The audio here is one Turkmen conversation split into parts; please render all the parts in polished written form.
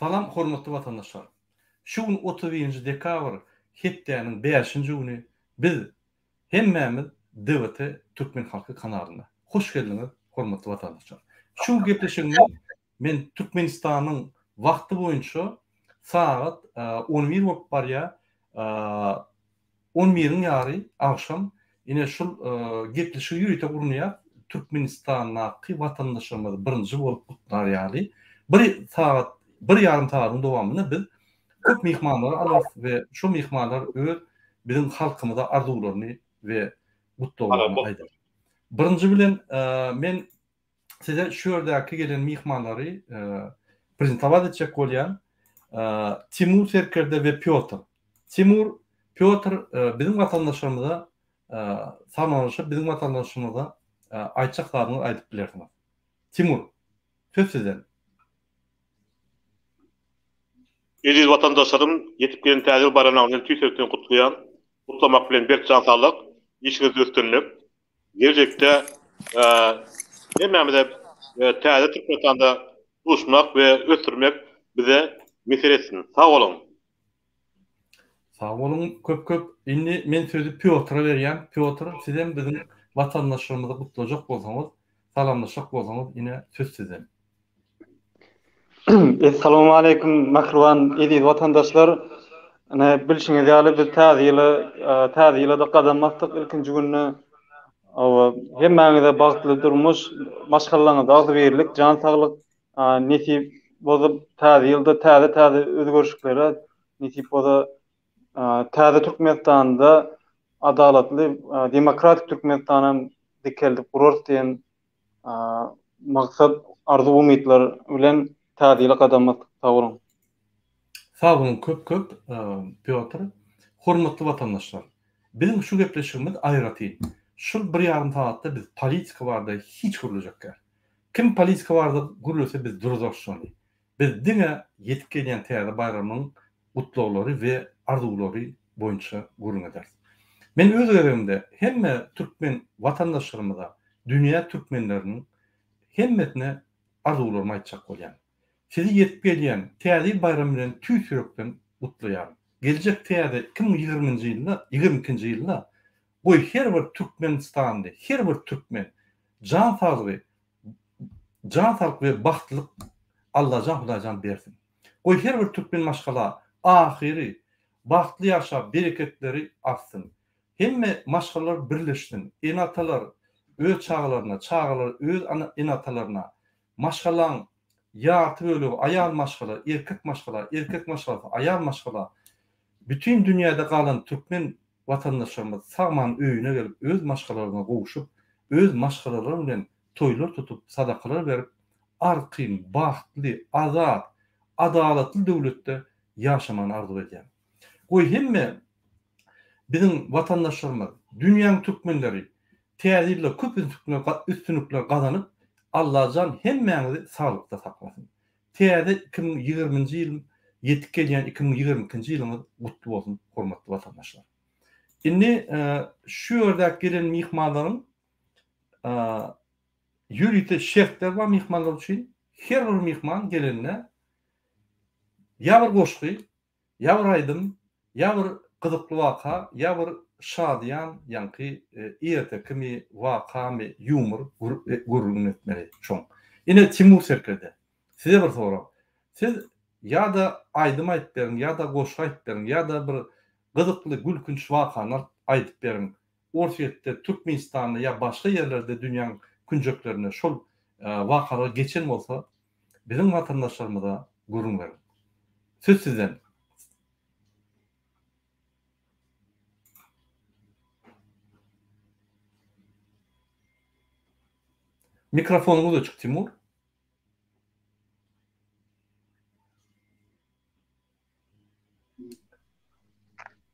Salam hormatly watandaşlar. Şu gün 31-nji dekabr hepdäniň bäşinji güni biz hemmämiz DWT Türkmen Halky kanalynda. Hoş geldiňiz hormatly watandaşlar. Şu gepleşigimiz men Türkmenistanyň wagty boýunça sagat 11 bolup barýar. On biriň ýary agşam ine şul gepleşigi ýörite gurnaýar Türkmenistandaky watandaşlarymyz birinji bolup gutlar ýaly bir sagat bir ýarym sagadyň dowamynda biz köp myhmanlary alarys we şo myhmanlar öz biziň halkymyza arzuwlaryny we gutlaglaryny aýdar. Birinji bilen men size şu ýerdäki gelen myhmanlary prezentowat etjek bolýan. Timur serkerde we Pýotr. Timur, Pýotr biziň watandaşlarymyza salamlaşyp, biziň watandaşlarymyza aýtjak zadyňyzy aýdyp bilersiňiz. Timur, söz sizden. Eziz watandaşlarym, ýetip gelen Täze ýyl baýramlaryňyzy bilen tüýs ýürekden gutlaýan. Gutlamak bilen berk jan saglyk, işiňizde üstünlik, Geljekde hemmämize täze Türkmenistanda duşmak we ösdürmek bize miser etsin. Sag boluň! Sag boluň köp köp. Indi men sözi Pýotra berýän. Pýotr sizem biziň watandaşlarymyzy gutlajak bolsaňyz, salamlaşjak bolsaňyz ine söz sizden. Essalawmaleýkim mähriban eziz watandaşlar. Ine bilşiňiz ýaly biz täze ýyla täze ýyla-da gadam basdyk ilkinji günde. Hawa, hemmäňize bagtly durmuş, maşgalalaryňyzda agzybirlik, jan saglyk nesip bolsa täze ýylda täze-täze özgerişliklere nesip bolsa täze Türkmenistanda adalatly demokratik Türkmenistanam dikeldip gurarys diýen Maksat arzuw umytlar bilen täze ýyla gadam basdyk sag boluň. Sag boluň köp köp Pýotr. Hormatly watandaşlar! Biziň şu gepleşigimiz aýratyn. Şul bir ýarym sagatda biz politika barada hiç gürlejek däl. Kim politika barada gürlese biz duruzarys şony. Biz diňe ýetip gelýän täze baýramyň gutlaglary we arzuwlary boýunça gürrüň ederis. Men öz gezegimde hemme türkmen watandaşlarymyza, dünýä türkmenleriniň hemmesine arzuwlarymy aýtjak bolýan. Sizi ýetip gelýän Täze ýyl baýramy bilen tüýs ýürekden gutlaýaryn. Geljek täze 2020-nji ýylda, 22-nji ýylda goý her bir türkmenistanly, her bir türkmen jan saglygy, jan saglyk we bagtlylyk Allajan Hudaýjan bersin. Goý her bir türkmen maşgala ahyry bagtly ýaşap bereketleri artsyn. Hemme maşgalalar birleşsin. Ene-atalar öz çagalaryna, çagalar öz ene-atalaryna, maşgalaň ýarty bölegi aýal maşgala, erkek maşgala, erkek maşgalasy aýal maşgala, bütin dünýäde galan türkmen watandaşlarymyz sagman öýüne gelip öz maşgalalaryna gowşup, öz maşgalalary bilen toýlar tutup, sadakalar berip, arkaýyn, bagtly, azat, adalatly döwletde ýaşamany arzuw edýän. Goý hemme biziň watandaşlarymyz, dünýäň türkmenleri täze ýylda köp üstünlikler gazanyp, Allajan hemmäňizi saglykda saklasyn. Täze 2020-nji ýyl ýetip gelýän 2022-nji ýylyňyz gutly bolsun hormatly watandaşlar. Indi şu ýerdäki gelen myhmanlaryň Ýörite şertler bar myhmanlar üçin. Her bir myhman gelende ýa bir goşgy, ýa bir aýdym, ýa bir gyzykly waka, ýa bir şadyýan ýaňky ertekimi, wakamy, ýumor gürrüňini etmeli şoň. Ine Timur serkerde, size bir sorag. Siz ýa-da aýdym aýdyp beriň, ýa-da goşgy aýdyp beriň, ýa-da bir gyzykly, gülkünç wakany aýdyp beriň. Orsýetde, Türkmenistanda ýa başga ýerlerde dünýäň künjeklerinde şol wakalar geçen bolsa biziň watandaşlarymyza gürrüň beriň. Söz sizden. Mikrofonyňyz öçük Timur.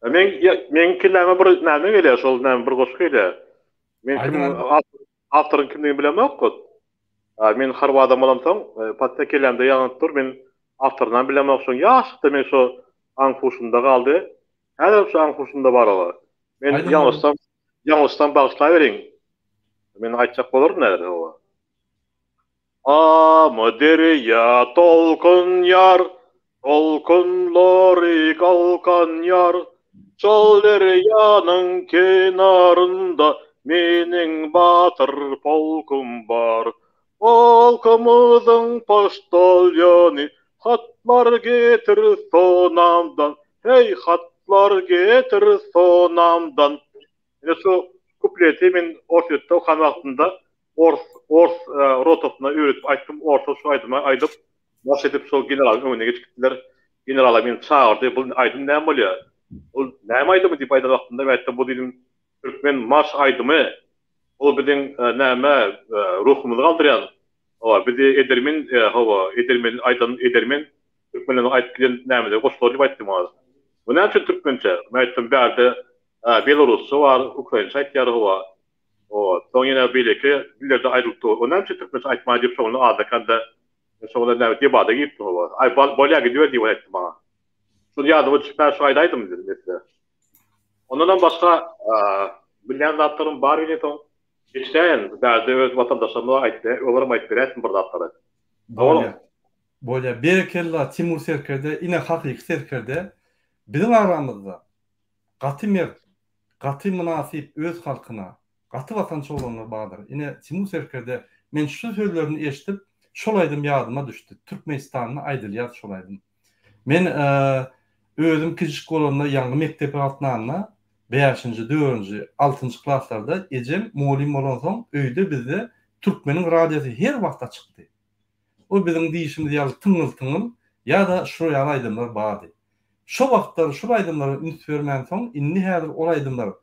Men meň kelläme bir näme gelýär, şol näme bir goşgy gelýär. Men kim awtoryň kimdigini bilemok. Men harby adam bolamsoň, patda kellämde ýalanyp dur, men awtorynam bilemok. Şoň ýaşlykda men şo aň-huşumda galdy. Häzirem şo aň-huşumda bar olar. Men ýalňyşsam, ýalňyşsam bagyşlaweriň. Men aýtjak bolaryn häzir, hawa. Amyderýa tolkunýar. Tolkunlary galkan ýar, Şol derýanyň kenarynda meniň batyr polkum bar. Polkumyzyň poçtalýony hatlar getir sonamdan, Heý, hatlar getir sonamdan. Ine şu kupleti men Orsýetde okan wagtymda ors ors rotasyna öwredip aýtdym, orsa şu aýdymy aýdyp, Baş edip şol generalyň öňüne geçip gitdiler. Generala meni çagyrdy, bu aýdym näme bolýar? Ol näme aýdymy diýip aýdan wagtynda men aýtdym, bu diýdim türkmen marş aýdymy. Ol biziň näme ruhumyzy galdyrýan. Hawa, bizi edermen, hawa, edermen aýdan edermen türkmenleriň aýdyp giden nämede goşgulary diýip aýtdym oňa. Bu näme üçin türkmençe? Men aýtdym, bärde belarusça bar, ukrainçe aýtýar, hawa. Hawa, soň ýene beýleki dillerde aýdylyp dur. O näme üçin türkmençe aýtmaýar diýip şoňa azda-kände Men şoňa näme debada giripdim hawa. Aý bolýa gidiber diýip aýtdy maňa. Şol ýadyma düşüp ben şu aýdaýdym dedim mesele. Ondanam başga bilýän zatlarym bar ýene soň geçäýen bärde öz watandaşlaryma aýtdy, olaram aýdyp beräýsin bir zatlary. Bolýa. Bolýa. Berekella Timur serkerde, ine hakyky serkerde. Biziň aramyzda gaty mert, gaty mynasyp öz halkyna, Gaty watançy oglanlar bardyr. Ine Timur serkerde men şu sözlerini eşidip şol aýdym ýadyma düşdi. Türkmenistanda aýdylýar şol aýdym. Men özüm kiçijik bolanda ýaňy mekdepe gatnanda bäşinji, dördünji, altynjy klaslarda ejem mugallym bolansoň öýde bizde türkmeniň radiosy her wagt açykdy. O biziň diýşimiz ýaly tyňňyl-tyňňyl ýa-da şular ýaly aýdymlar bardy. Şo wagtlar şol aýdymlara üns bermänsoň indi häzir ol aýdymlar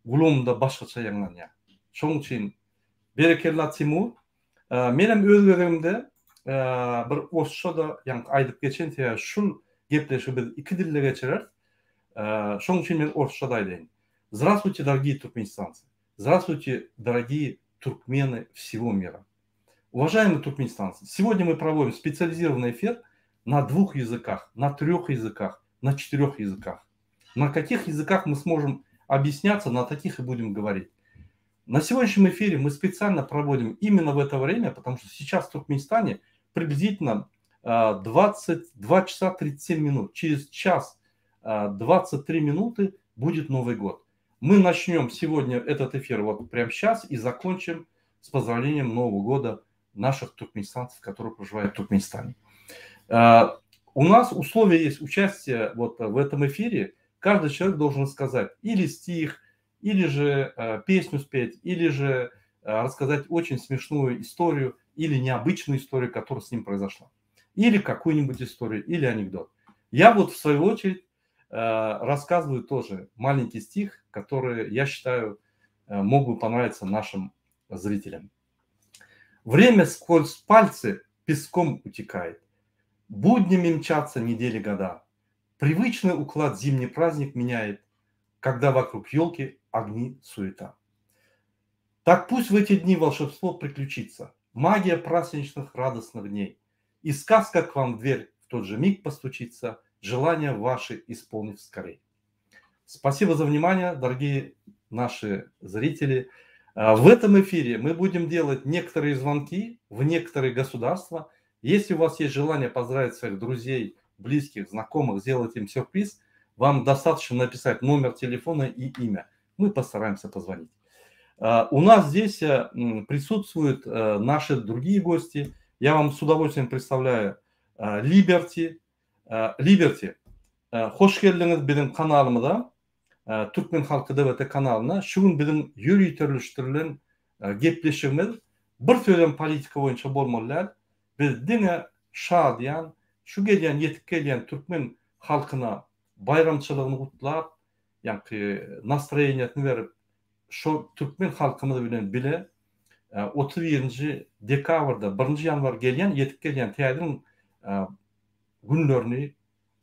Gulagymda başgaça ýaňlanýar. Şonuň üçin berekella Timur. Menem öz gezegimde bir orsça-da ýaňky aýdyp geçen sebäbi şul gepleşigi biz iki dilde geçireris. Şonuň üçin men orsça-da aýdaýyn. Здравствуйте, дорогие туркменистанцы! Здравствуйте, дорогие туркмены всего мира! Уважаемые туркменистанцы, сегодня мы проводим специализированный эфир на двух языках, на трех языках, на четырех языках. На каких языках мы сможем объясняться, на таких и будем говорить. На сегодняшнем эфире мы специально проводим именно в это время, потому что сейчас в Туркменистане приблизительно 22 а, часа 37 минут. Через час 23 а, минуты будет Новый год. Мы начнем сегодня этот эфир вот прямо сейчас и закончим с поздравлением Нового года наших туркменистанцев, которые проживают в Туркменистане. А, у нас условия есть участия вот в этом эфире. Каждый человек должен сказать или стих, или же э, песню спеть, или же э, рассказать очень смешную историю или необычную историю, которая с ним произошла. Или какую-нибудь историю, или анекдот. Я вот в свою очередь э, рассказываю тоже маленький стих, который, я считаю, мог бы понравиться нашим зрителям. Время сквозь пальцы песком утекает. Буднями мчатся недели года. Привычный уклад зимний праздник меняет, когда вокруг елки огни суета. Так пусть в эти дни волшебство приключится, магия праздничных радостных дней. И сказка к вам в дверь в тот же миг постучится, желания ваши исполнив скорей. Спасибо за внимание, дорогие наши зрители. А, в этом эфире мы будем делать некоторые звонки в некоторые государства. Если у вас есть желание поздравить своих друзей, близких, знакомых, сделать им сюрприз, вам достаточно написать номер телефона и имя. Мы постараемся позвонить. А, у нас здесь э, присутствуют э, наши другие гости. Я вам с удовольствием представляю Либерти. Либерти, hoş geldiňiz biziň kanalymyza. Türkmen Halky DVT kanalyna. Şu gün biziň ýöriteleşdirilen gepleşigimiz bir sözem politika boýunça bolmaly däl. Biz diňe şadyýan, şu gelýän ýetip gelýän türkmen halkyna baýramçylygyny gutlap, ýaňky nastroýeniýasyny berip, şo türkmen halkymyz bilen bile 31-nji dekabrda, birinji ýanwar gelýän, ýetip gelýän täze ýylyň günlerini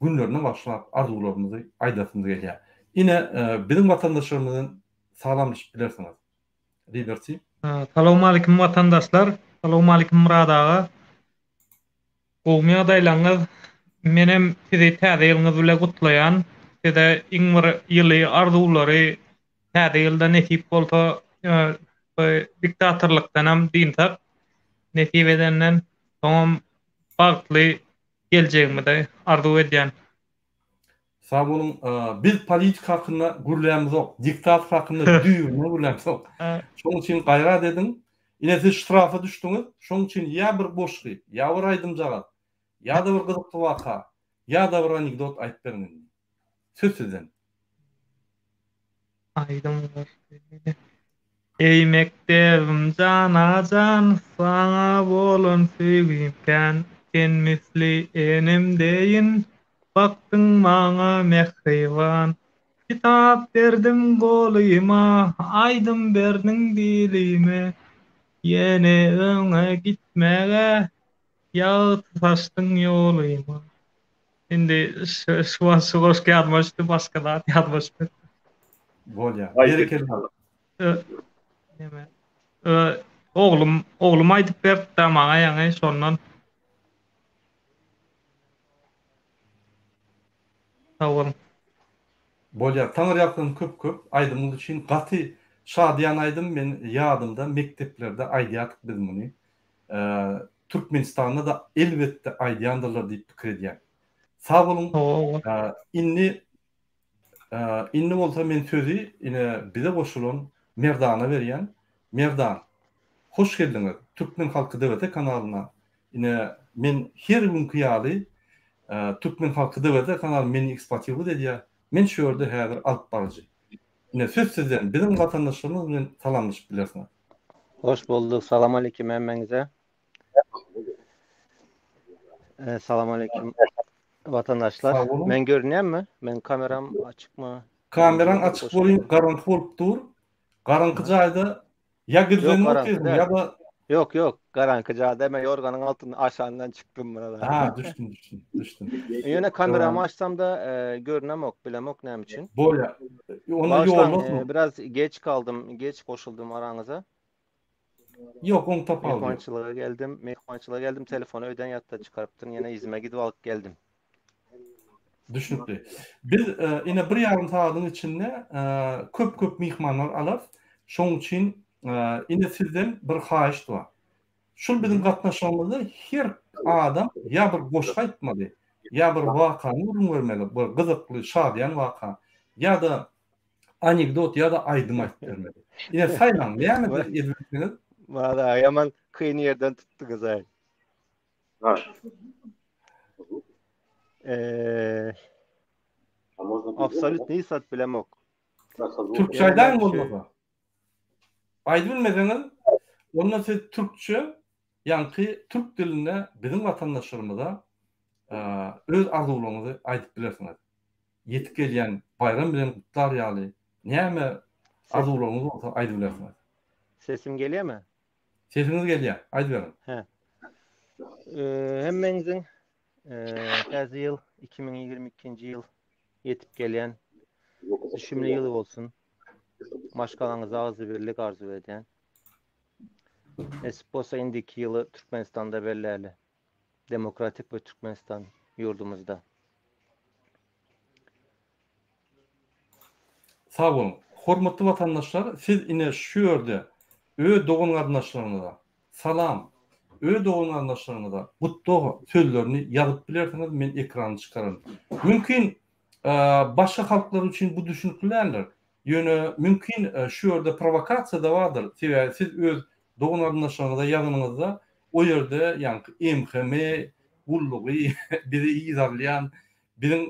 günlerine bagyşlap arzuwlarymyzy aýdasymyz gelýär. Ine, biziň watandaşlarymyz bilen salamlaşyp bilersiňiz. Liberty. Salowmalikim watandaşlar. Salowmalikim Myrat aga. Gowumy ýagdaýlaryňyz? Menem sizi täze ýylyňyz bile gutlaýan. Size iň bir ýyly arzuwlary täze ýylda nesip bolsa bu diktatorlykdanam dynsak nesip edenden soňam bagtly. geljegimizi arzuw edýän. Sag boluň. Biz politika hakynda gürlämizok, diktator hakynda düýbünden gürlämizok. Şonuň üçin gaýrat ediň. Ine siz ştrafa düşdüňiz. Şonuň üçin ýa bir goşgy, ýa bir aýdymjagaz, ýa-da bir gyzykly waka, ýa-da bir anekdot aýdyp beriň indi. Söz sizden. Aýdym goşgy. Eý mekdebim jana-jan, saňa bolan söýgim kän, Sen misli enem deýin, bakdyň maňa mähriban. Kitap berdiň golyma, aýdym berdiň dilime, Ýene öňe gitmäge, ýagty saçdyň ýolyma. Indi şu şu şu goşgy ýadyma düşdi, başga zat ýadyma düşmedi. Bolýar. Berekella. Näme? Oglum, oglum aýdyp berdi-de maňa ýaňy şondan. Sag boluň. Bolýar. Taňryýalkasyn köp köp aýdymyňyz üçin gaty şadyýan aýdym men ýadymda mekdeplerde aýdýardyk biz muny. Türkmenistanda-da elbetde aýdýandyrlar diýip pikir edýän. Sag boluň. Indi indi bolsa men sözi ine bize goşulan Merdana berýän. Merdan, hoş geldiňiz Türkmen Halky DVT kanalyna. Ine men her günki ýaly Türkmen Halky DVT kanaly meni eksploatirowat edýär. Men şu ýerde häzir alyp baryjy. Ine söz sizden, biziň watandaşlarymyz bilen salamlaşyp bilersiňiz. Hoş bulduk. Salam aleýkim hemmäňize. Salam aleýkim watandaşlar. Men görünýärmi? Men kameram açykmy? Kameraň açyk bolýan, garaňky bolup dur. Garaňky jaýda ýa gizlenip otyrsyň ýa-da Ýok, ýok, garaňky jaýda men ýorganyň altyndan aşagyndan çykdym muna. Ha, düşdüm, düşdüm, düşdüm. Ýöne kameramy açsam-da görünemok, bilemok näme üçin. Bolýar. Onda ýolda. Biraz geç galdym, geç goşuldym araňyza. Ýok, oň tapawudy ýok. Myhmançylyga geldim, myhmançylyga geldim, telefony öýden ýatda çykarypdyryn, ýene yzyma gidip alyp geldim. Düşnükli. Biz ine bir ýarym sagadyň içinde köp-köp myhmanlar alarys. Şonuň üçin ine sizden bir haýyşt bar. Şul biziň gatnaşygymyzda her adam ýa bir goşgy aýtmaly, ýa bir wakany gürrüň bermeli, bir gyzykly, şadyýan waka, ýa-da anekdot ýa-da aýdym aýdyp bermeli. Ine saýlaň, näme edip bilseňiz. Myrat aga ýaman kyn ýerden tutduňyz-aý. Eee Absolut hiç zat bilemok. Türkçe aýdaýyň bolmasa. Aýdyp bilmeseňiz, onda siz türkçe, ýaňky türk dilinde biziň watandaşlarymyza öz arzuwlaryňyzy aýdyp bilersiňiz. Ýetip gelýän baýram bilen gutlar ýaly näme arzuwlaryňyz bolsa aýdyp bilersiňiz. Sesim gelýärmi? Sesiňiz gelýär, aýdyberiň. Hä. Hemmäňiziň täze ýyl 2022-nji ýyl ýetip gelýän düşümli ýyl bolsun. Maşgalaňyza agzybirlik arzuw edýän. Nesip bolsa indiki ýyly Türkmenistanda belläli. Demokratik bir Türkmenistan ýurdumyzda. Sag boluň. Hormatly watandaşlar siz ine şu ýerde öz dogan garyndaşlaryňyza salam, öz dogan garyndaşlaryňyza gutlag sözlerini ýazyp bilersiňiz men ekrana çykararyn. Mümkin başga halklar üçin bu düşünikli däldir. Ýöne mümkin şu ýerde prowokasiýada bardyr. Sebäbi siz öz dogan garyndaşlaryňyza ýazanyňyzda o ýerde ýaňky MHM gullugy bizi yzarlaýan Biziň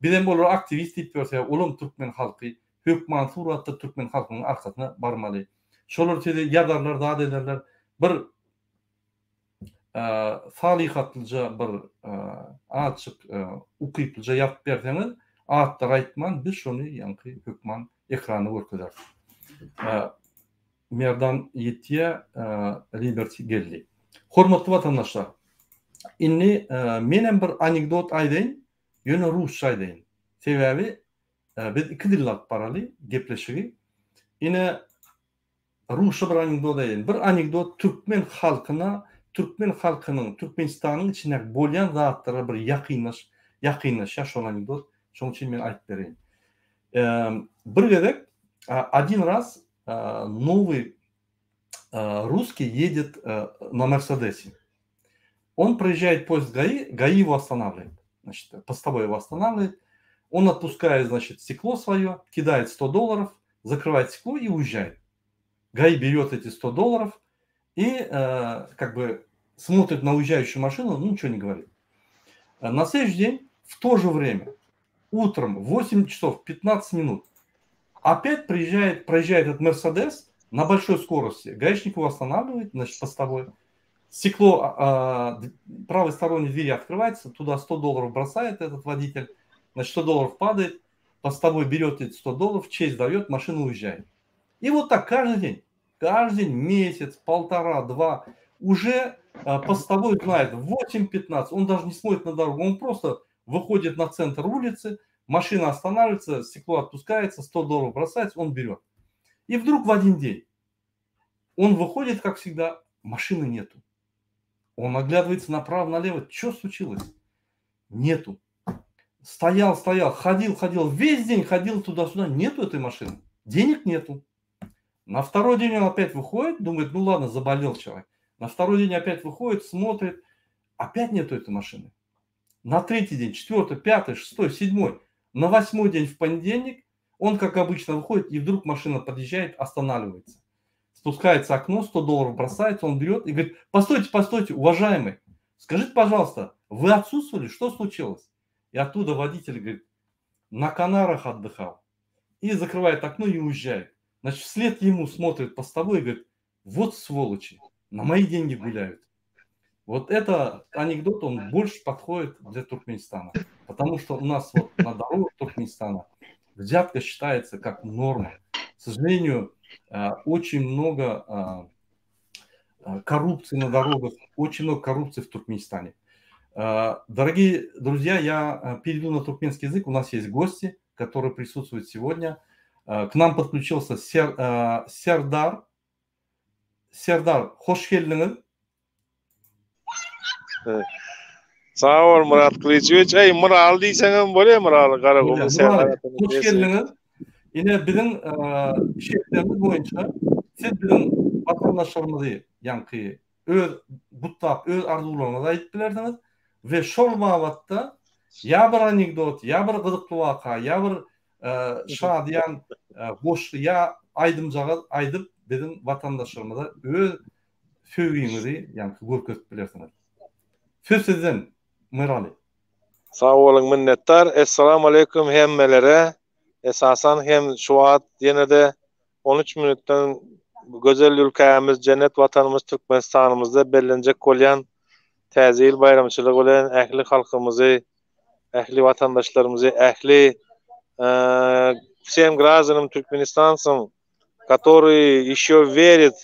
bizem olara aktiwist diýip ýörsek, olam türkmen halky hökman suratda türkmen halkynyň arkasyna barmaly. Şolar size ýazarlar, zat ederler. Bir salyhatlyja bir azjyk ukyplyja ýazyp berseňiz, atlary aýtman biz şony ýaňky hökman ekranda görkezeris. Merdan ýetýä Liberty geldi. Hormatly watandaşlar, indi menem bir anekdot aýdaýyn, ýöne rusça aýdaýyn. Sebäbi biz iki dilde alyp baraly gepleşigi. Ine rusça bir anekdot aýdaýyn. Bir anekdot türkmen halkyna, türkmen halkynyň Türkmenistanyň içindäki bolýan zatlara bir ýakynlaş, ýakynlaşýar şol anekdot. Şonuň üçin men aýdyp bereýin. Bir gezek, один раз Nowy russkiý едет na Mersedesi. Он проезжает поезд ГАИ, ГАИ его останавливает. Значит, постовой его останавливает. Он отпускает, значит, стекло свое, кидает 100 долларов, закрывает стекло и уезжает. ГАИ берет эти 100 долларов и э, как бы смотрит на уезжающую машину, ну, ничего не говорит. На следующий день, в то же время, утром, 8 часов 15 минут, опять приезжает, проезжает этот Мерседес на большой скорости. Гаишник его останавливает, значит, постовой. Стекло а, правой сторонней двери открывается, туда 100 долларов бросает этот водитель, значит, 100 долларов падает, постовой берет эти 100 долларов, честь дает, машина уезжает. И вот так каждый день, каждый день, месяц, полтора, два, уже а, постовой знает 8.15, он даже не смотрит на дорогу, он просто выходит на центр улицы, машина останавливается, стекло отпускается, 100 долларов бросается, он берет. И вдруг в один день он выходит, как всегда, машины нету. Он оглядывается направо, налево. Что случилось? Нету. Стоял, стоял, ходил, ходил. Весь день ходил туда-сюда. Нету этой машины. Денег нету. На второй день он опять выходит, думает, ну ладно, заболел человек. На второй день опять выходит, смотрит, опять нету этой машины. На третий день, четвертый, пятый, шестой, седьмой. На восьмой день в понедельник он, как обычно, выходит, и вдруг машина подъезжает, останавливается. Спускается окно, 100 долларов бросается, он берет и говорит, постойте, постойте, уважаемый, скажите, пожалуйста, вы отсутствовали, что случилось? И оттуда водитель говорит, на Канарах отдыхал. И закрывает окно и уезжает. Значит, вслед ему смотрит постовой и говорит, вот сволочи, на мои деньги гуляют. Вот это анекдот, он больше подходит для Туркменистана. Потому что у нас вот на дорогах Туркменистана взятка считается как норма. К сожалению, э, очень много э, э, коррупции на дорогах, очень много коррупции в Туркменистане. Дорогие друзья, я перейду на туркменский язык. У нас есть гости, которые присутствуют сегодня. К нам подключился Сер, Сердар. Serdar, hoş geldiňiz. Sag bol Myrat Gylyjowiç. Eý, Myraly diýseňem bolýar, Myraly Garagumly Serdar. Hoş geldiňiz. Ine biziň şertlerimiz boýunça siz biziň watandaşlarymyzy, ýaňky öz gutlap, öz arzuwlaryňyzy aýdyp bilersiňiz we şol babatda ýa bir anekdot, ýa bir gyzykly waka, ýa bir şadyýan goşgy ýa aýdymjagaz aýdyp biziň watandaşlarymyza öz söýgiňizi ýaňky görkezip bilersiňiz. Söz sizden Myraly. Sag boluň minnetdar. Essalamu aleýkum hemmelere. Esasan hem şu wagt ýene-de 13 minutdan gözel ülkämiz, jennet watanymyz Türkmenistanymyzda bellenjek bolýan Täze ýyl baýramçylygy bilen ähli halkymyzy ähli watandaşlarymyzy, ähli всем гражданам Türkmenistanцам, которые еще верят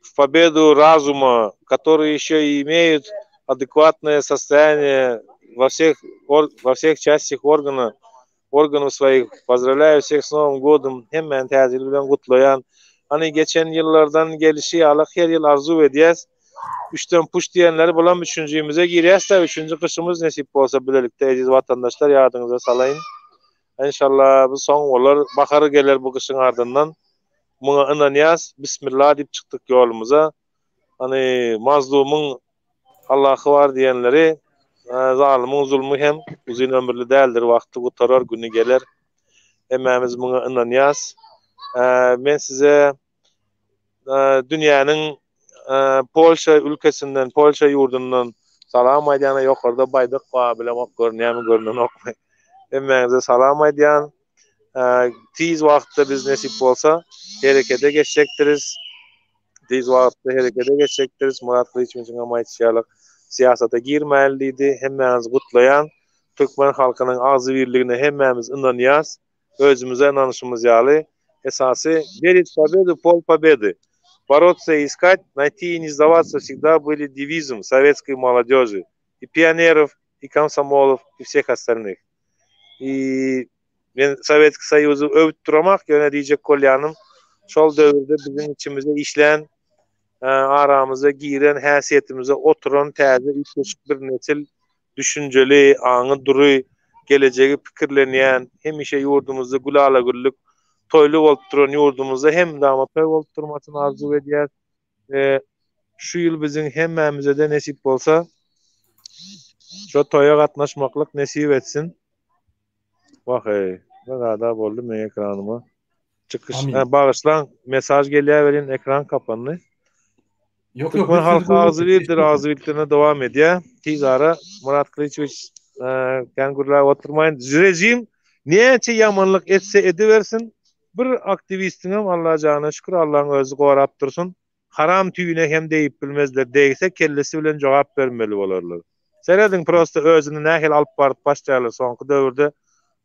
в победу разума, которые еще имеют адекватное состояние во всех, во всех частях органа, органов своих. Поздравляю всех с Новым годом. Hemmäni Täze ýyl bilen gutlaýan. Hany geçen ýyllardan gelişi ýaly her ýyl arzuw edýäs. Üçden puş diýenleri bulam üçünjimize girýäs-dä, üçünji gyşymyz nesip bolsa bilelikde eziz watandaşlar ýadyňyza salaýyn. Enşalla bu soň bolar, bahar geler bu gyşyň ardyndan. Muňa ynanýas. Bismillah diýip çykdyk ýolumyza. Hany mazlumyň Allahy bar diýenleri, zalymyň zulmy hem uzyn ömürli däldir, wagty gutarar, güni geler. Hemmämiz muňa ynanýas. Men size dünýäniň Polşa ülkesinden, Polşa ýurdundan salam aýdýan, ýokarda baýdak bar, bilemok görünýärmi, görünenokmy. Hemmäňize salam aýdýan. Tiz wagtda biz nesip bolsa herekete geçjekdiris. Tiz wagtda herekete geçjekdiris. Myrat Gylyçowiçiň hem aýdyşy ýaly syýasata girmäli diýdi. Hemmäňizi gutlaýan. Türkmen halkynyň agzybirligine hemmämiz ynanýas. Özümize ynanyşymyz ýaly, esasy Верить в победу, пол победы. Бороться и искать, найти и не сдаваться всегда были девизом советской молодежи, и пионеров, и комсомолов, и всех остальных. И men Sowetski Soýuzy öwüp duramak, ýöne diýjek bolýanym, şol döwürde biziň içimize işlän, aramyza giren, häsiýetimize oturan täze üýtgeşik bir nesil düşünjeli, aňy dury, gelejegi pikirlenýän, hemişe ýurdumyzda gülala-güllük, toýly bolup duran ýurdumyzda hemdama toý bolup durmasyny arzuw edýäs we şu ýyl biziň hemmämize-de nesip bolsa. Şo toýa gatnaşmaklyk nesip etsin. Wah-eý, bir zada boldy meň ekranyma. Çykyş, bagyşlaň, mesaj gelýär welin ekran kapandy. Ýok, ýok. Türkmen halky agzybirdir, agzybirliklerine dowam edýär. Tiz ara Myrat Gylyçowiç kän gürläp oturmaýyn. Rejim näçe ýamanlyk etse edibersin, bir aktiwistiňem Allajana şükür Allaň özi gorap dursun, haram tüýüne hem degip bilmezler, degse kellesi bilen jogap bermeli bolarlar. Serediň prosta özüni nähili alyp baryp başlaýarlar soňky döwürde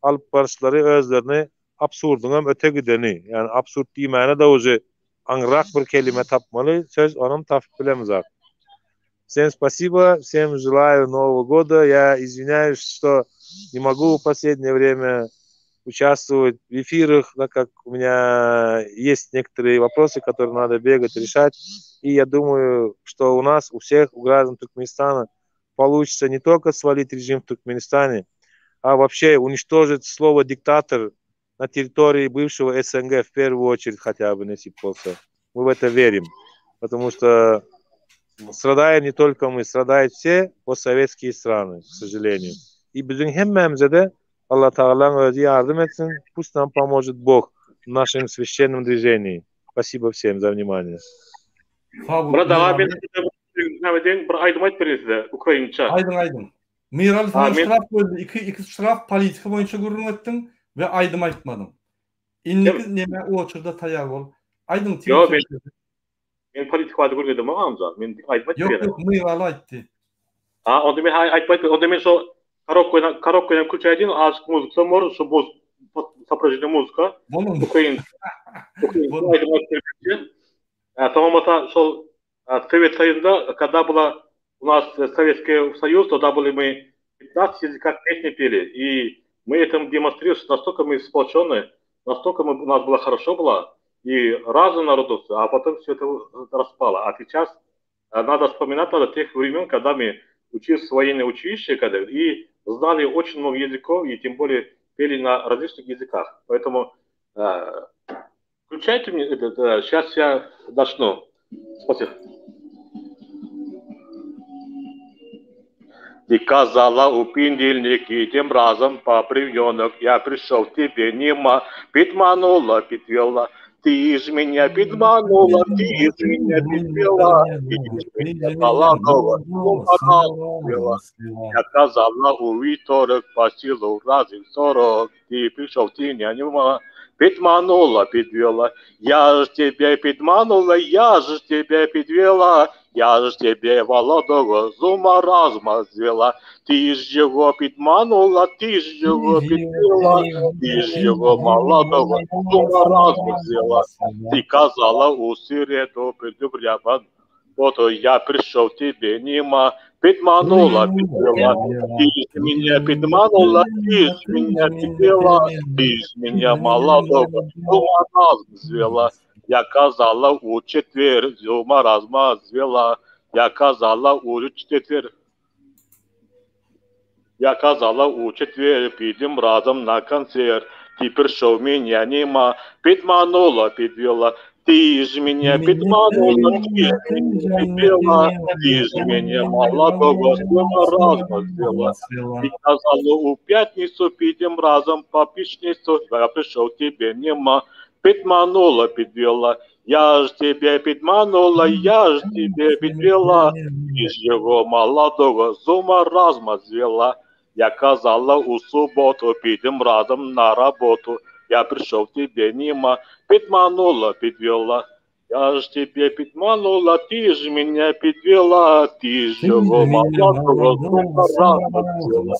alyp baryşlary özlerini absurdyňam öte gideni, ýagny absurd diýmäne-de uje aňryrak bir kelime tapmaly söz onam tapyp bilemizok. Всем спасибо, всем желаю Нового года. Я извиняюсь, что не могу в последнее время участвовать в эфирах, так как у меня есть некоторые вопросы, которые надо бегать, решать. И я думаю, что у нас, у всех, у граждан Туркменистана получится не только свалить режим в Туркменистане, а вообще уничтожить слово «диктатор» на территории бывшего СНГ в первую очередь хотя бы Несип bolsa. Мы в это верим, потому что страдаем не только мы, страдают все постсоветские страны, к сожалению. И biziň hemmämize-de Allah Tagalaň özi ýardam etsin, пусть нам поможет Бог в нашем священном движении. Спасибо всем за внимание. Sag bol. Myrat aga men näme diýen bir aýdym aýdyp bereýin size ukrainça. Aýdyň aýdyň. Myraly saňa ştraf goýuldy. Iki iki ştraf politika boýunça gürrüň etdiň we aýdym aýtmadyň. Indiki neme oçurda taýýar bol. Aýdyň Ýok men Men politika barada gürrüň edemok Amjan. Men diňe aýdym aýdyp Ýok berýän. ýok Myraly aýtdy. Ha onda men aýtmaýyn aýtmaýyn onda men şo korobkadan korobkadan külçe aýdyn azjyk muzykam bor şo muz soprawždeniýe muzka Bolun. ukrain ukrain Bolun. aýdym aýdyp bermekçi. Soň bolmasa şol Sowet Soýuzynda kada byla u nas Советский Союз тогда были мы 15 языках песни пели и мы этим демонстрируем что настолько мы сплоченные настолько мы у нас было хорошо было и разные народовцы, а потом все это распало. А сейчас надо вспоминать надо тех времен, когда мы учились в военное училище, когда и знали очень много языков, и тем более пели на различных языках. Поэтому э, включайте мне этот, э, сейчас я начну. Спасибо. Ти казала у піндільник, і тим разом по прив'янок я прийшов тебе нема, підманула, підвела. Ти ж меня підманула, ти ж меня підвела, ти ж меня молодого, звела. Я казала у вівторок, по сілу разів сорок, ти прийшов, ти не нема, підманула, підвела. Я ж тебе підманула, я ж тебе підвела, я ж тебе молодого з ума разума звела. Ти ж його підманула, ти ж його підвела, ти ж його молодого з ума разума звела. Ти казала у середу прямо, вот я прийшов тебе нема, підманула, підвела, ти ж мене підманула, ти ж мене підвела, ти ж мене молодого з ума разума звела. Я казала у четвер, з ума разума звела, я казала у четвер. Я казала у четвер, підем разом на концерт. Ти прийшов, мене нема, підманула, підвела. Ти ж мене підманула, ти ж мене підвела, ти ж мене молодого з ума разума звела. Ти казала у п'ятницю, підем разом по пічницю, я прийшов, тебе нема, підманула, підвела. Я ж тебе підманула, я ж тебе підвела, ти ж його молодого з ума разума звела. Я казала у суботу, підем разом на роботу. Я прийшов, тебе нема, підманула, підвела. Я ж тебе підманула, ти ж мене підвела, ти ж його молодого з ума разума звела.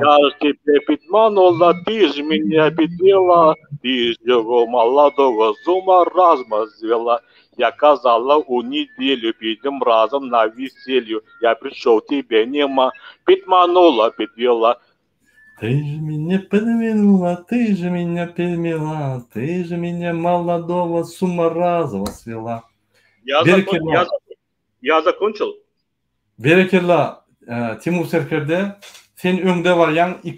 Я ж тебе підманула, ти ж мене підвела, ти ж його молодого з ума разума звела. Я казала у неділю, підем разом на весіллю. Я прийшов, тебе нема, підманула, підвела. Ты же меня подвинула, ты же меня подвела, ты же меня молодого с ума разума свела. Я, закон, я, я закончил. Berekella, Timur Serkerde, sen öňde barýaň 2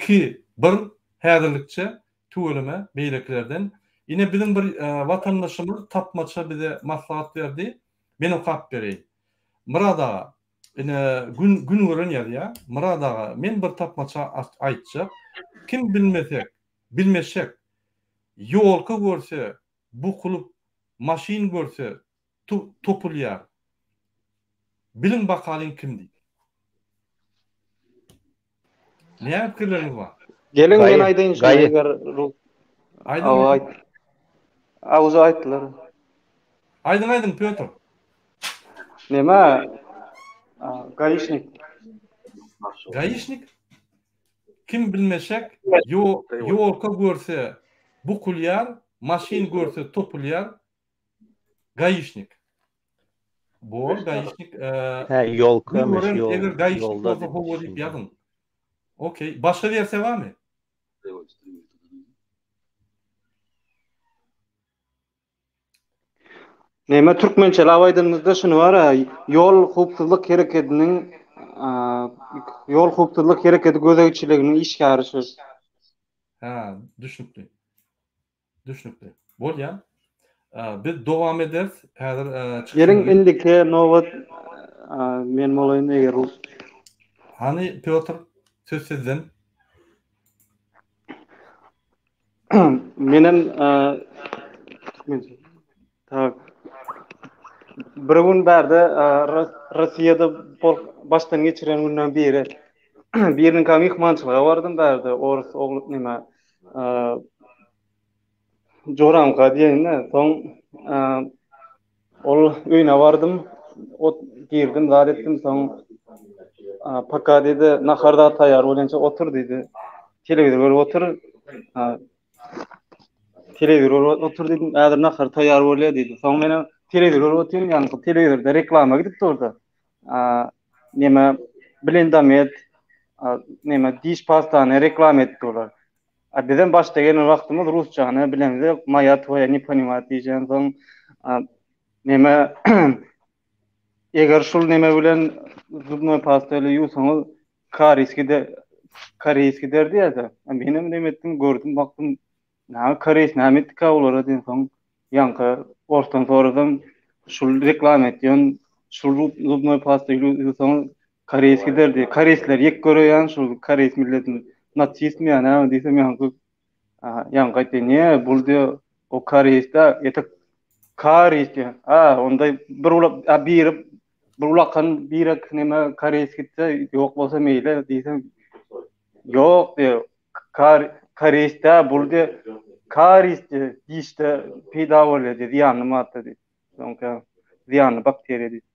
1 häzirlikçe tüweleme beýlekilerden. Ine biziň bir watandaşymyz tapmaça bize maslahat berdi. Men okap bereýin. Myrat aga, Ine gün gün gören ýazýar. Myrat aga, men bir tapmaça aýtjak. Kim bilmesek, bilmeşek, ýolka görse bukulyp, maşyn görse topulýar. Biliň bakalyň kim diýip. Näme pikirleriňiz bar? Geliň men aýdaýyn şuny eger Aýdyň. Awuzy aýtdylar. Aýdyň aýdyň Pýotr. Neme? Gaişnik. Gaişnik? Kim bilmeşek, ýolka görse bukulýar, maşyn görse topulýar. Gaişnik. Bor gaişnik. Hä, ýolkamış, ýol. Eger gaişnik bolsa hawa diýip ýazyň. Okey. Başga wersiýa barmy? Neme türkmençeläp aýdanymyzda şuny bar-a, ýol howpsuzlyk herekediniň ýol howpsuzlyk herekedi gözegçiliginiň işgäri şu. Hä, düşnükli. Düşnükli. Bolýa. Biz dowam ederis. Häzir çykyşymyzy. Geliň indiki nobat men bolaýyn eger. Hany Pýotr, söz sizden. Menem tak bir gün bärde Rossiýada başdan geçiren günden biri. Biriniňkä myhmançylyga bardym bärde orus ogly neme joramka diýeýin-de soň Ol öýüne bardym, ot girdim, zat etdim, soň paka diýdi, nahar zat taýýar bolýança otur diýdi. Telewizor görüp otur. Telewizor görüp otur diýdim, häzir nahar taýýar bolýar diýdi. Soň men telewizor görüp otyryn, ýaňky telewizorda reklama gidip durdy. Neme blendamet, neme diş pastany reklama edip durlar. A bizem başda gelen wagtymyz rusçany bilemizok, moýa twoýa ne ponimat diýişen soň neme eger şul neme bilen zubnoý pasta ile ýuwsaňyz karies gider karies gider diýýärdi. Menem neme etdim gördüm bakdym näme karies näme etdika olara diýen soň ýaňky orsdan soradym şul reklama etýän şul zubnoý pasta ýuwsaňyz Koreýs giderdi. Koreýsler ýek göreýän şul koreýs milletini. Natsistmi ýa näme diýsem ýaňky ýaňky aýtdy, ne bul diýe o koreýsde ýetek karis diýe. A onda bir ula a biri bir ulakan birek neme koreýs gitse ýok bolsa meýle diýsem ýok diýe kar koreýsde bul diýe karis diýe dişde peýda bolýar diýe zyýanly madda diýe. Soňky zyýanly bakteriýa diýe.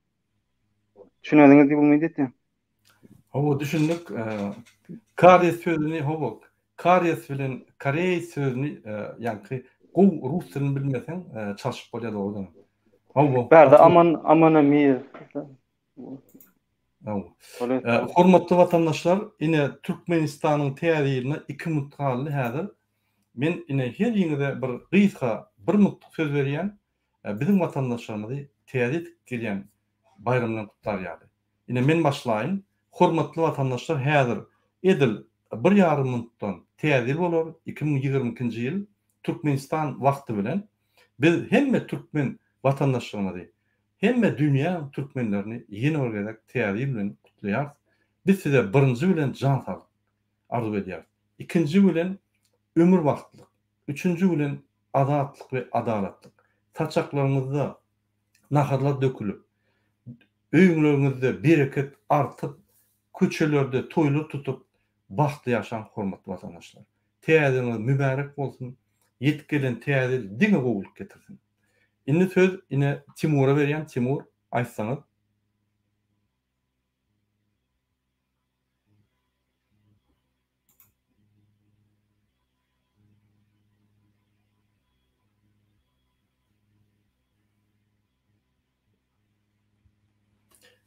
Düşünediňiz diýip umyt etýän. Hawa, düşündik. Karies sözüni, hawa, karies bilen koreý sözüni ýaňky gowy rus dilini bilmeseň çalşyp bolýar dogrudan. Hawa. Bärde aman amanami. Hawa. Hormatly watandaşlar, ine Türkmenistanyň täze ýylyna 2 minut galdy häzir. Men ine her ýiňize bir gysga bir minutlyk söz berýän. Biziň watandaşlarymyzy täze ýetip gelýän baýram bilen gutlar ýaly. Ine men başlaýyn. Hormatly watandaşlar häzir edil bir ýarym minutdan täze ýyl bolar, 2022-nji ýyl Türkmenistan wagty bilen biz hemme türkmen watandaşlarymyzy, hemme dünýäň türkmenlerini ýene bir gezek täze ýyl bilen gutlaýarys. Biz size birinji bilen jan saglyk arzuw edýäris. Ikinji bilen ömür bagtlyk, üçünji bilen azatlyk we adalatlyk. Saçaklaryňyzda naharlar dökülip, öýüňleriňizde bereket artyp, köçelerde toýlar tutup, bagtly ýaşaň hormatly watandaşlar. Täze ýylyňyz mübärek bolsun, ýetip gelen täze ýyl diňe gowulyk getirsin. Indi söz ine Timura berýän, Timur aýtsaňyz.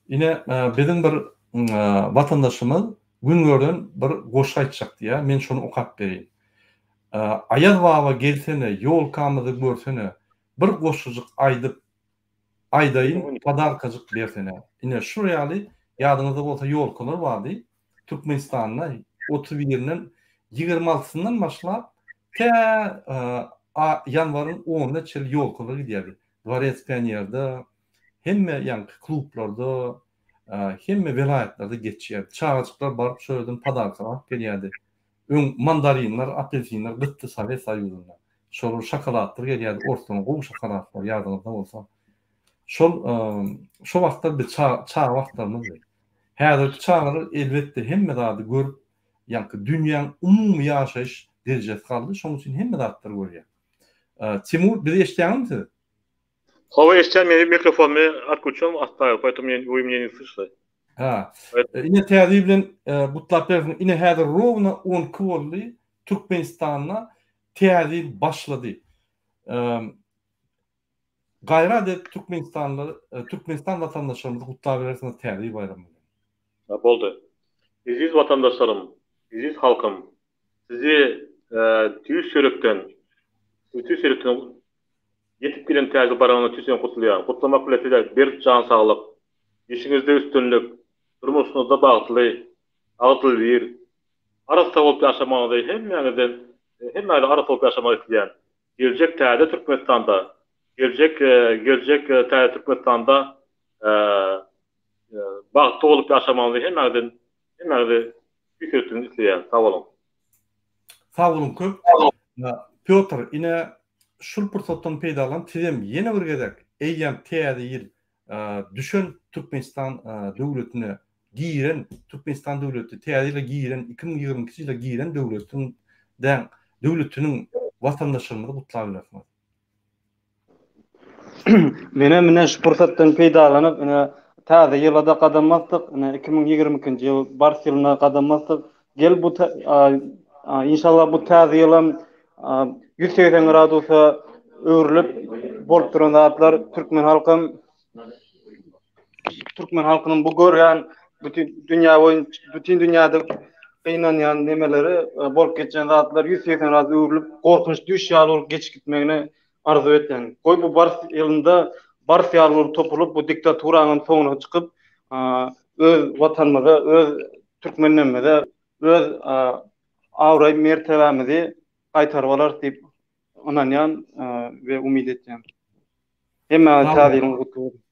Ine, biziň bir watandaşymyz Güngörden bir goşgy aýtjak diýýär. Men şony okap bereýin. Aýaz baba gelsene, ýolkamyzy görsene, bir goşgujyk aýdyp aýdaýyn, podarkajyk bersene. Ine, şu ýaly ýadyňyzda bolsa ýolkalar bardy. Türkmenistanda 31-inden 26-syndan başlap tä ýanwaryň onuna çenli ýolkalar gidýärdi. Dworec pionerde, hemme ýaňky klublarda. Hemme welaýatlarda geçýär. Çagajyklar baryp şo ýerden podarka alyp gelýärdi. Öň mandarinler, apelsinler gytdy Sowet Soýuzynda. Şolar şokoladlar gelýärdi, orslaryň gowy şokoladlary ýadyňyzda bolsa. Şol şo wagtlar biz çaga wagtlarymyzdy. Häzirki çagalar elbetde hemme zady görüp, ýaňky dünýäň umumy ýaşaýyş derejesi galdy, şonuň üçin hemme zatlary görýär. Timur bizi eşidýäňizmi siz? Hawa eşidýän men mikrofonymy otklýuçen ostawił poetom вы меня не слышали. Ha. Ine täze ýyl bilen gutlap bersin. Ine häzir rowna 12 boldy. Türkmenistanda täze ýyl başlady. Gaýrat edip Türkmenistanly Türkmenistan watandaşlarymyzy gutlaberersiňiz täze ýyl baýramy bilen. Ha boldy. Eziz watandaşlarym, eziz halkym, sizi tüýs ýürekden, sizi tüýs ýürekden ýetip gelen täze ýyl baýramyny tüýs ýürekden gutlaýan. Gutlamak bilen size berk jan saglyk, işiňizde üstünlik, durmuşyňyzda bagtly, agzybir, arassa bolup ýaşamagyňyzy hemmäňizden hemmäňize arassa bolup ýaşamagy isleýän. Geljek täze Türkmenistanda, geljek geljek täze Türkmenistanda bagtly bolup ýaşamagyňyzy hemmäňizden hemmäňizi tüýs ýürekden isleýän. Sag boluň. Sag boluň köp. Pýotr, ine şul pursatdan peýdalanyp sizem ýene bir gezek eýýäm täze ýyl düşen Türkmenistan döwletine giren Türkmenistan döwleti täze ýyla giren 2022-nji ýyla giren döwletiň däň döwletiniň watandaşlarymyzy gutlap bilersiňiz. Menem ine şu pursatdan peýdalanyp ine täze ýyla-da gadam basdyk ine 2022-nji ýyl bars ýylyna gadam basdyk. Gel bu inşallah bu täze ýylam 180 gradusa öwrülip bolup duran zatlar türkmen halkam türkmen halkynyň bu görýän bütün dünýä boýunça bütün dünýäde gynanýan nemeleri e, bolup geçýän zatlar 180 gradus öwrülip gorkunç düýş ýaly bolup geçip gitmegini arzuw etýän. Goý bu bars ýylynda bars ýaly bolup topulyp bu diktaturanyň soňuna çykyp öz watanymyza, öz türkmenlerimize öz abraý mertebämizi gaýtaryp alarys diýip ynanýan we umyt etýän. Hemmäňize täze ýylyňyz gutly bolsun.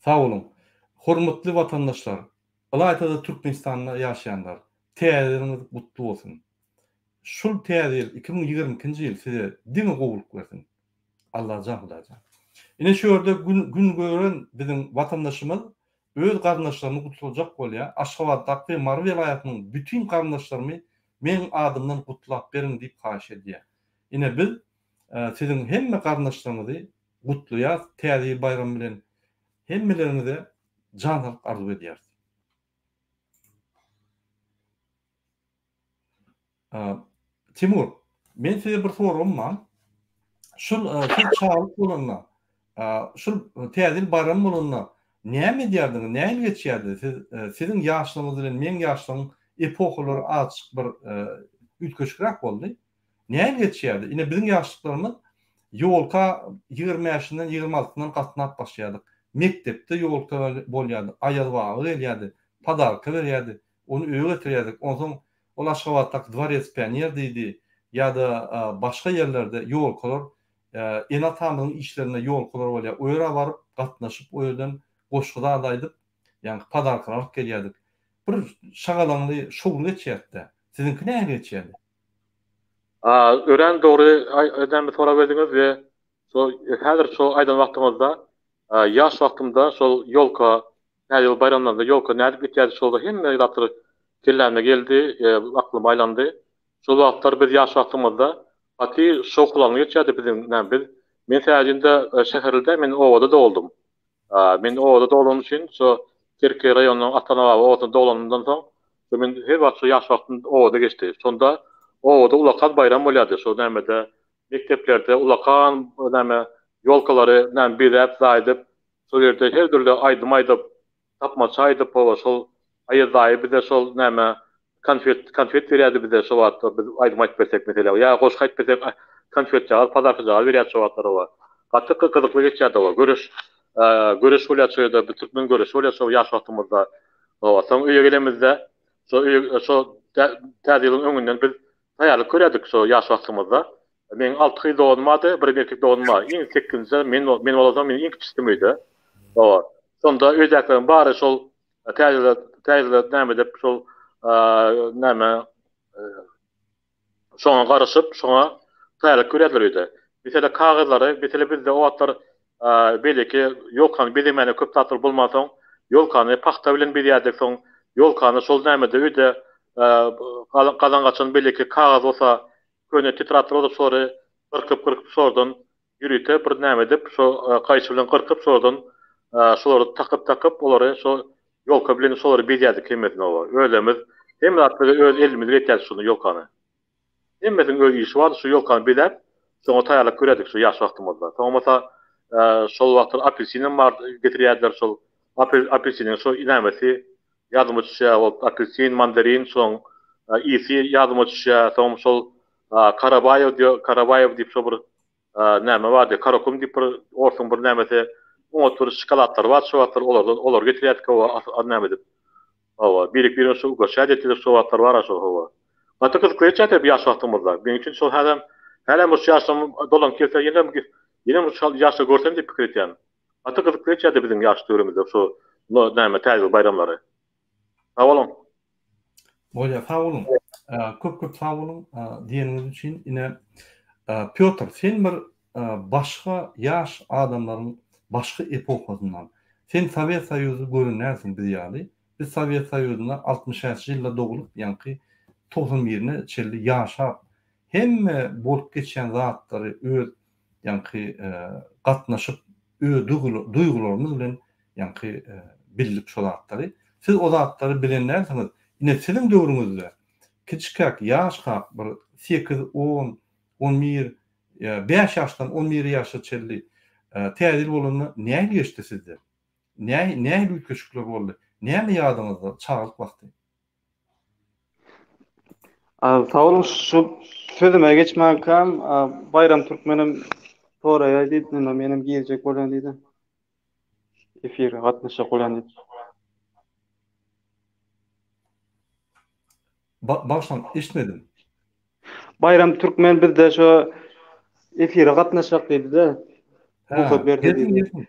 Sag boluň. Hormatly watandaşlar, ylaýta-da Türkmenistanda ýaşaýanlar, täze ýylyňyz gutly bolsun. Şul täze ýyl 2022-nji ýyl size diňe gowulyk bersin. Allajan Hudaýjan. Ine şu ýerde gün gün gören biziň watandaşymyz öz garyndaşlaryny gutlajak bolýar. Aşgabatdaky we Mary welaýatynyň bütin garyndaşlarymy meň adymdan gutlap beriň diýip haýyş edýär. Ine biz siziň hemme garyndaşlaryňyzy gutlaýas täze ýyl baýramy bilen hemmeleriňize jan saglyk arzuw edýäris. Timur, men size bir soragym bar. Şul siz çagalyk bolanda, şul täze ýyl baýramy bolanda näme edýärdiňiz, nähili geçýärdi? Siz siziň ýaşlygyňyz bilen meň ýaşlygym epohalary azajyk bir üýtgeşikräk boldy. Nähili geçýärdi? Ine biziň ýaşlyklarymyz ýolka 20 bäşinden, 20 altyndan gatnap başlaýardyk. Mekdepde ýolka bolýardy, Aýaz baba gelýärdi, podarka berýärdi. Ony öýe getirýärdik. Onsoň ol Aşgabatdaky Dworec pioner diýdi ýa-da başga ýerlerde ýolkalar ene-atamyzyň işlerinde ýolkalar bolýar. O ýere baryp, gatnaşyp, o ýerden goşgy zat aýdyp, ýaňky podarkalary alyp gelýärdik. Bir şagalaňly, şowly geçýärdi-dä. Siziňki nähili geçýärdi? Örän dogry näme sorag berdiňiz we şo häzir şo aýdan wagtyňyzda ýaş wagtymda şol ýolka Täze ýyl baýramlarynda ýolka nädip gitýärdi şol hemme zatlar kelläme geldi, aklyma aýlandy. Şol wagtlar biz ýaş wagtymyzda gaty şowhulanly geçýärdi biziň näme biz men sähedinde şäherli däl men obada doguldym. Men obada doglanym üçin şo Kerki raýonynyň Atanababa obasynda doglanymdan soň şo men her wagt şo ýaş wagtym obada geçdi. Şonda obada ullakan baýram bolýardy şo nämede mekdeplerde ullakan näme ýolkalary näme bezäp zaýdyp Şol ýerde her dürli aýdym aýdyp, tapmaça aýdyp, hawa, şol Aýaz daýy bize şol näme, konfet, konfet berýärdi bize şo wagtlar, biz aýdym aýdyp bersek, meselem, ýa goşgy aýdyp bersek, konfetjagaz, podarkajagaz berýärdi şo wagtlar, hawa. Gaty gyzykly geçýärdi, hawa. Göreş, göreş bolýardy şo ýerde, bir türkmen göreşi bolýardy şo ýaş wagtymyzda. Hawa, soň öýe gelenimizde, şo öýe, şo Täze ýylyň öňünden biz taýýarlyk görýärdik şo ýaş wagtymyzda. Meň alty gyz doganym bardy, bir erkek doganym bar. Iň sekizinjisi men men bolamsoň men iň kiçisidim öýde. Hawa. Şonda öýdäkileriň bary şol Täze täze näme edip şol näme şoňa garaşyp, şoňa taýýarlyk görýärdiler öýde. Mesele kagyzlary, mesele bizde o wagtlar beýleki ýolkany bezemäne köp zatlar bolmansoň, ýolkany pagta bilen bezýärdik, soň ýolkany şol nämede öýde galan gaçan beýleki kagyz bolsa, köne tetradlar bolsa şolary gyrkyp-gyrkyp şolardan ýörite bir näme edip, şo gaýçy bilen gyrkyp şolardan şolary takyp-takyp olary şo ýolka bilen şolary bezýärdik hemmesini oba. Özlerimiz hemme zatlary öz elimiz bilen etýärdik şony ýolkany. Hemmesiniň öz işi bardy şu ýolkany bezäp şoňa taýýarlyk görýärdik şu ýaş wagtymyzda. Soň bolsa şol wagtlar apelsinem bar getirýärdiler şol apelsiniň şo nämesi ýadyma düşýär ol apelsin, mandarin şoň ysy ýadyma düşýär. Soň şol Karabaýew diýip, Karabaýew diýip şo bir näme bardy, Karakum diýip bir orsuň bir nämesi, oňat bir şokoladlary bardy şo wagtlar, olardan olary getirýärdik hawa, näme edip. Hawa, birek-birege şo ugraşýardy etdiler şo wagtlar bar-a şo hawa. Gaty gyzykly geçýärdi bu ýaş wagtymyzda. Meň üçin şol hälem, hälem şu ýaşlarym dolanyp gelse ýenem, ýenem şu ýaşda görsem diýip pikir etýän. Gaty gyzykly geçýärdi biziň ýaş döwrümizde şu näme Täze ýyl baýramlary. Sag boluň. Bolýar, sag boluň. Köp köp sag boluň diýeniňiz üçin. Ine, Pýotr, sen bir başga ýaş adamlaryň başga epohasyndan. Sen Sowet Soýuzy gören dälsiň biz ýaly. Biz Sowet Soýuzynda 65-nji ýylda doglup, ýaňky 91-ine çenli ýaşap, hemme bolup geçýän zatlary öz ýaňky gatnaşyp, öz duýgularymyz bilen ýaňky bildik şo zatlary. Siz o zatlary bilen dälsiňiz. Ine siziň döwrüňizde kiçikäk, ýaşkak bir sekiz, on, on bir, bäş ýaşdan on bir ýaşa çenli Täze ýyl bolanda nähili geçdi sizde? Nähili üýtgeşikler boldy? Näme ýadyňyzda çagalyk wagty? Sag boluň şu sözüme geçmänkäm Baýram Türkmenem soraýaý diýdi, indi menem girjek bolýan diýdi. Efire gatnaşjak bolýan diýdi. Bagyşlaň, eşitmedim. Baýram Türkmen bizde şu efire gatnaşjak diýdi-de. Rugsat berse diýdi.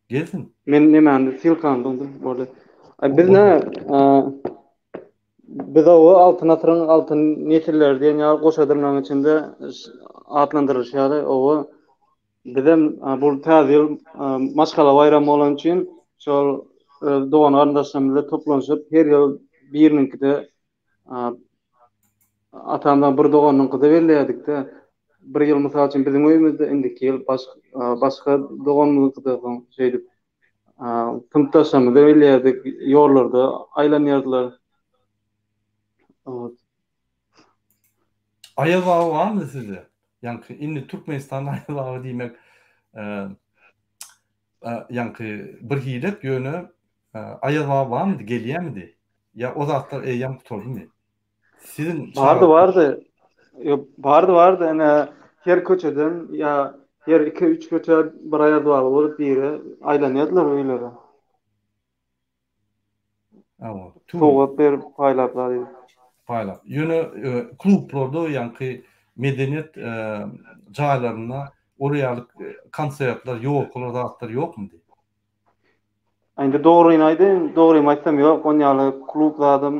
Gelsin. Men nemäni ssylkany doňdum boldy. Biz ne biz o altyn asyryň altyn nesilleri diýen ýaly goşa dyrnagyň içinde atlandyrylyşy ýaly oba bizem bu täze ýyl maşgala baýramy bolany üçin şol öz dogan garyndaşlarymyz bilen toplanyşyp her ýyl biriniňkide Atamdan bir doganyňkyda belleýädikde. Bir ýyl mysal üçin biziň öýümizde, indiki ýyl başga doganymyzyňkyda soň şeýdip synpdaşlarymyzda belleýärdik, ýollarda aýlanýardylar. Aýaz baba barmy sizde? Ýaňky indi Türkmenistanda Aýaz baba diýmek ýaňky bir hilek ýöne Aýaz baba barmydy, gelýärmidi? Ýa o zatlar eýýäm gutardymy? Siziň Bardy, bardy. Ýok, bardy, bardy. Ine, her köçeden ýa her iki-üç köçe bir Aýaz baba bolup biri aýlanýardylar öýlere. Hawa. Sowgat berip paýlap zat edip. Paýlap. Ýöne klublarda ýaňky medeniýet jaýlarynda ol ýaly konsertler, ýolkalar zatlar ýokmydy? Indi dogryny aýdaýyn, dogrymy aýtsam ýok, on ýaly klub zadam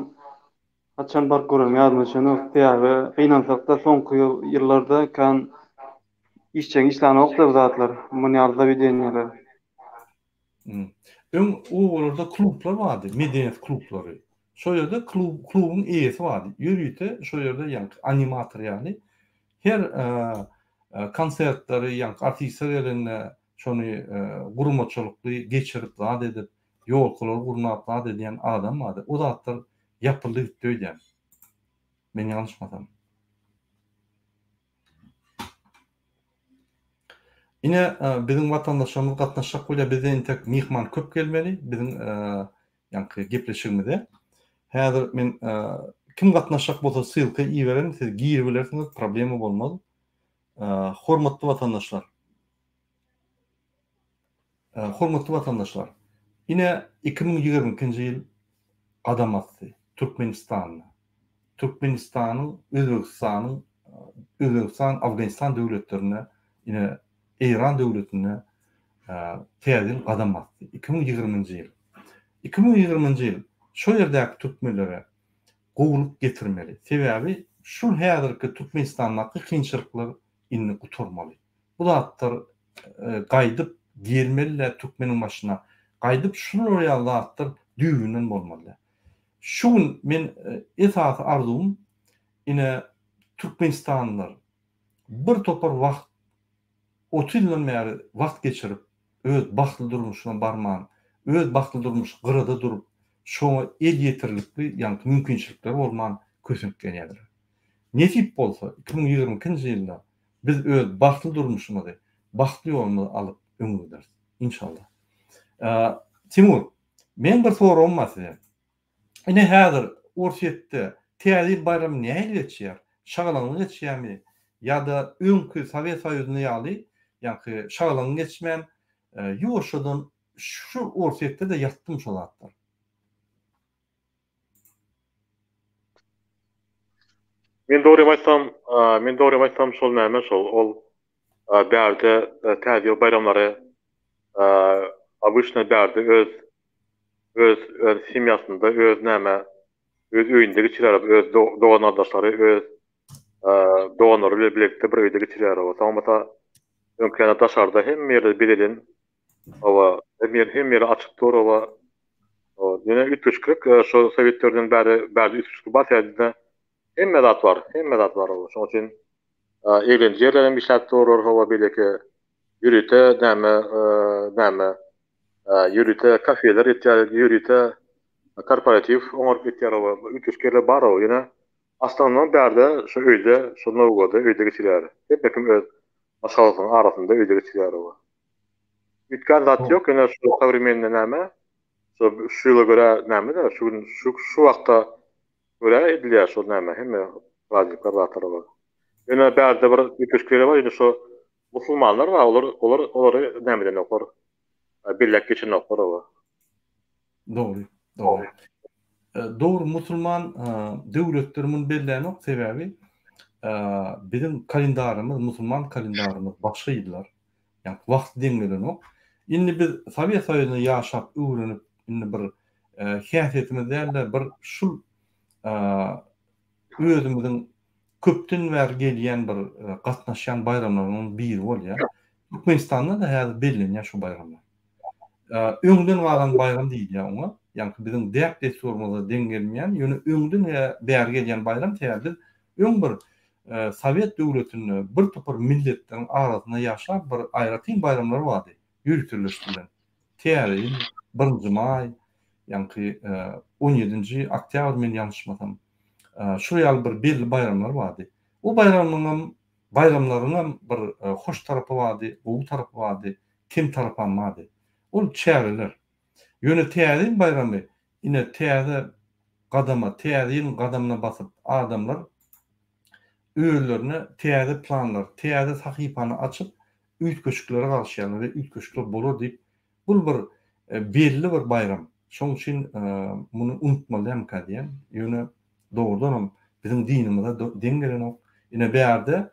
haçan baryp görenim ýadyma düşenok. Sebäbi gynansakda soňky ýyllarda kän işjeň işlänokdy bu zatlar, mun ýaly zawedeniýeler. Öň obalarda klublar bardy, medeniýet klublary. Şo ýerde klub klubuň eýesi bardy. Ýörite şo ýerde ýaňky animator ýaly her konsertleri ýaňky artistler gelende şony gurmaçylykly geçirip zat edip, ýolkalary gurnap zat edýän adam bardy. O zatlar ýapyldy gitdi öýdýän. Men ýalňyşmasam. Ine biziň watandaşlarymyz gatnaşjak bolýar. Bizde entek myhman köp gelmeli biziň ýaňky gepleşigimize. Häzir men kim gatnaşjak bolsa ssylka ibererin siz giribilersiňiz problema bolmaz. Hormatly watandaşlar. Hormatly watandaşlar. Ine 2022-nji ýyl gadam basdy Türkmenistanda. Türkmenistanyň, Özbegistanyň, Özbegistan, Afganistan döwletlerinde, ine Eýran döwletinde täze ýyl gadam basdy. 2020-nji ýyl. 2020-nji ýyl şo ýerdäki türkmenlere gowulyk getirmeli. Sebäbi şul häzirki Türkmenistandaky kynçylyklar indi gutarmaly. Bu zatlar gaýdyp gelmeli-dä türkmeniň başyna. Gaýdyp şular ýaly zatlar düýbünden bolmaly-dä. Şu gün men esasy arzuwym ine türkmenistanlylar bir topar wagt 30 ýyldan bäri wagt geçirip öz bagtly durmuşyna barman öz bagtly durmuş gyrada durup şoňa el ýetirlikli ýaňky mümkinçilikleri bolman kösenip gelýärler. Nesip bolsa 2022-nji ýylda biz öz bagtly durmuşymyzy bagtly ýolumyzy alyp öňe gideris. Inşallah. Timur, Meň bir soragym bar size. Ine häzir Orsýetde Täze ýyl baýramy nähili geçýär? Şagalaňly geçýärmi? Ýa-da öňki Sowet Soýuzynda ýaly, ýaňky şagalaňly geçmän, ýuwaşjadan şu Orsýetde-de ýatdymy şo zatlar? Men dogrymy aýtsam, men dogrymy aýtsam şol näme şol ol bärde täze ýyl baýramlary obyçno bärde öz öz öz semýasynda öz näme öz öýünde geçirýär öz dogan gardaşlary öz doganlary bilen bilelikde bir öýde geçirýär soň bolsa öňki ýaly daşarda hemme ýerde bezelen Hawa, hemme ýer, hemme ýeri açyk dur, hawa. Hawa, ýöne üýtgeşiklik e, şo sowet döwründen bäri bärde üýtgeşiklik bar, sebäbi hemme zat bar, hemme zat bar, hawa. Şonuň üçin e, eglenji ýerler hem işläp durlar, hawa, beýleki ýörite näme, e, näme, ýörite kafeler etýär, ýörite korporatiw oňaryp etýär, hawa. Üýtgeşik ýerler bar, hawa. Ýöne Aslandan bärde şu öýde, şu Nowgorda öýde geçirýär. Hemme kim öz maşgalasynyň arasynda öýde geçirýär, hawa. Üýtgän zat ýok, ýöne şu sowremennyý näme, şu şu ýyla görä näme-de, şu gün şu şu wagta görä edilýär şol näme, hemme prazdnikler zatlar bar. Ýöne bärde bir üýtgeşik ýeri bar, ýöne şu musulmanlar bar, olar olar olary näme edenoklar, belläp geçenoklar olar. Dogry, dogry. Dogry, musulman döwletleri muny bellänok, sebäbi biziň kalendarymyz, musulman kalendarymyz başga ýyllar. Ýagny wagt deň gelenok. Indi biz Sowet Soýuzynda ýaşap, öwrenip, indi bir häsiýetimiz däl-de, bir şul özümiziň köpden bäri gelýän bir gatnaşýan baýramlarynyň biri bolýar. Türkmenistanda-da häzir bellenýär şu baýramlar. Öňden galan baýram diýilýär oňa. Ýagny biziň däp-dessurymyza deň gelmeýän, ýöne öňden bäri gelýän baýram, sebäbi biz öň bir sowet döwletinde bir topar milletleriň arasynda ýaşap bir aýratyn baýramlar bardy, ýöriteleşdirilen. Täze ýyl, birinji maý, ýaňky on ýedinji oktýabr men ýalňyşmasam. Şular ýaly bir belli baýramlar bardy. O baýramyňam, baýramlaryňam bir hoş tarapy bardy, gowy tarapy bardy, kem tarapam bardy. Ol çäreler. Ýöne Täze ýyl baýramy ine täze gadama, täze ýylyň gadamyna basyp adamlar özlerine täze planlar, täze sahypany açyp üýtgeşiklere garaşýarlar we üýtgeşikler bolar diýip bul bir belli bir baýram. Şoň üçin muny unutmaly dälmikä diýýän. Ýöne dogrudanam biziň dinimize deň gelenok. Ine bärde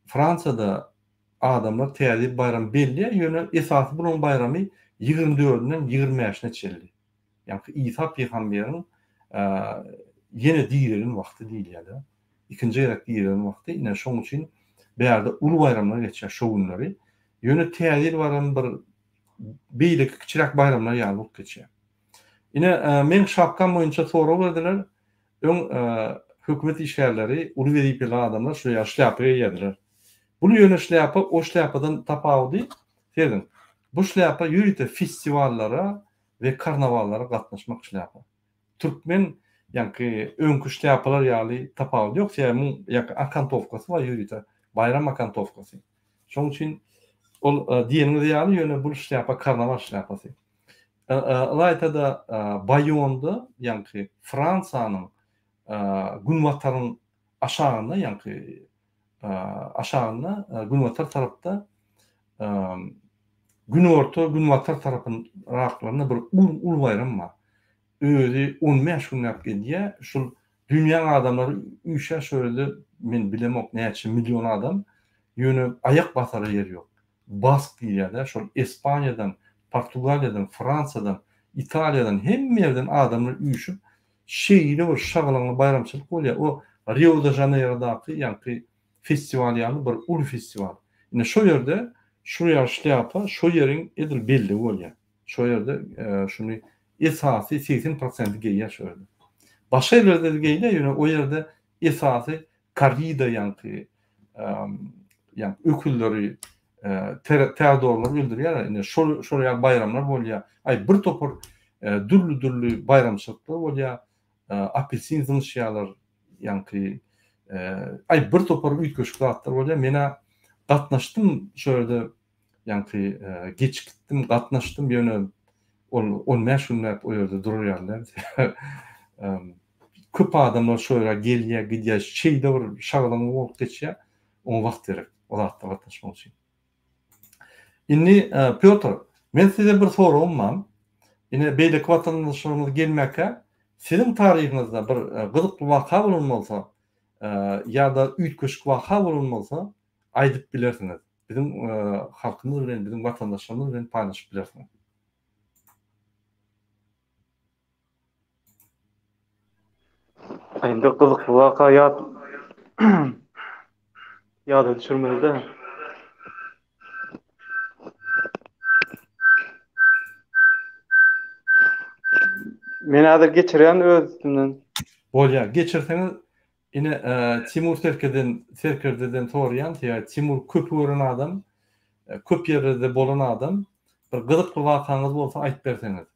Fransiýada adamlar täze ýyl baýramy belleýär, ýöne esasy bularyň baýramy 24 dördünden 25-ine çenli. Ýagny Isa pygamberiň ýene direlen wagty diýilýär-de. Ikinji gezek direlen wagty. Ine şoň üçin bärde uly baýramlar geçýär şo günleri. Ýöne täze ýyl baýramy bir beýleki kiçiräk baýramlar ýaly bolup geçýär. Ine meň şapkam boýunça sorag berdiler. Öň hökümet işgärleri, uly wezipeli adamlar şu ýaly şlýapa geýýärdiler. Bul ýöne şlýapa o şlýapadan tapawudy, serediň, bu şlýapa ýörite festiwallara we karnawallara gatnaşmak şlýapa. Türkmen ýaňky öňki şlýapalar ýaly tapawudy ýok, sebäbi muň ýaňky okantowkasy bar ýörite, baýram okantowkasy. Şonuň üçin ol diýeniňiz ýaly ýöne bul şlýapa karnawal şlýapasy. Ylaýta-da Baýonda, ýaňky Fransiýanyň günbataryň aşagynda, ýaňky aşagynda, günbatar tarapda günorta, günbatar tarapyraklarynda bir uly uly baýram bar. Özi 15 günläp gidýär. Şul dünýäň adamlary üýşýär şo ýerde, men bilemok näçe million adam, ýöne aýak basara ýer ýok. Bask diýilýär-dä, şol Ispaniýadan, Portugaliýadan, Fransiýadan, Italiýadan, hemme ýerden adamlar üýşüp, şeýle bir şagalaňly baýramçylyk bolýar. O Rio de Žaneýrodaky ýaňky festiwal ýaly bir uly festiwal. Ine şo ýerde şu ýaly şlýapa şo ýeriň edil belligi bolýar. Şo ýerde şuny esasy 80 prosenti geýýär şo ýerde. Başga ýerlerde-de geýilýär, ýöne o ýerde esasy korrida ýaňky ýaňky öküzleri tärdorlary öldürýärler. Ine şol şol ýaly baýramlar bolýar. Aý bir topar dürli-dürli baýramçylyklar bolýar. Apelsin zyňyşýarlar. Ýaňky aý bir topar üýtgeşik zatlar bolýar. Men-ä gatnaşdym şo ýerde ýaňky geçip gitdim, gatnaşdym, ýöne ol 15 günläp o ýerde durar ýaly däl. Köp adamlar şo ýere gelýär, gidýär, şeýle bir şagalaňly bolup geçýär. Oňa wagt gerek, o zatlara gatnaşmak üçin. Indi Pýotr, men size bir soragym bar. Ine beýleki watandaşlarymyz gelmäkä, siziň taryhyňyzda bir gyzykly waka bolan bolsa, ýa-da üýtgeşik waka bolan bolsa, aýdyp bilersiňiz. Biziň halkymyz bilen, biziň watandaşlarymyz bilen paýlaşyp bilersiňiz. Indi gyzykly waka ýat ýada düşürmeli-de. Men häzir geçirýän öz üstümden. Bolýar, geçirseňiz ine Timur serkeden serkerdeden soraýan, sebäbi Timur köpi gören adam, köp ýerlerde bolan adam. Bir gyzykly wakaňyz bolsa aýdyp berseňiz.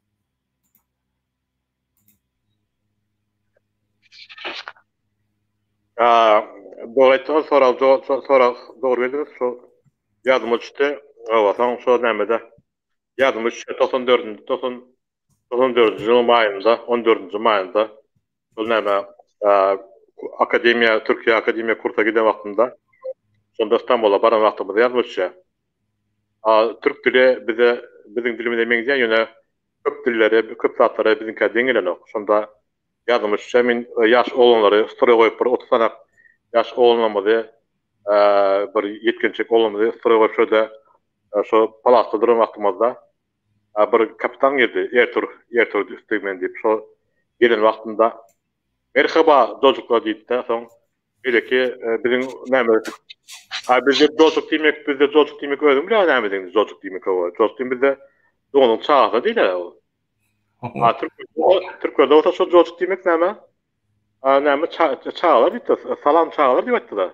Dogry aýtdyňyz, sorag sorag dogry berdiňiz. Şo ýadyma düşdi. Hawa, soň şo nämede ýadyma düşdi 94-nji 90 94-nji ýylyň maýynda, 14-nji maýynda şol näme akademiýa, Türkiýe akademiýa kursa giden wagtymda şonda Stambula baran wagtymyzda ýadyma düşýär. Türk dili bize biziň dilimize meňzeýär, ýöne köp dillere, köp zatlara biziňkä deň gelenok. Şonda ýadyma düşýär, men ýaş oglanlary stroý goýup bir 30 sany ýaş oglanlarymyzy bir ýetginjek oglanymyzy stroý goýup şöyle şo palasda duran wagtymyzda bir kapitan girdi, Ertur, Ertur Üstegmen diýip, şo gelen wagtynda Merhaba, jojuklar diýdi-de, soň Beýleki biziň näme A bizde jojuk diýmek, bizde jojuk diýmek özüň bilýän näme diýmek jojuk diýmek hawa. Jojuk diýmek bizde doňuzyň çagasy diýilýär o. A türk türklerde bolsa şol jojuk diýmek näme? A näme çagalar diýipdir. Salam çagalar diýip aýtdylar.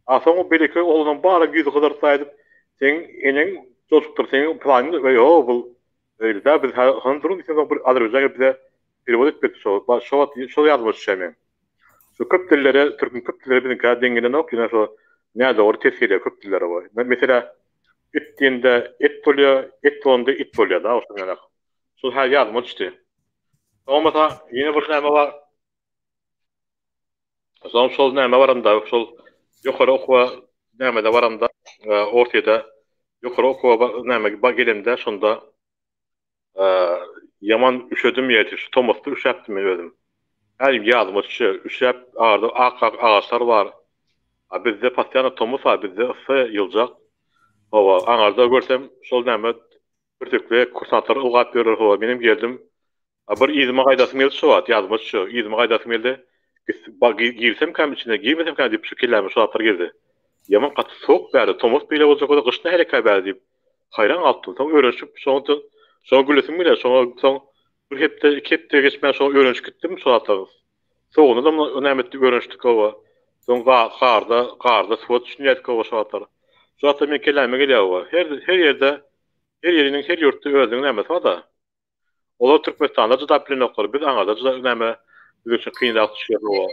A soň o beýleki oglunyň bary ýüzi gyzaryp aýdyp, seň eneň jojukdyr, seň planyň ýok bu öýle däl biz hany duruň diýseň bir Azerbaýjan gelip bize perewod edip berdi şo şo wagt şol ýadyma düşýär meň. Şu köp dillere türküň köp dilleri biziňkä deň gelenok ýöne şo nädogry ters gelýär köp dillere we meselä it diýende et bolýar et bolanda it bolýar da şoň ýaly. Şol häzir ýadyma düşdi. Bolmasa ýene bir näme bar. Soň şol näme baramda şol ýokary okuwa nämede baramda Orsýede ýokary okuwa näme gelemde şonda Ýaman üşedim ýeti, şu tomusda üşäpdim men özüm. Her ýyl ýadyma düşýär, üşäp arada ak-ak agaçlar bar. A bizde postoýanno tomus a bizde yssy ýyljak. Hawa, aňarda görsem şol näme pürtekli kursantlar ylgap ýörler hawa menem geldim. A bir yzyma gaýdasym geldi şo wagt ýadyma düşýär, yzyma gaýdasym geldi. Girsemkäm içine, girmesemkäm diýip şu kelläme şu zatlar geldi. Ýaman gaty sowuk bärde, tomus beýle boljak bolsa gyş nähilikä bärde diýip Haýran galypdym. Soň öwrenişip, şoňa şoňa gülesim gelýär. Şoňa soň bir hepde, iki hepde geçmän şoňa öwrenişip gitdim şo zatlara. Sowugynda da näme etdik, öwrenişdik hawa. Soň garda, garda suwa düşünýärdik hawa şo zatlar. Şo zatlar meň kelläme gelýär hawa. Her her ýerde, her ýeriniň, her ýurtda özüniň nämesi bar-da. Olar Türkmenistanda jydap bilenoklar, biz aňarda jyda näme biz üçin kynrak düşýär hawa.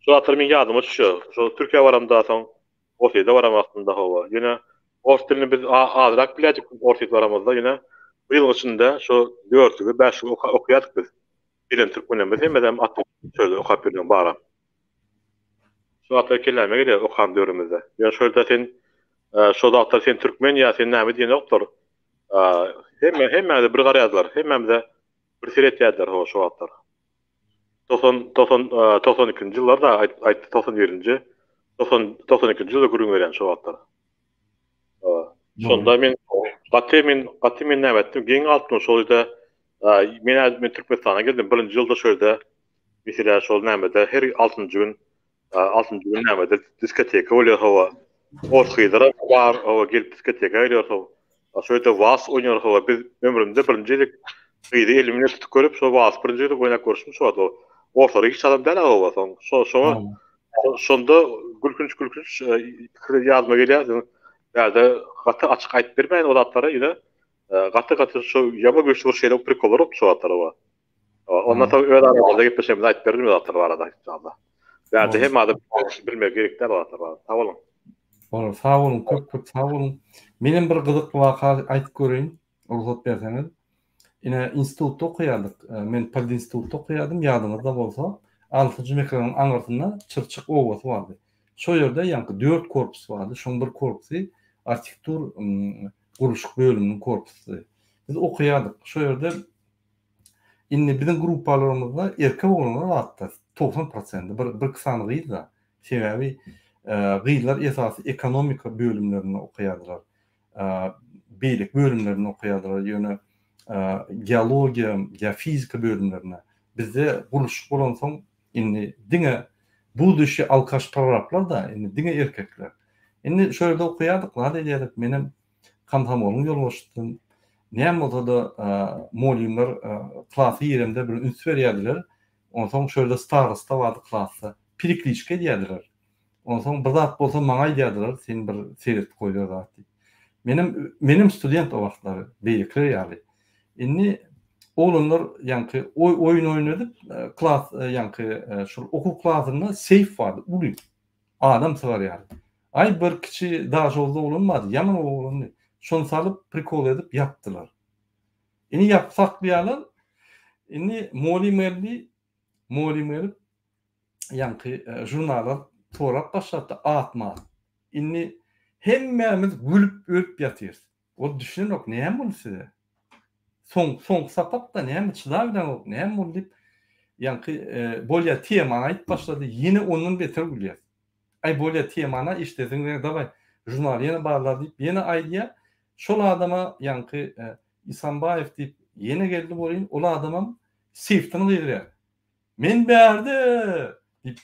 Şu zatlar meň ýadyma düşýär. Şo Türkiýä baramda soň Orsýete baran wagtymda hawa. Ýöne ors dilini biz azrak bilýärdik Orsýete baramyzda ýöne bir ýylyň içinde şo dörtlügi, bäşligi okaýardyk biz. Gelen türkmenlerimiz hemmesem atly şöyle okap ýörlen bara. Şu zatlar kelläme gelýär okan döwrümizde. Ýöne şo ýerde sen şo zatlar sen türkmen ýa sen näme diýenoklar. Hemme hemmämize bir garaýardylar. Hemmämize bir seretýärdiler ho şo wagtlar. 90 90 92-nji ýyllar da aýtdy 91-nji 90 92-nji ýylda gürrüň berýän şo wagtlar. Şonda men gaty men gaty men näme etdim geň galypdym şol ýerde. Men men Türkmenistana geldim birinji ýylda şu ýerde meselä şol nämede her altynjy gün altynjy gün nämede diskoteka bolýar hawa. Ors gyzlar bar hawa gelip diskoteka gelýär hawa. Şo ýerde wals oýnaýar hawa biz ömrümde birinji gezek gyzy elim bilen tutup görüp şo wals birinji gezek oýnap görüşüm şo wagt. Orslary hiç adam däl hawa soň şo şoňa şonda gülkünç gülkünç pikir ýadyma gelýär. Bärde gaty açyk aýdyp bermäýin o zatlary ýöne Gaty gaty şu ýama güýçli bir şeýle prikollar bolupdy şu wagtlar oba. Ondan soň öz aramyzda gepleşemizde aýdyp berdim o zatlar barada inşallah. Bärde hemme adam bilmegi gerek däl o zatlar barada. Sag boluň. Bolar, sag boluň, köp köp sag boluň. Menem bir gyzykly waka aýdyp göreýin, rugsat berseňiz. Ine, institutda okaýardyk. Men polidinstitutda okaýardym, ýadyňyzda bolsa, altynjy mekranyň aňyrsynda Çyrçyk obasy bardy. Şo ýerde ýaňky dört korpus bardy. Şoň bir korpusy arhitektur gurluşyk bölüminiň korpusy. Biz okaýardyk. Şo ýerde indi biziň gruppalarymyzda erkek oglanlar bardy, 90 prosendi, bir birki sany gyz-da. Sebäbi gyzlar esasy ekonomika bölümlerinde okaýardylar. Beýleki bölümlerinde okaýardylar, ýöne geologiýa, geofizika bölümlerinde. Bizde gurluşyk bolansoň Indi diňe buduşi alkaş prorablar-da, indi diňe erkekler. Indi şo ýerde okaýardyk, zat edýärdik, menem komsomolyň ýolbaşçysydym. Näme bolsa-da, mugallymlar klasa giremde bir üns berýärdiler. Onsoň şo ýerde starosta bardy klasda. Perikliçka edýärdiler. Onsoň bir zat bolsa maňa aýdýardylar, sen bir seret goýber zat diýip. Menem menem student o wagtlar, beýlekiler ýaly. Indi oglanlar ýaňky oýun oýun edip, klas ýaňky şol okuw klasynda seýf bardy, uly. Adam sygar ýaly. Aý bir kiçi daşoguzly oglan bardy, ýaman oglandy. Şony salyp, prikol edip ýapdylar. Indi ýapyp saklaýarlar. Indi mugallym geldi, mugallym gelip ýaňky žurnala sorap başlapdy at-mat. Indi hemmämiz gülüp ölüp ýatyrys. Ol düşünenok näme boldy size? Soň soňky sapakda näme çydabileňok näme boldy diýip ýaňky bolýa temany aýdyp başlady ýene ondan beter gülýäs. Aý bolýa temany eşidesiň daway žurnaly ýene barla diýip ýene aýdýa. Şol adama ýaňky Isambaýew diýip ýene geldi welin ol adamam seýfden gygyrýar. Men bärde! diýip,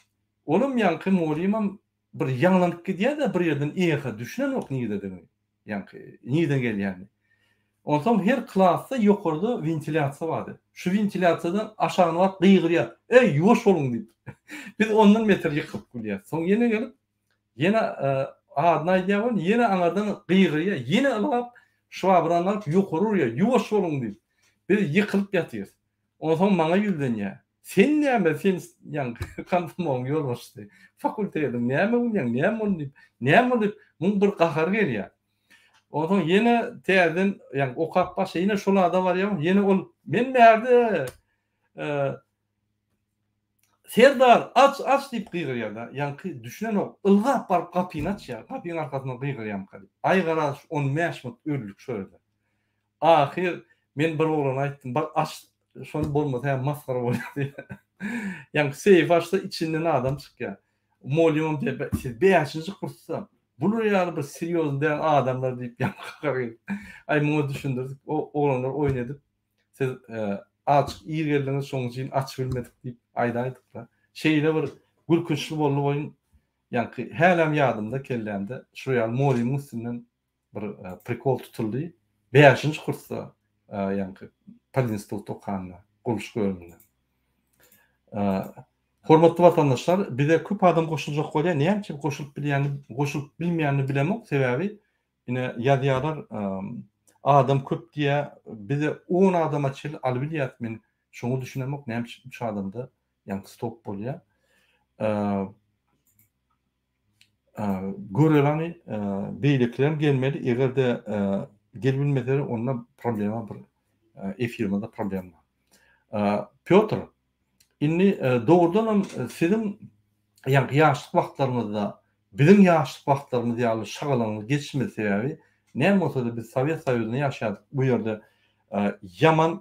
olam ýaňky mugallymam bir ýaňlanyp gidýär-de bir ýerden eha düşünenok nirededigini, ýaňky nireden gelýänini. Onsoň her klasda ýokarda wentilýasiýa bardy. Şu wentilýasiýadan aşagyna baryp gygyrýar, Eý, ýuwaş boluň! diýip. Biz ondan beter ýykylyp gülýäs. Soň ýene gelip, ýene adyny aýdýar welin, ýene aňyrdan gygyrýar, ýene ylgap, şwabrany alyp ýokary urýar, Ýuwaş boluň! diýip. Biz ýykylyp ýatyrys. Onsoň maňa ýüzlenýär. Sen näme, sen ýaňky komsomolyň ýolbaşçysy, fakultetiň, näme gülýäň, näme boldy diýip, näme boldy diýip, muň bir gahary gelýär. Onsoň ýene täzeden ýaňky okap başlaýar, ýene şol ada barýar, ýene ol, men bärde, Serdar, aç, aç diýip gygyrýar-da, ýaňky düşünenok, ylgap baryp gapyny açýar, gapyň arkasyndan gygyrýarmyka diýip. Aý garaz, on bäş minut öldük şo ýerde. Ahyr men bir oglana aýtdym, bar aç şony bolmasa hem masgara bolýar diýip. Ýaňky seýfi açsa içinden adam çykýar. Mugallymam diýýär, siz bäşinji kursda bular ýaly bir serýozny däl adamlar diýip ýaňky gahar gelip. Aý muňa düşündirdik, o oglanlar oýun edip, siz azjyk ir geldiňiz şonuň üçin açyp bilmedik diýip aýdaýdykda. Şeýle bir gülkünçli boldy oýun. Ýaňky hälem ýadymda kellämde şu ýaly mugallymyň üstünden bir prikol tutuldy. Bäşinji kursda ýaňky polinstitutda okanda, gurluşyk bölüminde. Hormatly watandaşlar, bize köp adam goşuljak bolýar. Näme üçin goşulyp bilýänini, goşulyp bilmeýänini bilemok. Sebäbi ine ýazýarlar, adam köp diýýär. Bize on adama çenli alybilýäris. Men şoňa düşünemok, näme üçin üç adamda ýaňky stop bolýar. Göreli hany, beýlekilerem gelmeli, eger-de gelibilmeseler onda problema bir efirimizde problem bar. Pýotr, indi dogrudanam siziň ýaňky ýaşlyk wagtlaryňyzda biziň ýaşlyk wagtlarymyz ýaly şagalaňly geçmedi sebäbi näme bolsa-da biz Sowet Soýuzynda ýaşaýardyk bu ýerde ýaman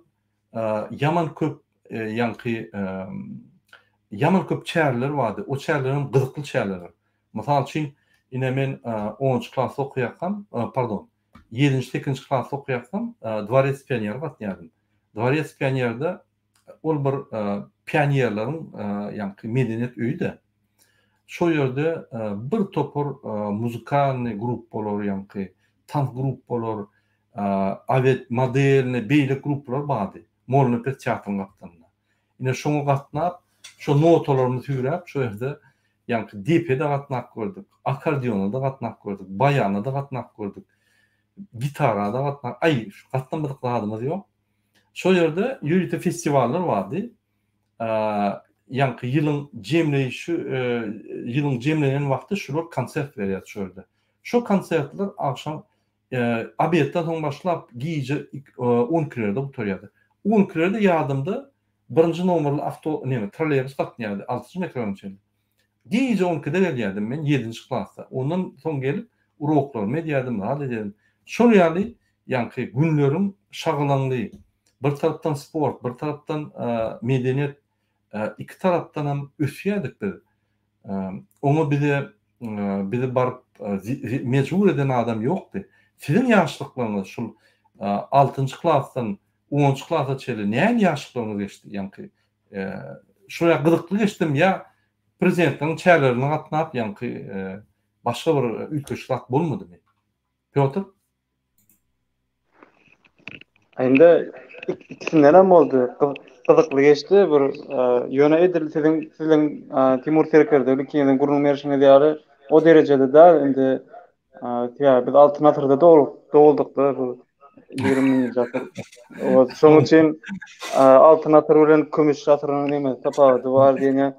ýaman köp ýaňky ýaman köp çäreler bardy. O çäreler hem gyzykly çäreler. Mysal üçin, ine men onunjy klasda okaýarkam, pardon, ýedinji, sekizinji klasda okaýarkam, Dworec pioneri gatnaýardym. Dworec pionerde ol bir pionerleriň ýaňky medeniýet öýi-de. Şo ýerde bir topar muzykalnyý gruppalar ýaňky tans gruppalar, awet modelnyý beýleki gruppalar bardy. Mollanepes teatryň gapdalynda. Ine şoňa gatnap, şo notalarymy süýräp şo ýerde ýaňky depe-de gatnap gördük, akkordeona-da gatnap gördük, baýana-da gatnap gördük, gitara-da gatnap, aý, gatnamadyk zadymyz ýok. Şo ýerde ýörite festiwallar bardy. Ýaňky ýylyň jemleýşi, ýylyň jemlenen wagty şular konsert berýärdi şo ýerde. Şo konsertler agşam obedden soň başlap gije on ikilerde gutarýardy. On ikilerde ýadymda birinji nomerli awto neme trolleýbus gatnaýardy altynjy metrodan çenli. Gije on ikide gelýärdim men ýedinji klasda. Ondan soň gelip uroklarymy edýärdim, zat edýärdim. Şol ýaly ýaňky günleriň şagalaňly, bir tarapdan sport, bir tarapdan medeniýet, iki tarapdanam ösýärdik biz. Oňa bize bizi baryp mejbur eden adam ýokdy. Siziň ýaşlyklaryňyz şul altynjy klasdan onunjy klasa çenli nähili ýaşlyklaryňyz geçdi ýaňky şol ýa gyzykly geçdimi ýa prezidentleriň çärelerine gatnap ýaňky başga bir üýtgeşik zat bolmadymy? Pýotr? Indi ikisinden hem boldy. Gyzykly geçdi. Bir ýöne edil siziň siziň Timur Serkerde ikiňiziň gürrüň berşiňiz ýaly o derejede däl. Indi sebäbi biz Altyn asyrda doguldykda bu 20-nji asyr. O şonuň üçin Altyn asyr bilen Kümüş asyrynyň näme tapawudy bar diýen.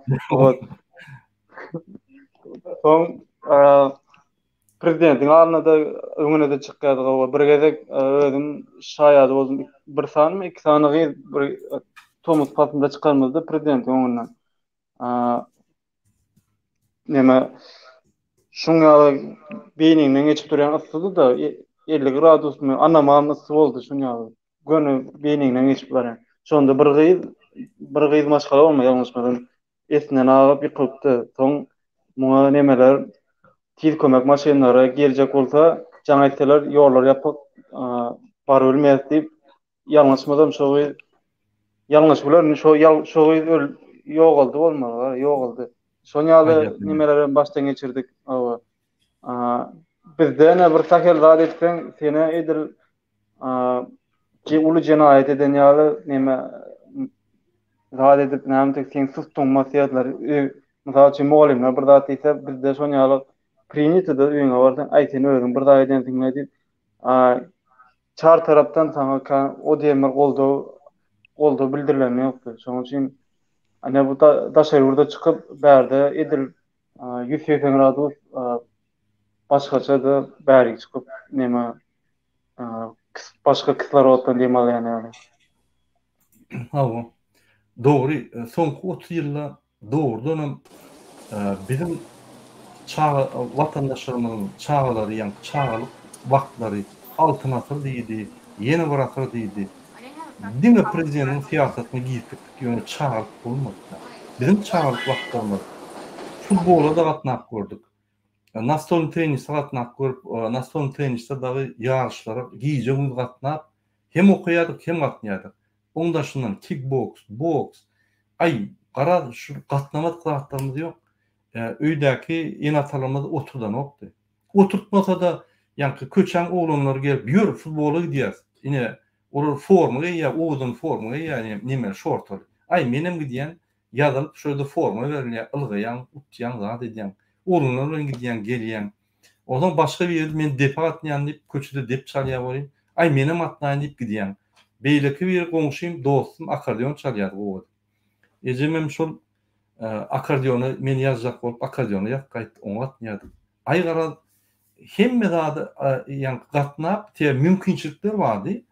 Soň Prezidentiň alnyna-da, öňüne-de çykýardyk hawa. Bir gezek özüm şaýady boldum. Bir sanymy, iki sany gyz bir tomus paslynda çykanymyzda prezidentiň öňünden. Neme şuň ýaly beýniňden geçip durýan yssydy-da, 50 gradusmy, anomam yssy boldy şuň ýaly. Göni beýniňden geçip barýan. Şonda bir gyz, bir gyz maşgala bolmaly ýalňyşmasam. Esinden agyp ýykylypdy. Soň muňa nemeler tiz kömek maşynlary geljek bolsa, jaň etseler ýollar ýapyk, baryp bilmeýäs diýip, ýalňyşmasam şo gyz ýalňyş bilen şo şo gyz öl ýogaldy bolmaly, ýogaldy. Şon ýaly nemeleri hem başdan geçirdik. Hawa. Bizde ene bir sähel zat etseň, seni edil uly jenaýat eden ýaly neme zat edip näme diýip seň sustuň basýardylar. Mysal üçin mugallymlar bir zat diýse bizde şon ýaly prinýatyda öýüňe barsaň aý sen özüň bir zat edensiň-le diýip çar tarapdan saňa o diýen bir goldaw goldaw bildirileni ýokdy. Şonuň üçin ine bu daşary ýurda çykyp bärde edil 180 gradus başgaça-da bärik çykyp neme başga kisloroddan dem alýan ýaly. Hawa. Dogry, soňky 30 ýylda dogrudanam biziň çaga watandaşlarymyzyň çagalary ýaňky çagalyk wagtlary Altyn asyr diýdi, ýene bir asyr diýdi. Diňe prezidentiň syýasatyna girip gitdik, ýöne çagalyk bolmady-da. Biziň çagalyk wagtlarymyz futbola-da gatnap gördük. Nastolny tennise gatnap görüp, nastolny tennisde dagy ýaryşlara gije-gündiz gatnap, hem okaýardyk, hem gatnaýardyk. Oň daşyndan kikboks, boks, aý, garaz, şu gatnamadyk zatlarymyz ýok. Öýdäki ene-atalarymyz oturdanokdy. Oturtmasa-da, ýaňky köçäň oglanlary gelip, ýör, futbola gidýäs. Ine, olar forma geýýär, owadan forma geýýär, neme, şortaly. Aý, menem gidýän, Ýazylyp şo ýerde forma berilýär, ylgaýaň, utýaň, zat edýäň. Oglanlar bilen gidýäň, gelýäň. Onsoň başga biri men depe gatnaýan diýip köçede dep çalýar welin, aý menem gatnaýyn diýip gidýäň. Beýleki biri goňşym, dostum akkordeon çalýardy gowy edip. Ejemem şol akkordeona meni ýazjak bolup akkordeona ýazyp gaýtdy, oňa gatnaýardyk. Aý garaz hemme zady ýaňky gatnap te mümkinçilikler bardy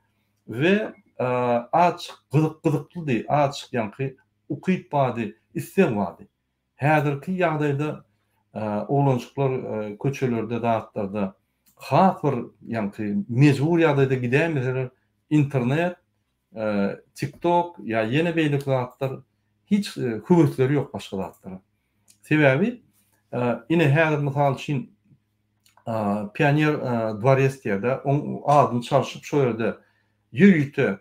we azjyk gyzyk gyzyklydy, azjyk ýaňky ukyp bardy, isleg bardy. Häzirki ýagdaýda oglanjyklar köçelerde zatlarda has bir ýaňky mejbur ýagdaýda gidäýmeseler internet, tiktok ýa ýene beýleki zatlar hiç höwesleri ýok başga zatlara. Sebäbi ine häzir mysal üçin Pioner dwores diýýär-de, oň adyny çalşyp şo ýerde ýörite.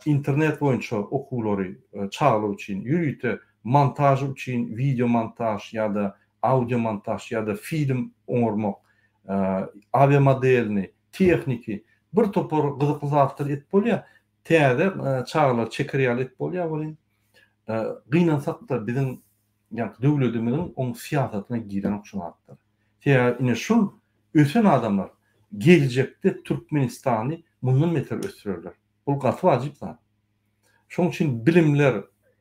Internet boýunça okuwlary çagalar üçin ýörite montaž üçin wideo montaž ýa-da audio montaž ýa-da film oňarmak, awia modelini, tehniki bir topar gyzykly zatlar edip bolýar. Täze çagalar çeker ýaly edip bolýar welin, gynansakda biziň ýa döwletimiziň oň syýasatyna girenok şu zatlar. Sebäbi ine şul ösen adamlar geljekde Türkmenistany mundan beter ösdürerler. Bul gaty wajyp zat. Şoň üçin bilimler,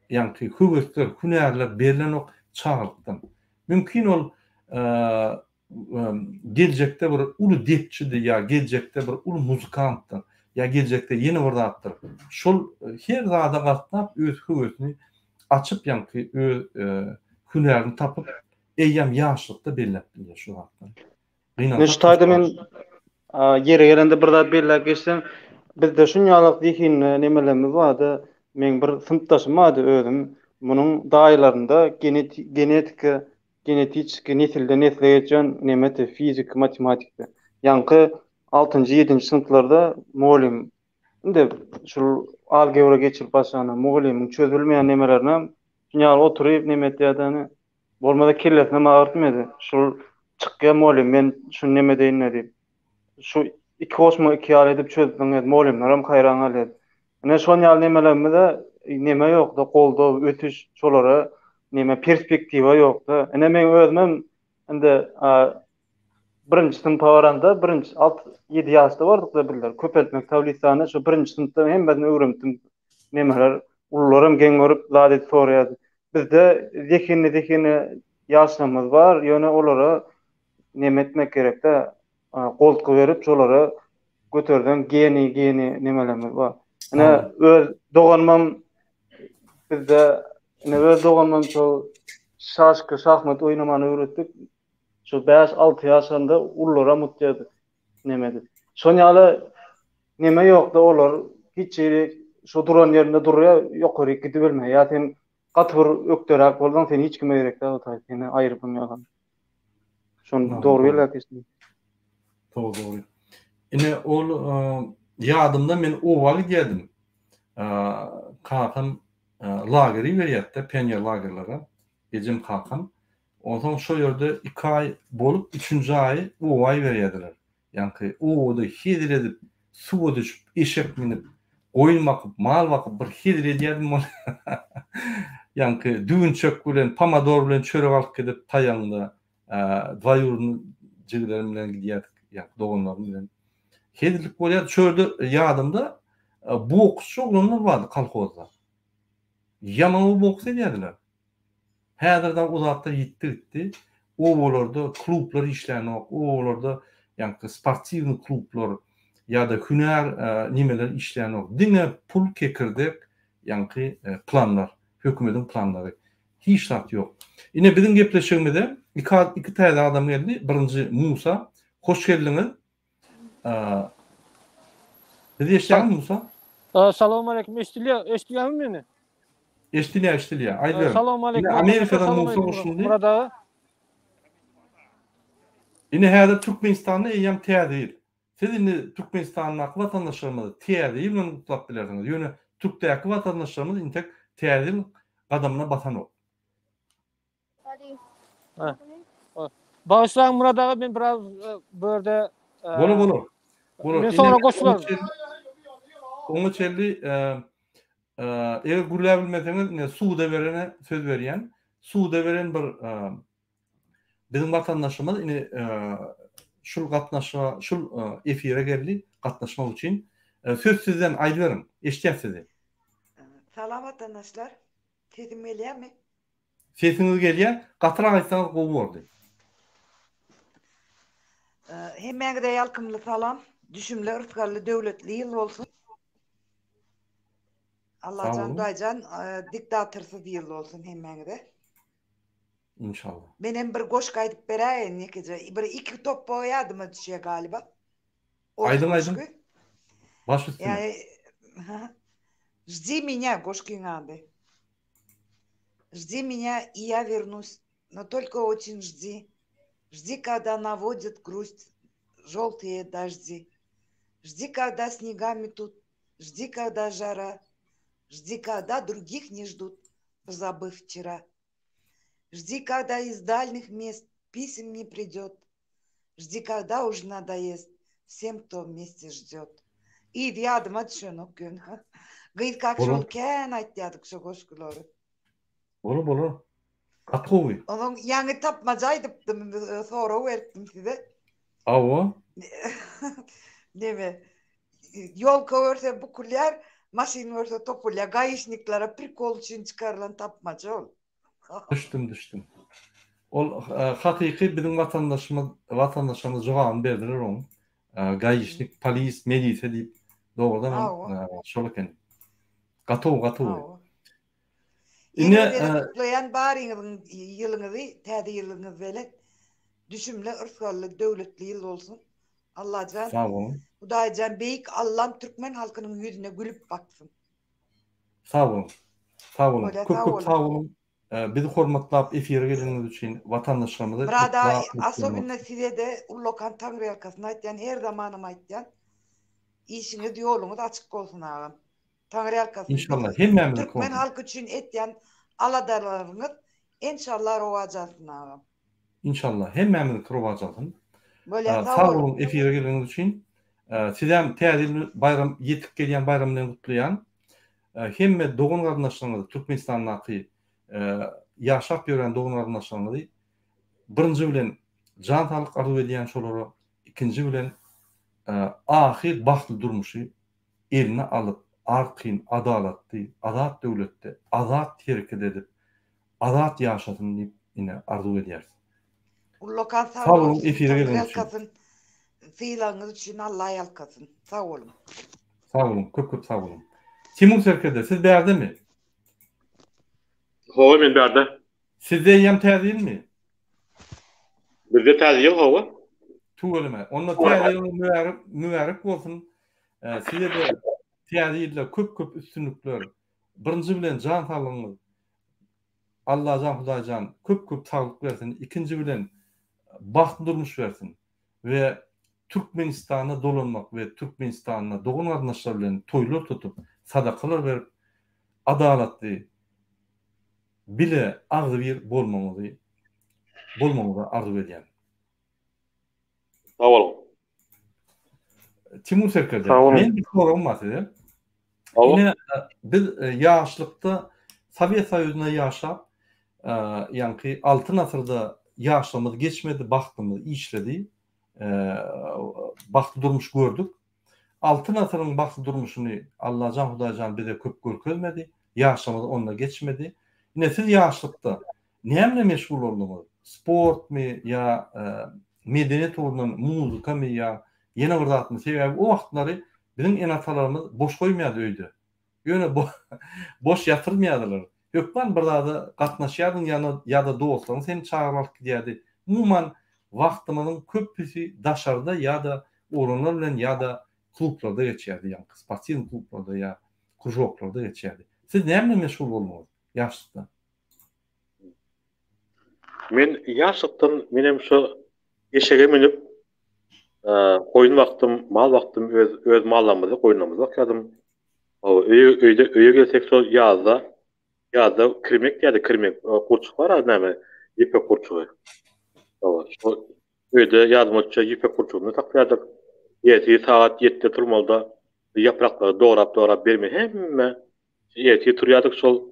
ýaňky höwesler, hünärler berlenok çagalykdan. Mümkin ol geljekde bir uly depçidir ýa geljekde bir uly muzykantdyr ýa geljekde ýene bir zatdyr. Şol her zada gatnap öz höwesini açyp ýaňky öz hünärini tapyp eýýäm ýaşlykda belläp bilýär şu zatlary. Ine şu taýda men ýeri gelende bir zat belläp geçsem, bizde şunýalak zehinli nemelerimiz bardy. Meň bir synpdaşym bardy özüm. Munuň daýylarynda genetika, genetiçki nesilden nesle geçýän nemedi, fizika, matematika. Ýaňky altynjy, ýedinji synplarda mugallym indi şul algebra geçirip başlanda mugallymyň çözülmeýän nemelerinem şunýaly oturyp neme etýärdi. Bolmasa kellesinem agyrtmady. Şul çykýa mugallym men şuny neme edeýin-le diýip. Şu iki goşma iki ýaly edip çözdüň diýip mugallymlaram haýran galýar. Ine şon ýaly nemelerimize neme ýokda goldaw, ösüş şolara neme perspektiwa ýokda. Ine meň özümem indi birinji synpa baranda birinji alt ýedi ýaşda bardykda bizler köpeltmek tablisany şo birinji synpda hemmesini öwrenipdim. Nemeler ulularam geň görüp zat edip soraýardy. Bizde zehinli zehinli ýaşlarymyz bar, ýöne olara neme etmek gerekde, goltgy berip şolara göterden geniý geniý nemelerimiz bar. Ine öz doganymam bizde ine öz doganymam şol şaşka şahmat oýnamany öwretdik. Şu 5-6 ýaşanda ulularam utýardy. Neme edip. Şon ýaly neme ýokda olar hiç ýeri şo duran ýerinde durýar, ýokaryk gidibilmeýär. Ýa sen gaty bir ökderäk bolsaň, sen hiç kime gerek däl o taý, seni aýryp ýalan. Şony dogry belläp geçdiň. Dogry, dogry. Ine ol ýadymda men oba gidýärdim. Kakam lageri berýärdi-de, pioner lagerlere. Ejem kakam. Onsoň şo ýerde iki aý bolup, üçünji aýy oba iberýärdiler. Ýaňky obada hezil edip, suwa düşüp, eşek münüp, goýun bakyp, mal bakyp bir hezil edýärdim ol. Ýaňky düwünçek bilen, pomidor bilen çörek alyp gidip, taýagyňda dwaýurny jigilerim bilen gidýärdik, ýaňky doganlarym bilen. Hezillik bolýardy. Şo ýerde ýadymda boksçy oglanlar bardy kolhozda. Ýaman boks edýärdiler. Häzir dagy o zatlar ýitdi gitdi. Obalarda klublar işlänok, obalarda ýaňky sportiwnyý klublar ýa-da hünär nimeler işlänok. Diňe pul kekirdek ýaňky planlar, hökümediň planlary. Hiç zat ýok. Ine biziň gepleşigimize iki täze adam geldi. Birinji Musa. Hoş geldiňiz. Bizi eşidýäňizmi Musa? Salam aleyküm. Eşidilýär, eşidýäňizmi meni? Eşidilýär, eşidilýär. Aýdyber. Salam aleyküm. Amerikadan Musa goşuldy. Murad aga. Ine häzir Türkmenistanda eýýäm täze ýyl. Siz indi Türkmenistandaky watandaşlarymyzy täze ýyl bilen gutlap bilersiňiz. Ýöne türkdäki watandaşlarymyz intek täze ýyl gadamyna basanok. Bagyşlaň Murat aga men biraz bu ýerde Bolar bolar. Bolar. Men soňra goşularyn. Oňa çenli eger gürläp bilmeseňiz ine suda berene söz berýän. Suda beren bir biziň watandaşymyz ine şul gatnaşa şul efire geldi gatnaşmak üçin. Söz sizden aýdyberiň. Eşidýäs sizi. Salam watandaşlar. Sesim gelýärmi? Sesiňiz gelýär, gatyrak aýtsaňyz gowy bordy. Hemmäňize ýalkymly salam. Düşümli, yrsgally, döwletli ýyl bolsun. Allajan Hudaýjan diktatorsyz ýyl bolsun hemmäňize. Inşallah. Menem bir goşgy aýdyp beräýin ýekeje. Bir iki topbagy ýadyma düşýär galiba. Aýdyň aýdyň. Baş üstüne. Ždi меня goşgyň ady. Жди меня, и я вернусь, но только очень жди. Жди, когда наводит грусть желтые дожди. Жди, когда снегами тут. Жди, когда жара, жди, когда других не ждут, позабыв вчера. Жди, когда из дальних мест писем не придет. Жди, когда уж надоест всем, кто вместе ждет. Yzy ýadyma düşenok ýöne. Gyzkak şol kän aýtýardyk şo goşgulary. Bolar bolar. Gaty gowy. Onuň ýaňy tapmaja aýdypdym, sorag beripdim size. Hawa. Neme, ýolka görse bukulýar, maşyn görse topulýar. Gaişniklere prikol üçin çykarylan tapmaja ol. Düşdüm düşdüm. Ol hakyky biziň watandaşymyz watandaşlarymyz jogabyny berdiler oň. Gaişnik, polis, melise diýip dogrudan hem şol eken. Gaty gowy gaty gowy. Ine gutlaýan baryňyzyň ýylyňyzy täze ýylyňyz bilen düşümli yrsgally döwletli ýyl bolsun. Allajan Sag boluň. Hudaýjan beýik Allam türkmen halkynyň ýüzüne gülüp baksyn. Sag boluň. Sag boluň. Köp köp sag boluň. Bizi hormatlap efire geleniňiz üçin watandaşlarymyzy Myrat aga asobinno sizede ullakan taňryýalkasyn aýtýan her zamanam aýtýan. Işiňiz ýoluňyz açyk bolsun agam. Taňryýalkasyn. Inşallah hemmämiziňki Türkmen halky üçin etýän aladalaryňyz enşallah rowaç alsyn agam. Inşallah hemmämiziňki rowaç alsyn. Bolýa sag boluň efire geleniňiz üçin. Sizem täze ýyl baýram ýetip gelýän baýram bilen gutlaýan. Hemme dogan garyndaşlaryňyzy Türkmenistandaky ýaşap ýören dogan garyndaşlaryňyzy birinji bilen jan saglyk arzuw edýän şolara ikinji bilen ahyr bagtly durmuşy eline alyp arkaýyn adalatly azat döwletde azat hereket edip azat ýaşasyn diýip ine arzuw edýäris. Ullakan sag boluň efire geleniňiz üçin. Sylagyňyz üçin Alla ýalkasyn. Sag boluň. Sag boluň köp köp sag boluň. Timur serkerde siz bärdemi? Hawa men bärde. Sizde eýýäm täze ýylmy? Bizde täze ýyl hawa. Tüweleme. Onda täze ýylyňyz mübärek mübärek bolsun. Size-de täze ýylda köp köp üstünlikler. Birinji bilen jan saglygyňyz, Allajan Hudaýjan köp köp saglyk bersin ikinji bilen bagtly durmuş bersin we Türkmenistana dolanmak we Türkmenistanda dogan garyndaşlar bilen toýlar tutup sadakalar berip adalatly bile agzybir bolmagyňyzy bolmagyňyzy arzuw edýän. Sag boluň. Timur serkerde, men bir soragym bar size. Ine, biz e, ýaşlykda Sowet Soýuzynda ýaşap, e, ýaňky Altyn asyrda ýaşlygymyz geçmedi, bagtymyz işledi, e, bagtly durmuş gördük. Altyn asyryň bagtly durmuşyny Allajan Hudaýjan bize köp görkezmedi, ýaşlygymyz onda geçmedi. Ine siz ýaşlykda Näme bilen meşgul bolduňyz? Sportmy ýa medeniýet ugrundan muzykamy ýa ýene bir zatmy? Sebäbi o wagtlary biziň ene-atalarymyz boş goýmaýardy öýde. Ýöne boş ýatyrmaýardylar. Hökman bir zada gatnaşýardyň ýa-da dostlaryň seni çagyryp alyp gidýärdi. Umuman wagtymyzyň köpüsi daşarda ýa-da oglanlar bilen ýa-da klublarda geçýärdi, ýaňky sportiwnyý klublarda ýa kružoklarda geçýärdi. Siz näme bilen meşgul bolduňyz ýaşlykda? Men ýaşlykdan menem şo eşege münüp, goýun bakdym, mal bakdym, öz öz mallarymyzy, goýunlarymyzy bakýardym. Hawa, öýe öýde öýe gelsek şol ýazda ýazda kirmek diýýärdi, kirmek, gurçuk bar-a näme, ýüpek gurçugy. Hawa, şo öýde ýazmaça ýüpek gurçugyny saklaýardyk. Ertir sagat ýedide turmalyda ýapraklary dorap-dorap berme hemme ertir turýardyk şol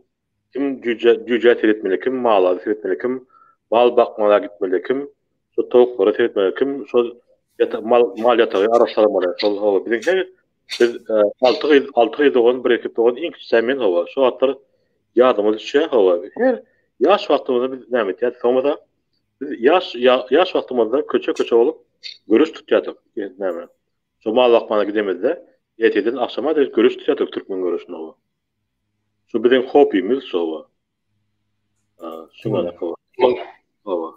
Kim jüýje, jüýjä seretmeli, kim mala seretmeli, kim mal bakmaga gitmeli, kim şo towuklara seretmeli, kim şol ýata, mal, mal ýatagy arassalamaly. Şol hawa biziň her biz alty gyz, alty gyz dogan, bir erkek dogan, iň kiçisi men hawa. Şo wagtlar ýadyma düşýär hawa. Her ýaş wagtymyzda biz näme etýärdik? Soňra biz ýaş ýaş wagtymyzda köçe-köçe bolup göreş tutýardyk. Näme? Şo mal bakmana gidemizde ertirden agşama dek göreş tutýardyk türkmen göreşini hawa. Şu biziň hobimiz şu hawa. Şuňa hawa.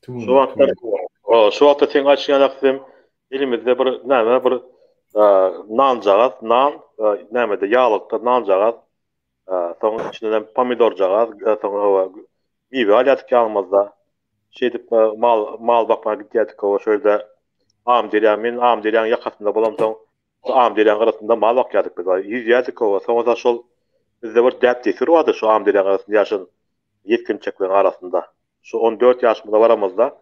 Şu wagtda şu wagtda sen aýtşyň ýaly hem elimizde bir näme bir nanjagaz, nan nämede ýaglykda nanjagaz, soň içinden pomidorjagaz, soň hawa miwe alýardyk ýanymyzda. Şeýdip mal mal bakmaga gidýärdik hawa şo ýerde Amderýa, men Amderýanyň ýakasynda bolamsoň. Amyderýanyň gyrasynda mal bakýardyk biz. Ýüzýärdik hawa. Soňra şol bizde bir däp-dessur bardy şu Amyderýanyň gyrasynda ýaşan ýetginçekleriň arasynda. Şu 14 ýaşymyza baramyzda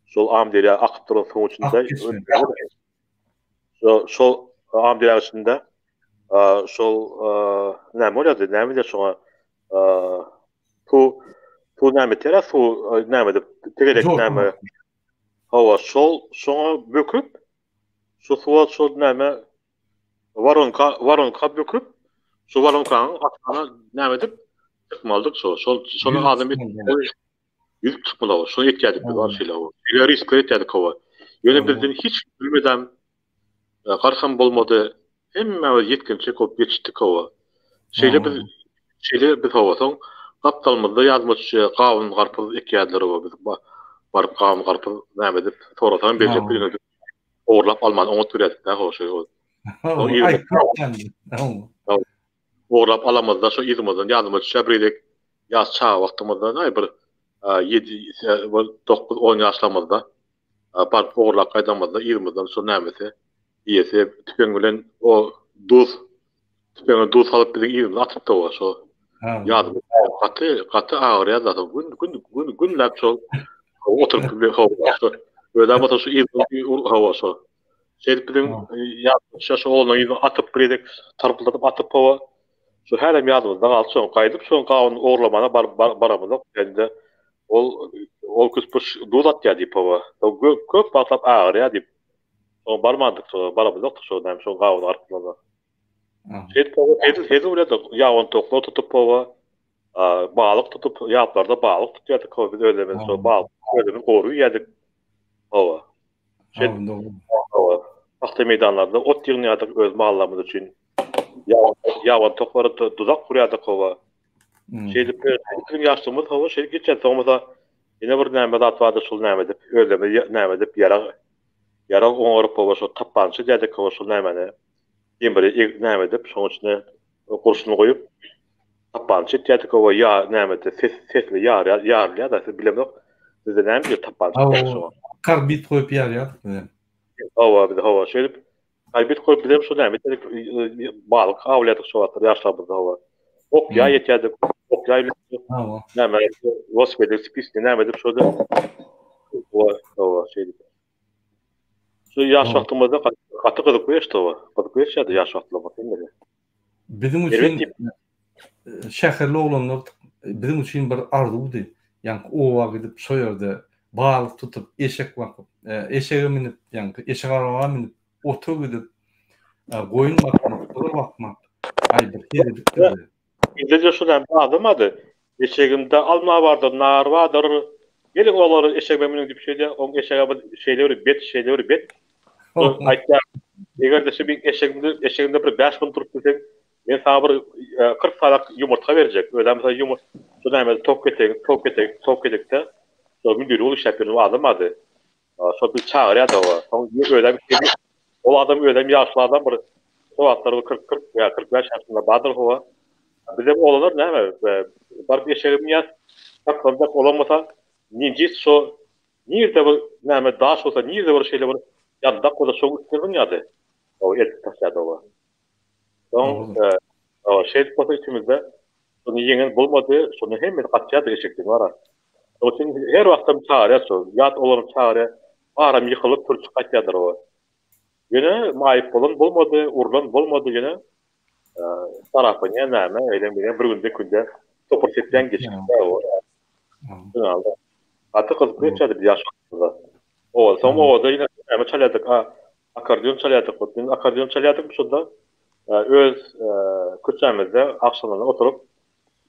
şol Amyderýa akyp duran suwuň içinde şol şol Amyderýanyň içinde şol näme bolýardy? Näme diýýär şoňa? Suw suw näme etýär? Suw näme edip tegelek näme? Hawa, şol şoňa böküp şu suwa şol näme waronka waronka böküp şu waronkanyň astyna näme edip çykmalydyk şo. Şol şony adam ýüzüp çykmaly. Şony etýärdik biz bar şeýle. Şeýle riskler etýärdik hawa. Ýöne bizden hiç kim bilmedem garkam bolmady. Hemmämiz ýetginjek bolup ýetişdik hawa. Şeýle biz şeýle biz hawa soň gapdalymyzda ýadyma düşýär gawun garpyz ekýärdiler hawa biz baryp gawun garpyz näme edip sorasaň berjek bilmedik. Ogurlap almany oňat görýärdik dä hawa şeý ol. Ogurlap alamyzda şo yzymyzdan ýadyma düşýär bir gezek ýaş çaga wagtymyzda aý bir ýedi bir dokuz on ýaşlarymyzda baryp ogurlap gaýdanymyzda yzymyzdan şo nämesi eýesi tüpeň bilen o duz tüpeňe duz salyp biziň yzymyza atypdy o şo ýadyma gaty gaty agyrýar da gün gün gün günläp şol oturyp bir hawa şo özem bolsa şu yzymyzdan hawa şo şeýdip biziň ýadyma şo oglunyň yzyna atyp bir gezek tarpyldadyp atyp hawa şu hälem ýadymyzda galdy şoň gaýdyp şoň gawuny ogurlamana baramyzok indi Ol ol küspüş duz atýar diýip hawa. Soň köp wagtlap agyrýar diýip. Soň barmandyk şo, baramyzokdyk şo näme şoň gawuny garpyzlaryna. Şeýdip hawa hezil hezil bolýardy. Ýabany towuklar tutup hawa, balyk tutup, ýaplarda balyk tutýardyk hawa biz özlerimiz şo balyk özümiz gowrup iýýärdik. Hawa. Şeýdip hawa, pagta meýdanlarynda ot ýygnýardyk öz mallarymyz üçin. Ýabany towuklara duzak gurýardyk hawa. Şeýdip biziň ýaşlygymyz hawa şeýdip geçýär. Soň bolsa ýene bir näme zat bardy şol näme edip özlerimiz näme edip ýarag ýarag oňaryp hawa şol tapança diýerdik hawa şol nämäni demiri näme edip şoň içine gurşun goýup tapança etýärdik hawa ýa näme edip ses sesli ýarýar ýarylýar da siz bilemok sizde näme diýip tapança diýýär şoňa. Karbit goýup ýarýardyk bizem. Hawa biz hawa şeýdip Karbit goýup bizem şo näme etdik, balyk awlaýardyk şo wagtlar ýaşlarymyzda hawa. Ok ýaý etýärdik, ok ýaý bilen Hawa. Näme welosipede spisni näme edip şo-da hawa, hawa şeýdip. Şu ýaş wagtymyzda gaty gyzykly geçdi hawa. Gyzykly geçýärdi ýaş wagtlarymyz hemmesi. Biziň üçin şäherli oglanlar biziň üçin bir arzuwdy. Ýaňky oba gidip şo ýerde balyk tutup, eşek bakyp, eşege münüp, ýaňky eşek araba münüp, ota gidip, goýun bakmak, sygyr bakmak, aý bir hezillikdi bize. Bizde-de şo näme adam bardy. Eşegimde alma bardyr, nar bardyr. Geliň oglanlar eşegime münüň diýip şeýle, oň eşegi bir şeýle bir bet, şeýle bir bet. Aýtýar, eger-de şu meň eşegimde, eşegimde bir 5 gün durup bilseň, men saňa bir 40 sanak ýumurtga berjek. Özem mesela ýumurt, şu näme tok ketek, tok ketek, tok ketekde şo müdiri bolup işläp ýören adam bardy. Şo bizi çagyrýardy oba. Soň özem ol adam özem ýaşly adam bir şo wagtlar bir 40 40 ýa 45 ýaşynda bardyr howa. Bizem oglanlar näme, baryp eşege münýäs, saklanjak bolamasa, nejis şo nirde bir näme daş bolsa, nirde bir şeýle bir ýandak bolsa şoň üstüne zyňýardy. Hawa, eltip taşlaýardy oba. Soň, hawa, şeýdip bolsa içimizde şony ýeňen bolmady, şonda hemmesi gaçýardy eşekden wara. Şonuň üçin her wagtam çagyrýar şo, ýat oglanam çagyrýar, baram ýykylyp sürçüp gaýtýardylar oba. Ýöne maýyp bolan bolmady, urlan bolmady ýöne Tarapyny näme, eýlem beýlem bir günde günde topar sepýän geçip gitýär. Gaty gyzykly geçýärdi biz ýaş wagtymyzda. Oba, soň obada ýene näme çalýardyk, a, akkordeon çalýardyk. Biz akkordeon çalýardyk şonda öz köçämizde agşamlaryna oturyp,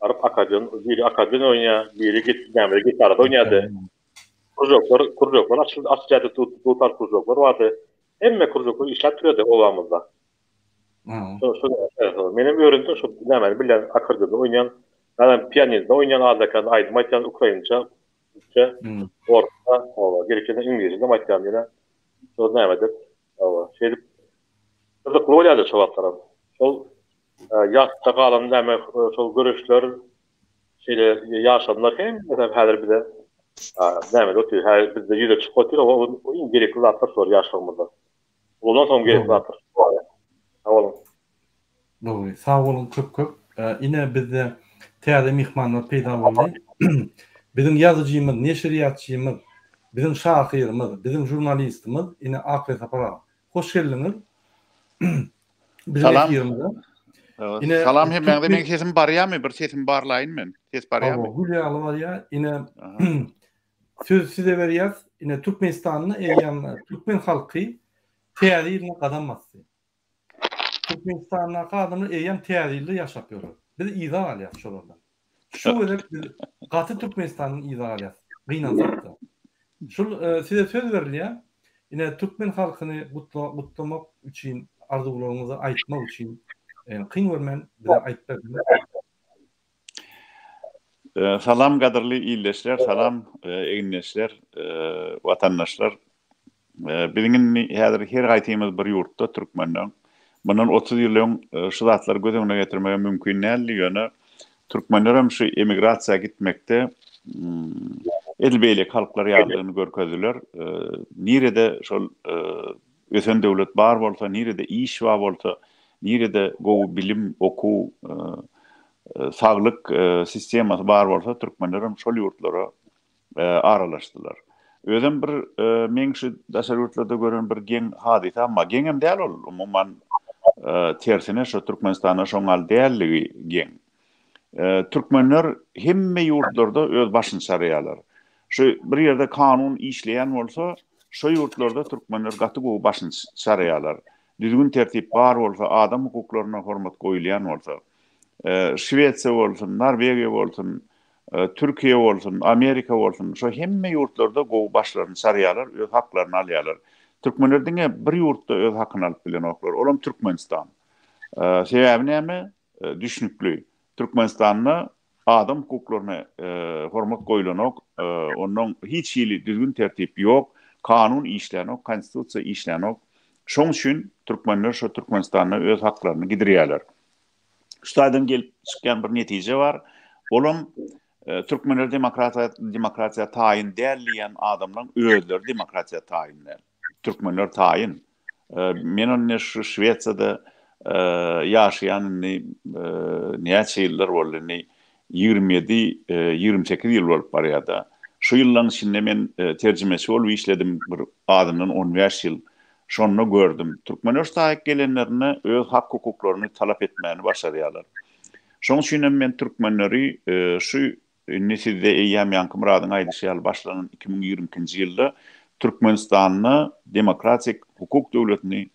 baryp akkordeon, biri akkordeon oýnaýar, biri näme gitarada oýnaýardy. Kružoklar, kružoklar açyldy, açylýardy, dutar kružoklar bardy. Hemme kružoklar işläp durýardy obamyzda. Şo menem öwrendim şo nämäni bilýän akkordeonda oýnaýan, näme pianinoda oýnaýan azda-kän aýdym aýtýan ukrainça, türkçe, orsça, hawa, gerekse iňlisçe aýtýan ýene. Şo näme edip, hawa, şeýdip gyzykly bolýardy şo wagtlaram. Şol ýatda galan näme şol göreşler, şeýle ýaşamlar hemmesi häzir bize näme otyr, häzir bizde ýüze çykyp otyr, o iň gerekli zatlar şolar ýaşlygymyzda. Ondan soň gerekli zatlar. Sag boluň. Dogry. Sag boluň köp köp. Ine bizde täze myhmanlar peýda boldy. Biziň ýazyjymyz, neşirýatçymyz, biziň şahyrymyz, biziň žurnalistimiz ine Akly Sapar aga. Hoş geldiňiz. Biziň Salam. efirimize. Ine Salam hemmäňize. Türkmen Meň sesim barýarmy? Bir sesimi barlaýyn men. Ses Hawa, barýarmy? gül ýaly barýar. Ine Aha. sözi size berýäs. Ine Türkmenistanda eýýäm türkmen halky täze ýylyna gadam basdy. Türkmenistandaky adamlar eýýäm täze ýylda ýaşap ýörler. Biz yza galýas şolardan. Şu gezek biz gaty Türkmenistandan yza galýas. Gynansak-da. Şul e, size söz berilýär. Ine türkmen halkyny gutla, gutlamak üçin, arzuwlaryňyzy aýtmak üçin e, kyn görmän bize aýdyp berdiňiz. Salam gadyrly ildeşler, salam egindeşler, watandaşlar. Biziň indi häzir her haýsymyz bir ýurtda türkmenleň. Mundan 30 ýyl öň şu zatlary göz öňüne getirmegem mümkin däldi, ýöne türkmenler hem şu emigrasiýa gitmekde edil beýleki halklar ýalydygyny görkezdiler. Nirede şol ösen döwlet bar bolsa, nirede iş bar bolsa, nirede gowy bilim, okuw, saglyk sistemasy bar bolsa, türkmenler hem şol ýurtlara aralaşdylar. Özem bir meň şu daşary ýurtlarda gören bir geň hadysam bar. Geňem däl ol, umuman tersine şu Türkmenistanda şoň ýaly dälligi geň. Türkmenler hemme ýurtlarda öz başyny çaraýarlar. Şu bir ýerde kanun işleýän bolsa, şo ýurtlarda türkmenler gaty gowy başyny çaraýarlar. Düzgün-tertip bar bolsa, adam hukuklaryna hormat goýulýan bolsa. Şwesiýa bolsun, Norwegiýa bolsun, Türkiýe bolsun, Amerika bolsun, şo hemme ýurtlarda gowy başlaryny çarýarlar, öz haklaryny alýarlar. Türkmenler diňe bir ýurtda öz hakyny alyp bilenoklar, olam Türkmenistan. Sebäbi näme? Düşnükli. Türkmenistanda adam hukuklaryna hormat goýlanok, ondan hiç hili düzgün-tertip ýok, kanun işlänok, konstitusiýa işlänok. Şoň üçin türkmenler şo Türkmenistanda öz haklaryny gidirýärler. Şu taýdan gelip çykýan bir netije bar. Olam türkmenler demokratiýa demokratiýa taýyn däl diýen adamlaryň özleri demokratiýa taýyn däl. Türkmenler taýyn. Men indi şu Şwesiýada ýaşaýan indi näçe ýyllar boldy indi 27, 28 ýyl bolup barýar-da. Şu ýyllaryň içinde men terjimeçi bolup işledim bir azyndan 15 ýyl. Şonda gördüm. Türkmenler şu taýyk gelenlerinde öz hak-hukuklaryny talap etmäni başarýarlar. Şonuň üçin hem men türkmenleri şu indi sizde eýýäm ýaňky Myradyň aýdyşy ýaly başlanan 2022-nji ýylda Türkmenistanda demokratik hukuk döwletini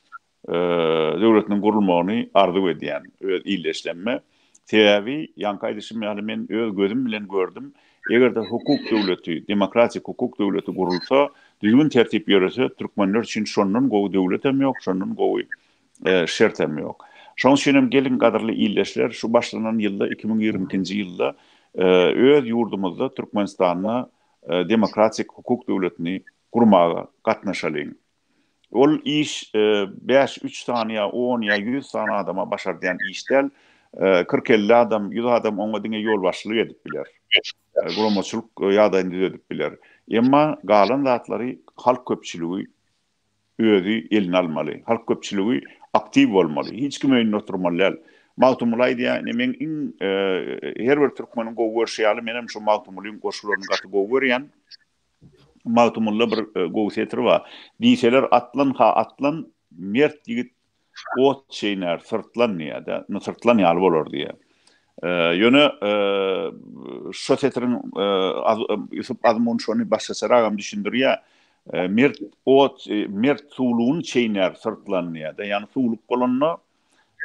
döwletiniň gurulmagyny arzuw edýän öz ildeşlerime. Sebäbi ýaňky aýdyşym ýaly men öz gözüm bilen gördüm. Eger-de hukuk döwleti, demokratik hukuk döwleti gurulsa, düzgün-tertip ýörese, türkmenler üçin şondan gowy döwletem ýok, şondan gowy şertem ýok. Şonuň üçin hem geliň gadyrly ildeşler, şu başlanan ýylda, 2022-nji ýylda öz ýurdumyzda Türkmenistanda demokratik hukuk döwletini gurmaga gatnaşalyň. Ol iş bäş, üç sany ýa on ýa ýüz sany adama başardýan iş däl. Kyrk-elli adam, ýüz adam oňa diňe ýolbaşçylyk edip biler. Guramaçylyk ýagdaýyny düzedip biler. Emma galan zatlary halk köpçüligi özi eline almaly. Halk köpçüligi aktiw bolmaly. Hiç kim öýünde oturmaly däl. Magtymguly aýdýar, ine meň iň her bir türkmeniň gowy görşi ýaly menem şu Magtymgulyň goşgularyny gaty gowy görýän. Magtymgulyda bir e, gowy setir bar. Diýseler atlan ha atlan, mert ýigit ot çeýnär, syrtlan diýýär-de. Syrtlan ýaly bolar diýýär. E, ýöne e, şo setiriň e, Ýusup Azmun şony başgaçaragam düşündirýär. E, mert ot, e, mert suwlugyny çeýnär, syrtlan diýýär-de. Ýagny suwluk bolanda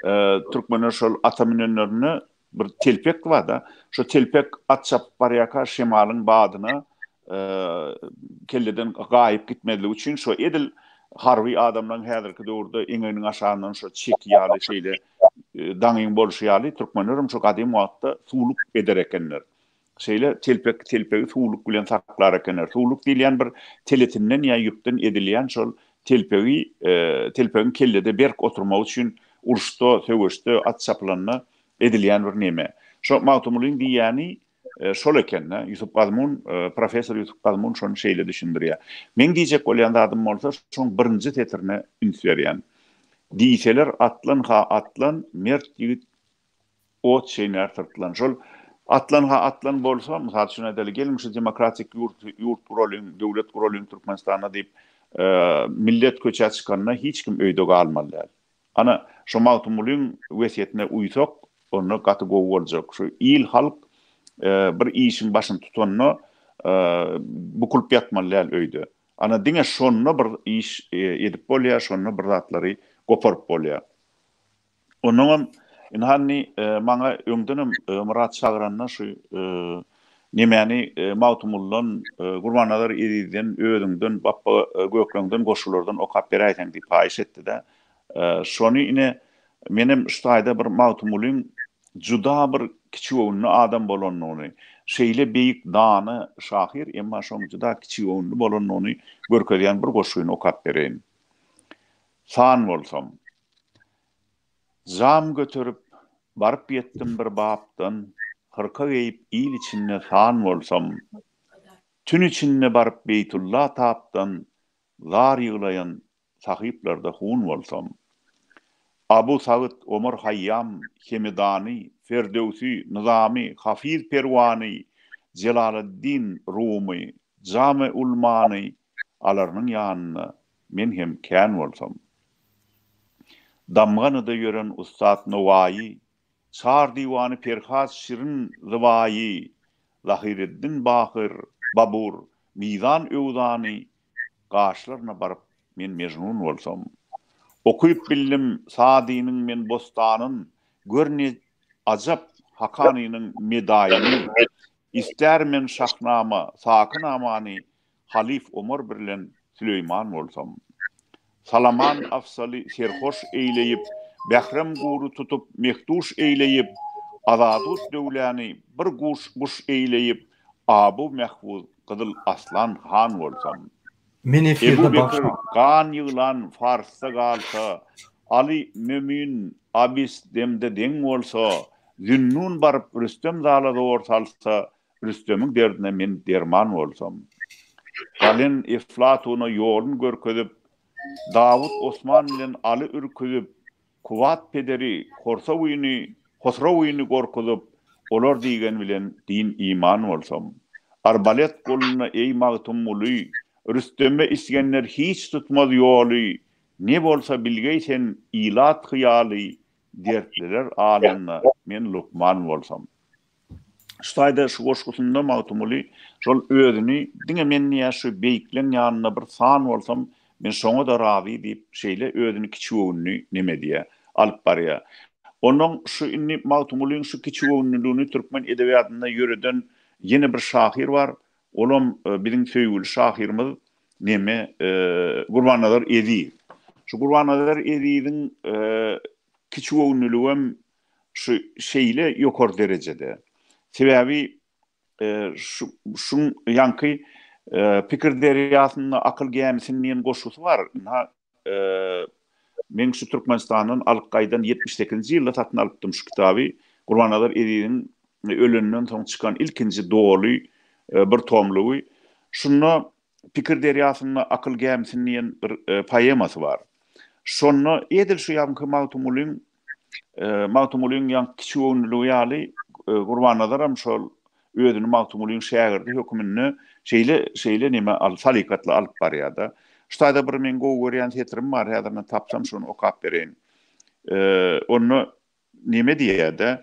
e, türkmenler şol ata münenlerinde Bir telpek bar-da, şo telpek at çapyp barýarka şemalyň badyna kelleden gaýyp gitmezligi üçin şo edil harby adamlaryň häzirki döwürde eňeginiň aşagyndan şo çeki ýaly şeýle daňyň bolşy ýaly türkmenler hem şo gadym wagtda suwluk eder ekenler. Şeýle telpek telpegi suwluk bilen saklar ekenler. Suwluk diýilýän bir teletinden ýa ýüpden edilýän şol telpegi telpegiň kellede berk oturmagy üçin uruşda, söweşde, at çapylanda edilýän bir neme. Şo Magtymgulyň diýýäni şol eken-de. Ýusup Gazmun, professor Ýusup Gazmun şony şeýle düşündirýär. Meň diýjek bolýan zadym bolsa şoň birinji setirine üns berýän. Diýseler atlan ha atlan, mert ýigit ot çeýnär syrtlan. Şol atlan ha atlan bolsa, mysal üçin aýdaly, geliň şu demokratik ýurt ýurt guralyň, döwlet guralyň Türkmenistanda diýip, millet köçä çykanda hiç kim öýde galmaly däl. Ana, şo Magtymgulyň wesýetine uýsak, onda gaty gowy boljak. Şu il-halk bir işiň başyny tutanda bukulyp ýatmaly däl öýde. Ana, diňe şonda bir iş edip bolýar, şonda bir zatlary goparyp bolýar. Onnoňam, ynha indi maňa öňdenem Myrat çagyranda şu nemäni Magtymgulydan, Gurbannazar Ezizden, özüňden, Bapba Gökleňden goşgulardan okap beräýseň diýip haýyş etdi-de. Şony ine, menem şu taýda bir Magtymgulyň juda bir kiçigöwünli adam bolandygyny, şeýle beýik dana şahyr, emma şoň juda kiçigöwünli bolandygyny görkezýän bir goşgyny okap bereýin. San bolsam. Jam göterip, baryp ýetdim bir bapdan, Hyrka geýip il içinde san bolsam. Tün içinde baryp Beýtulla tapdan, Zar ýyglaýan sahyplarda hun bolsam. Abu Sagyt, Omar Haýýam, Hemedany, Ferdöwsi, Nyzamy, Hafiz Perwany, Jelaleddin Rumy, Jamy Ulmany alarnyň ýanynda men hem kän bolsam. Damganyda ýören ussat Nowaýy, Çar diwany Perhat Şirin Zybaýy, Zahyreddin Bahyr, Babur, Mizan Öwzany gaşlaryna baryp men Mejnun bolsam. Okyp bildim Sadynyň men Bostanyn, Gör ne ajap Hakanynyň Medaýyny, Istär men Şahnama, Sakynamany Halyf Omar birlen Süleýman bolsam. Salaman Afzaly serhoş eýleýip, Bährem gury tutup mehduş eýleýip, Azadut döwläni bir guş guş eýleýip, Abu Mehfuz Gyzyl Aslan han bolsam. Men Ebu efirde Bekir bagşa. gan ýyglan Farsda galsa, Aly Mömin Abis demde deň bolsa, Zünnun baryp Rüstem zala zor salsa, Rüstemiň derdine men derman bolsam. Galen Eflatuna ýolun görkezip, Dawut Osman bilen Aly ürküzip, Kuwat pederi Horsawyny, Hosrowyny gorkuzyp, olar diýgen bilen din-iman bolsam. Arbalet golunda eý Magtymguly, Rüsteme Isgender hiç tutmaz ýoly, Ne bolsa bilgeý sen ilat hyýaly, Dertliler alynda men lukman bolsam. Şu taýda şu goşgusynda Magtymguly şol özüni diňe men diýýär şu beýikleň ýanynda bir san bolsam, men şoňa-da razy diýip, şeýle özüni kiçigöwünli neme edýär, alyp barýar. Onuň şu indi Magtymgulyň şu kiçigöwünliligini türkmen edebiýatynda ýöreden ýene bir şahyr bar. Olam biziň söýgüli şahyrymyz neme Gurbannazar Eziz. Şu Gurbannazar Eziziň kiçigöwünliligem Şu şeýle ýokary derejede. Sebäbi şu şuň ýaňky Pikir derýasynda akyl gämisini diýen goşgusy bar. Ynha men şu Türkmenistandan alyp gaýdan 78-nji ýylda satyn alypdym şu kitaby. Gurbannazar Eziziň ölenden soň çykan ilkinji doly bir tomlugy. Şunda Pikir derýasynda akyl gämisini diýen bir poemasy bar. Şonda edil şu ýaňky Magtymgulyň Magtymgulyň ýaňky kiçigöwünliligi ýaly Gurbannazaram şol özüni Magtymgulyň şägirdi höküminde şeýle şeýle neme al salykatly alyp barýar-da. Şu taýda bir meň gowy görýän setirim bar, häzir men tapsam şony okap bereýin. Onda neme diýýär-de,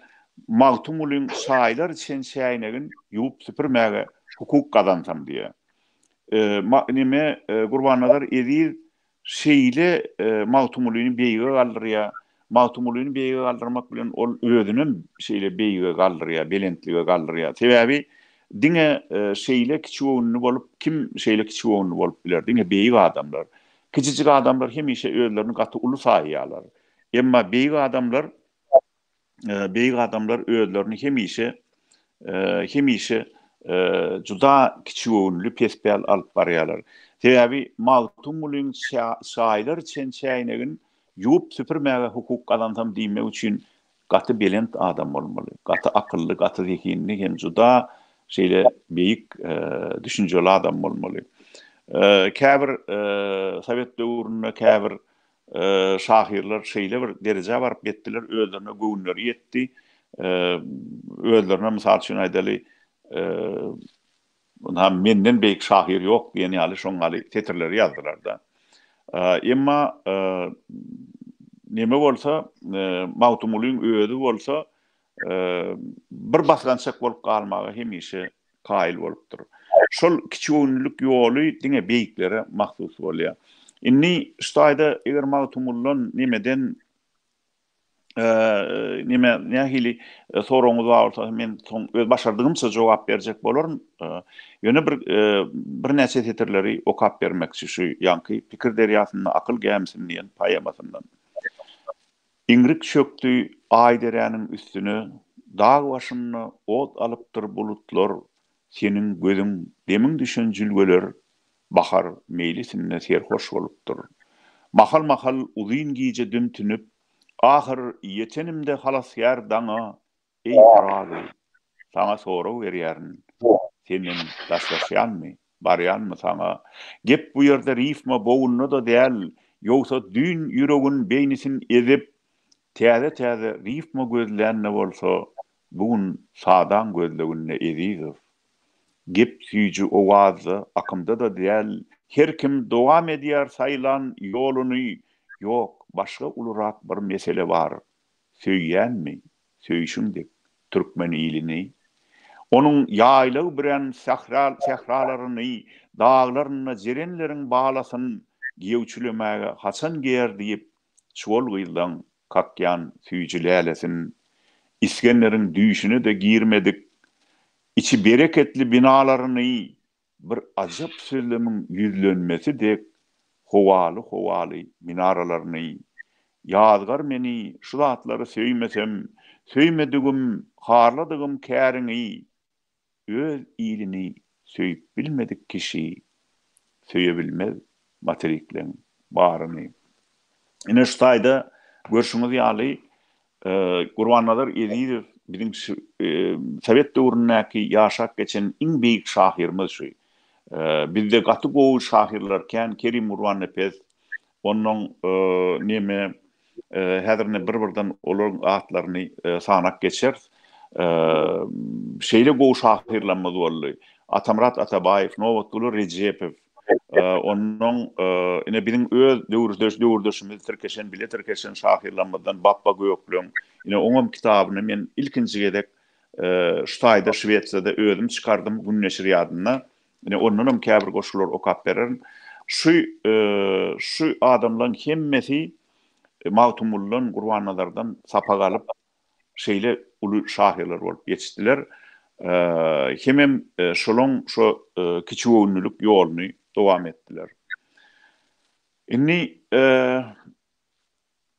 Magtymgulyň çaýlar içen çäýnegin ýuwup süpürmäge hukuk gazansam diýýär. Neme Gurbannazar Eziz şeýle Magtymgulyny beýige galdyrýar. Magtymgulyny beýige galdyrmak bilen ol özünem şeýle beýige galdyrýar, belentlige galdyrýar. Sebäbi diňe şeýle kiçigöwünli bolup, kim şeýle kiçigöwünli bolup biler? Diňe beýik adamlar. Kiçijik adamlar hemişe özlerini gaty uly saýýarlar. Emma beýik adamlar beýik adamlar özlerini hemişe hemişe juda kiçigöwünli, pespäl alyp barýarlar. Sebäbi Magtymgulyň çaýlar içen çäýnegin ýuwup süpürmäge hukuk gazansam diýmek üçin gaty belent adam bolmaly. Gaty akylly, gaty zehinli hem juda şeýle beýik düşünjeli adam bolmaly. Käbir sowet döwründe käbir. şahyrlar şeýle bir derejä baryp ýetdiler, özlerine göwünleri ýetdi. Özlerine mysal üçin aýdaly, Ynha, menden beýik şahyr ýok diýen ýaly şoň ýaly setirleri ýazdylar-da. Emma neme bolsa, Magtymgulyň özi bolsa bir basgançak bolup galmaga hemişe kaýyl bolupdyr. Şol kiçigöwünlilik ýoly diňe beýiklere mahsus bolýar. Indi şu taýda eger Magtymgulydan nemeden neme nähili soragyňyz bar bolsa men soň öz başardygymça jogap berjek bolaryn. Ýöne bir birnäçe setirleri okap bermekçi şu ýaňky Pikir derýasynda akyl gämisini diýen poemasyndan. Iňrik çökdi aý deräniň üstüne, Dag başynda ot alypdyr bulutlar, Seniň gözüň, demiň düşen jülgeler Bahar meýlisinde serhoş bolupdyr. Mahal-mahal uzyn gije dümtünip, ahyr ýetenimde halasgär daňa, Eý, Pyragy, saňa sorag berýärin, senden daşlaşýanmy, barýanmy saňa? Gep bu ýerde rifma bogunda-da däl, ýogsa düýn ýüregin, beýnisin ezip, täze-täze rifma gözlän-de bolsa, bu gün sadaň gözleginde Ezizow. Gep süýji owazda, akymda-da däl, Her kim dowam edýär saýlan ýoluny, Ýok, başga ulurak bir mesele bar, Söýýänmi, söýşüň dek türkmen ilini? Onuň ýaýlag bürän sähralaryny, Daglarynda jerenleriň balasyn Giýewçilemäge haçan geýer diýip, Çuwal gyzlaň kakýan süýji lälesin Isgenderiň düýşüne-de girmedik, içi bereketli binalaryny bir ajap sözlemiň ýüzlenmesi dek howaly-howaly minaralaryny Ýazgar meni şu zatlary söýmesem, söýmedigim, harladygym käriňi Öz ilini söýüp bilmedik kişi söýebilmez materikleň baryny. Ine şu taýda görşüňiz ýaly Gurbannazar Ezizow biziň şu sowet döwründäki ýaşap geçen iň beýik şahyrymyz şu. Bizde gaty gowy şahyrlar kän Kerim Gurbannepes onnoň neme Häzir indi bir-birden olaryň atlaryny sanap geçeris. Şeýle gowy şahyrlarymyz boldy. Atamyrat Atabaýew, Nobatguly Rejepow, onnoň ine biziň öz döwürdeş döwürdeşimiz tirkeşen bile tirkeşen şahyrlarymyzdan Bapba Gökleň, ine oňam kitabyny men ilkinji gezek şu taýda Şwesiýada özüm çykardym Gün neşirýadynda. Ine ondanam käbir goşgulary okap bererin. Şu şu adamlaryň hemmesi Magtymgulydan, Gurbannazardan sapak alyp, şeýle uly şahyrlar bolup ýetişdiler. Hemem şolaň şo kiçigöwünlilik ýoluny dowam etdiler. Indi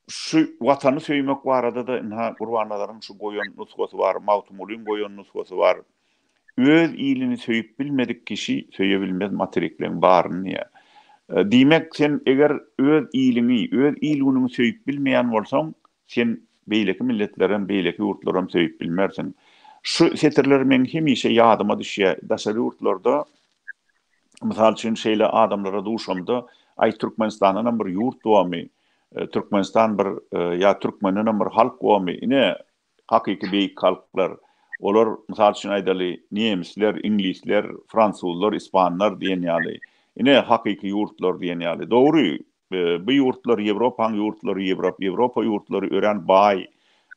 Şu Watany söýmek barada-da ynha Gurbannazaryň şu goýan nusgasy bar, Magtymgulyň goýan nusgasy bar. Öz ilini söýüp bilmedik kişi söýe bilmez materikleň baryny diýýär. Diýmek, sen eger öz iliňi, öz il-günüňi söýüp bilmeýän bolsaň, sen beýleki milletlerem, beýleki ýurtlaram söýüp bilmersiň. Şu setirler meň hemişe ýadyma düşýär. Daşary ýurtlarda Mysal üçin, şeýle adamlara duşamda, Aý, Türkmenistandanam bir ýurt bormy? Türkmenistan bir ýa türkmendenem bir halk bormy? Ine, hakyky beýik halklar. Olar, mysal üçin aýdaly, nemisler, iňlisler, fransuzlar, ispanlar diýen ýaly. Ine, hakyky ýurtlar diýen ýaly. Dogry, bu ýurtlar Ýewropaň ýurtlary, Ýewropa ýurtlary örän baý,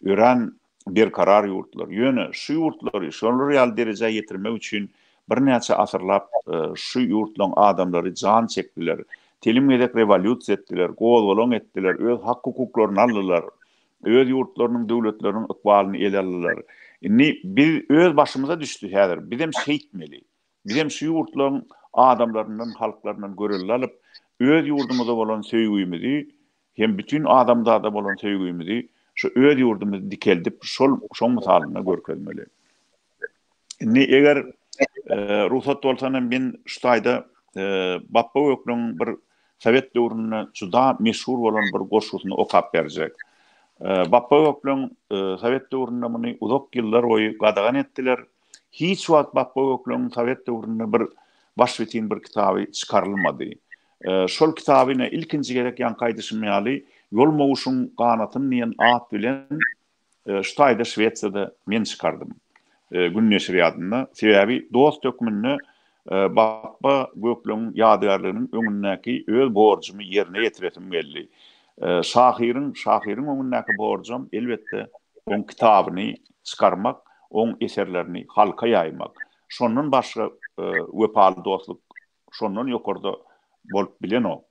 örän berkarar ýurtlar. Ýöne şu ýurtlary şolar ýaly derejä ýetirmek üçin birnäçe asyrlap şu ýurtlaryň adamlary jan çekdiler. Telim gezek rewolýusiýa etdiler, gozgalaň etdiler, öz hak-hukuklaryny aldylar. Öz ýurtlarynyň, döwletleriniň ykbalyny ele aldylar. Indi biz öz başymyza düşdi häzir. Bizem şeýtmeli. Bizem şu ýurtlaryň adamlaryndan, halklaryndan görelde alyp, öz ýurdumyza bolan söýgimizi hem bütin adamzada bolan söýgimizi şu öz ýurdumyzy dikeldip, şol şoň mysalynda görkezmeli. Indi eger rugsat bolsa men şu taýda Bapba Gökleňiň bir sowet döwründe juda meşhur bolan bir goşgusyny okap berjek. Bapba Gökleň sowet döwründe muny uzak ýyllar boýy gadagan etdiler. Hiç wagt Bapba Gökleňiň sowet döwründe bir başbitin bir kitaby çykarylmady. Şol kitaby ine ilkinji gezek ýaňky aýdyşym ýaly Ýolmawuşyň ganatyn diýen at bilen şu taýda Şwesiýada men çykardym. Gün neşirýadynda. Sebäbi dost hökmünde Bapba Gökleňiň ýadygärliginiň öňündäki öz borjumy ýerine ýetiresim geldi. Şahyryň şahyryň öňündäki borjam elbetde oň kitabyny çykarmak, oň eserlerini halka ýaýmak. Şondan başga wepaly dostluk şondan ýokarda bolup bilenok.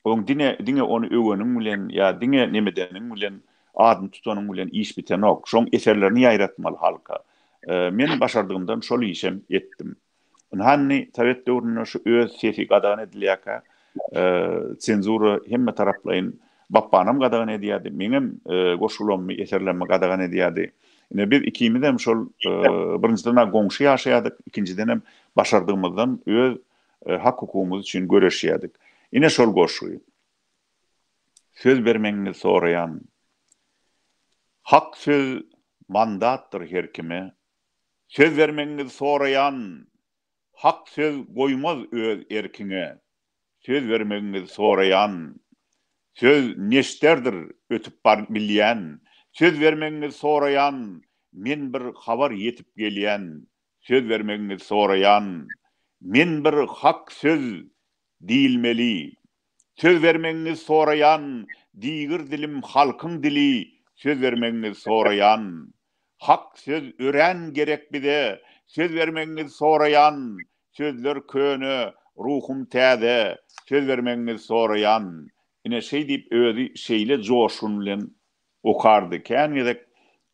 Oň dine diňe ony öweniň bilen ýa diňe nemedeniň bilen adyny tutanyň bilen iş bitenok. Şoň eserlerini ýaýratmaly halka. Men başardygymdan şol işem etdim. Ynha indi sowet döwründe şu öz sesi gadagan edilýärkä senzura hemme taraplaýyn Bapbanam gadagan edýärdi, meňem goşgulammy, eserlerimi gadagan edýärdi. Ine biz ikimizem şol birinjiden-ä goňşy ýaşaýardyk, ikinjidenem başardygymyzdan öz hak-hukugymyz üçin göreşýärdik. Ine şol goşgy. Söz bermegiňizi soraýan. Hak söz mandatdyr her kime. Söz bermegiňizi soraýan. Hak söz goýmaz öz erkiňe. Söz bermegiňizi soraýan. Söz neşterdir ötüp bar bilýän. Söz bermegiňizi soraýan. Men bir habar ýetip gelýän. Söz bermegiňizi soraýan. Men bir hak söz diýilmeli. Söz bermegiňizi soraýan, Diýgir dilim halkyň dili, Söz bermegiňizi soraýan. Hak söz örän gerek bize, Söz bermegiňizi soraýan. Sözler köne, ruhum täze, Söz bermegiňizi soraýan. Ine, şeý diýip özi şeýle joşgun bilen okardy. Kän gezek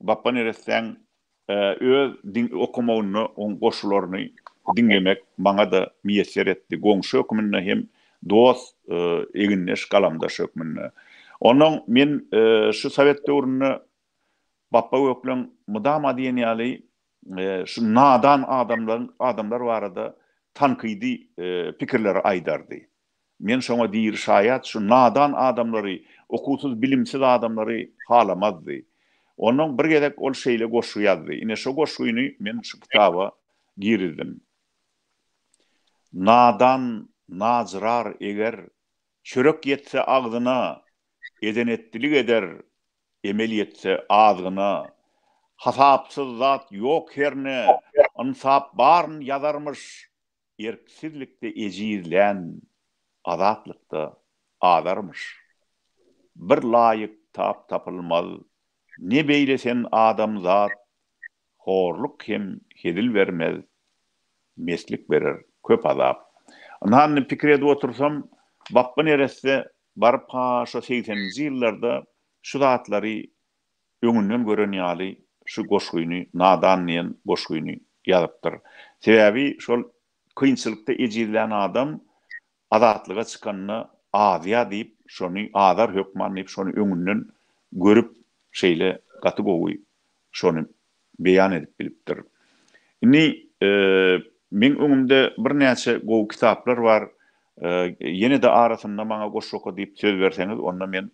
Bapba neressäň Öz okamagynda oň goşgularyny diňlemek maňa-da miýesser etdi, goňşy hökmünde hem dost, egindeş, galamdaş hökmünde. Onnoň men şu sowet döwründe Bapba Gökleň mydama diýen ýaly şu nadan adamlaryň adamlar barada tankydy pikirleri aýdardy. Men şoňa diri şaýat, şu nadan adamlary, okuwsyz, bilimsiz adamlary halamazdy. Onnoň bir gezek ol şeýle goşgy ýazdy. Ine şo goşgyny men şu kitaba girizdim. Nadan najyrar eger, çörek ýetse agzyna, eden-etdilik eder, emel ýetse azgyna. Hasapsyz zat ýok herne, ynsap baryn ýazarmyş, Erksizlikde ejizlän azatlykda azarmyş. Bir laýyk tap tapylmaz, ne beýle sen adamzat, Horluk hem hezil bermez, meslik berer köp azap. Ynha indi pikir edip otursam, Bapba neresse baryp-ha şo segseninji ýyllarda şu zatlary öňünden gören ýaly şu goşgyny Nadan diýen goşgyny ýazypdyr. Sebäbi şol kynçylykda ejizlän adam azatlyga çykanda azýa diýip şony azar hökman diýip şony öňünden görüp şeýle gaty gowy şony beýan edip bilipdir. Indi meň öňümde birnäçe gowy kitaplar bar. Ýene-de arasynda maňa goşgy oka diýip söz berseňiz onda men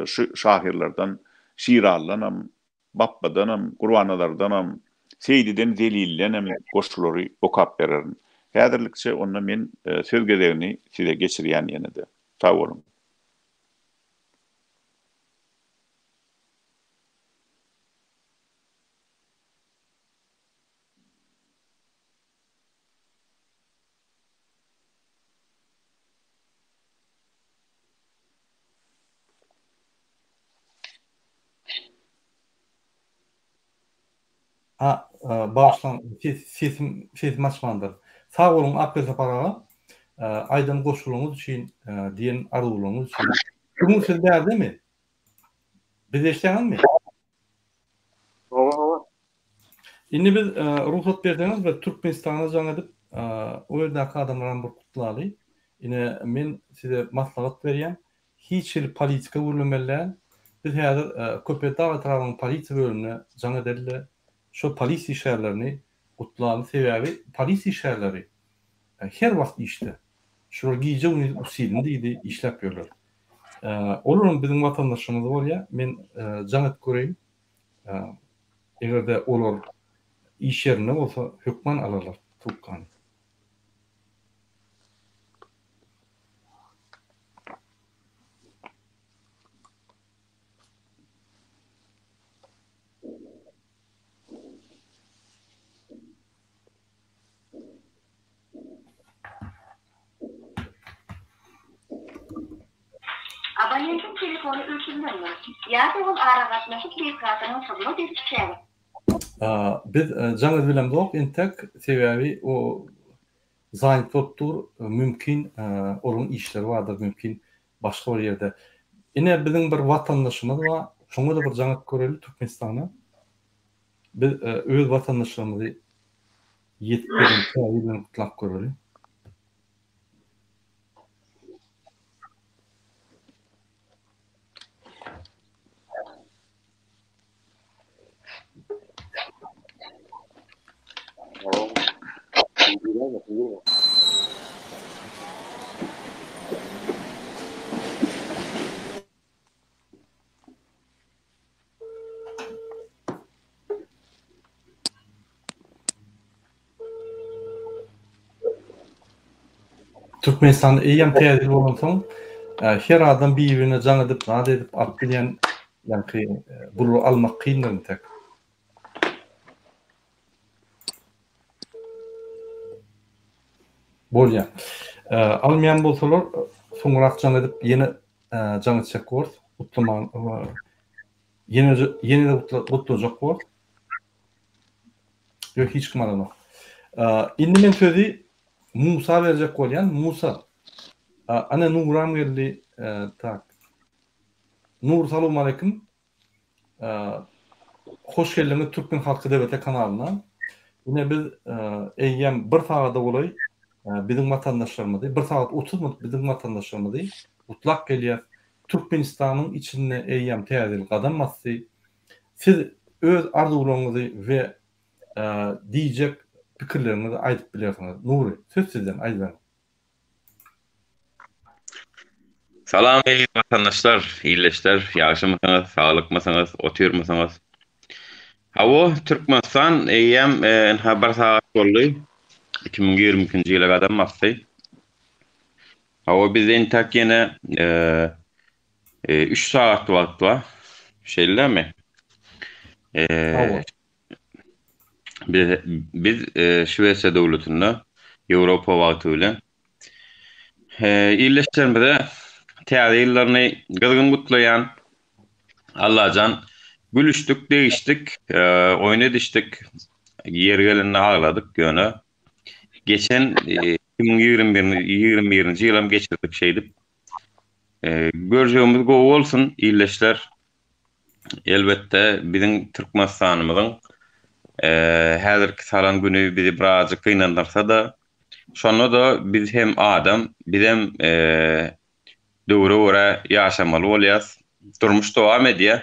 Şu şahyrlardan Şiralydanam, Bapbadanam, Gurbannazardanam, Seýdiden, Zelildenem goşgulary okap bererin. Häzirlikçe onda men söz gezegini size geçirýän ýene-de. Sag boluň. Ha, bagyşlaň, sesim sesim açmandyr. Sag boluň Akbel Sapar aga. Aýdan goşgularyňyz üçin, diýen arzuwlaryňyz üçin. Bu gün siz bärdemi? Bizi eşidýäňizmi? Hawa, hawa. Indi biz rugsat berseňiz bir Türkmenistana jaň edip, o ýerdäki adamlaram bir gutlaly. Ine men size maslahat berýän, hiç hili politika gürlemeli däl. Biz häzir Köpetdag etrabynyň polisiýa bölümine jaň edeli-de, şo polisiýa işgärlerini gutlaly. Sebäbi polisiýa işgärleri her wagt işde. Şular gije-gündiz usilini diýdi, işläp ýörler. Olaram biziň watandaşlarymyz bolýar. Men jaň edip göreýin. Eger-de olar iş ýerinde bolsa hökman alarlar trubkany. Abonentiň telefony öçürilendir ýa-da ol aragatnaşyk desgasynyň hyzmat ediş çägi. Biz jaň edibilemzok entek, sebäbi o zanýat bolup dur, mümkin olaryň işleri bardyr, mümkin başga bir ýerde. Ine biziň bir watandaşymyz bar, şoňa-da bir jaň edip göreli Türkmenistana. Biz öz watandaşlarymyzy ýetip gelen täze ýyl bilen gutlap göreli. Türkmenistanda eýýäm täze ýyl bolansoň, her adam bir-birine jaň edip, zat edip alyp bilýän, ýaňky bulary almak kyndyr entek. Bolýar. Almaýan bolsalar, soňrak jaň edip ýene jaň etjek borus. Gutlaman ýene ýene-de gutlajak borus. Ýok, hiç kim alanok. Indi men sözi Musa berjek bolýan. Musa. Ana Nuram geldi. Tak. Nur salowmaleýkim. Hoş geldiňiz Türkmen Halky DBT kanalyna. Ine biz eýýäm bir sagada golaý biziň watandaşlarymyzy, bir sagat 30 minut biziň watandaşlarymyzy gutlap gelýäs. Türkmenistanyň içinde eýýäm täze ýyl gadam basdy. Siz öz arzuwlaryňyzy we diýjek pikirleriňizi aýdyp bilersiňiz. Nury, söz sizden, aýdyberiň. Salam eziz watandaşlar, ildeşler, ýagşymysyňyz, saglykmysyňyz, otyrmysyňyz? Hawa, Türkmenistan eýýäm ynha bir sagat boldy, 2022-nji ýyla gadam basdy. Hawa, bizde entäk ýene 3 sagat wagt bar. Şeýlemi? Hawa. Biz biz Şwesiýa döwletinde Ýewropa wagty bilen ildeşlerimize täze ýyllaryny gyzgyn gutlaýan. Allajan gülüşdik, degişdik, oýun edişdik. Ýeri gelende agladyk ýöne geçen 2021-nji ýylam geçirdik şeýdip. Görjegimiz gowy bolsun ildeşler. Elbetde biziň Türkmenistanymyzyň häzirki salan güni bizi birazjyk gynandyrsa-da, şonda-da biz hem adam, bizem döwre görä ýaşamaly bolýas. Durmuş dowam edýär.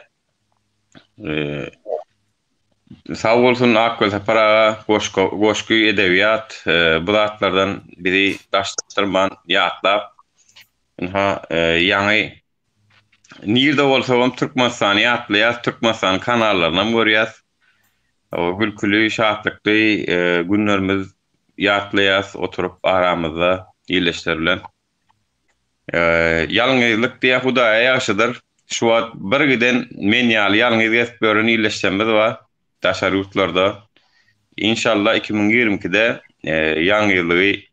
Sag bolsun Akgül Sapar aga, goşgy, goşgy, edebiýat bu zatlardan bizi daşlaşdyrman ýatlap, ynha ýaňy nirde bolsagam Türkmenistany ýatlaýas, Türkmenistanyň kanallarynam görýäs. O gülküli, şatlykly günlerimiz ýatlaýas oturyp aramyzda ildeşler bilen. Ýalňyzlyk diýýär Hudaýa ýagşydyr. Şu wagt bir giden men ýaly ýalňyz gezip ýören ildeşlerimiz bar daşary ýurtlarda. Inşallah 2022-de ýalňyzlygy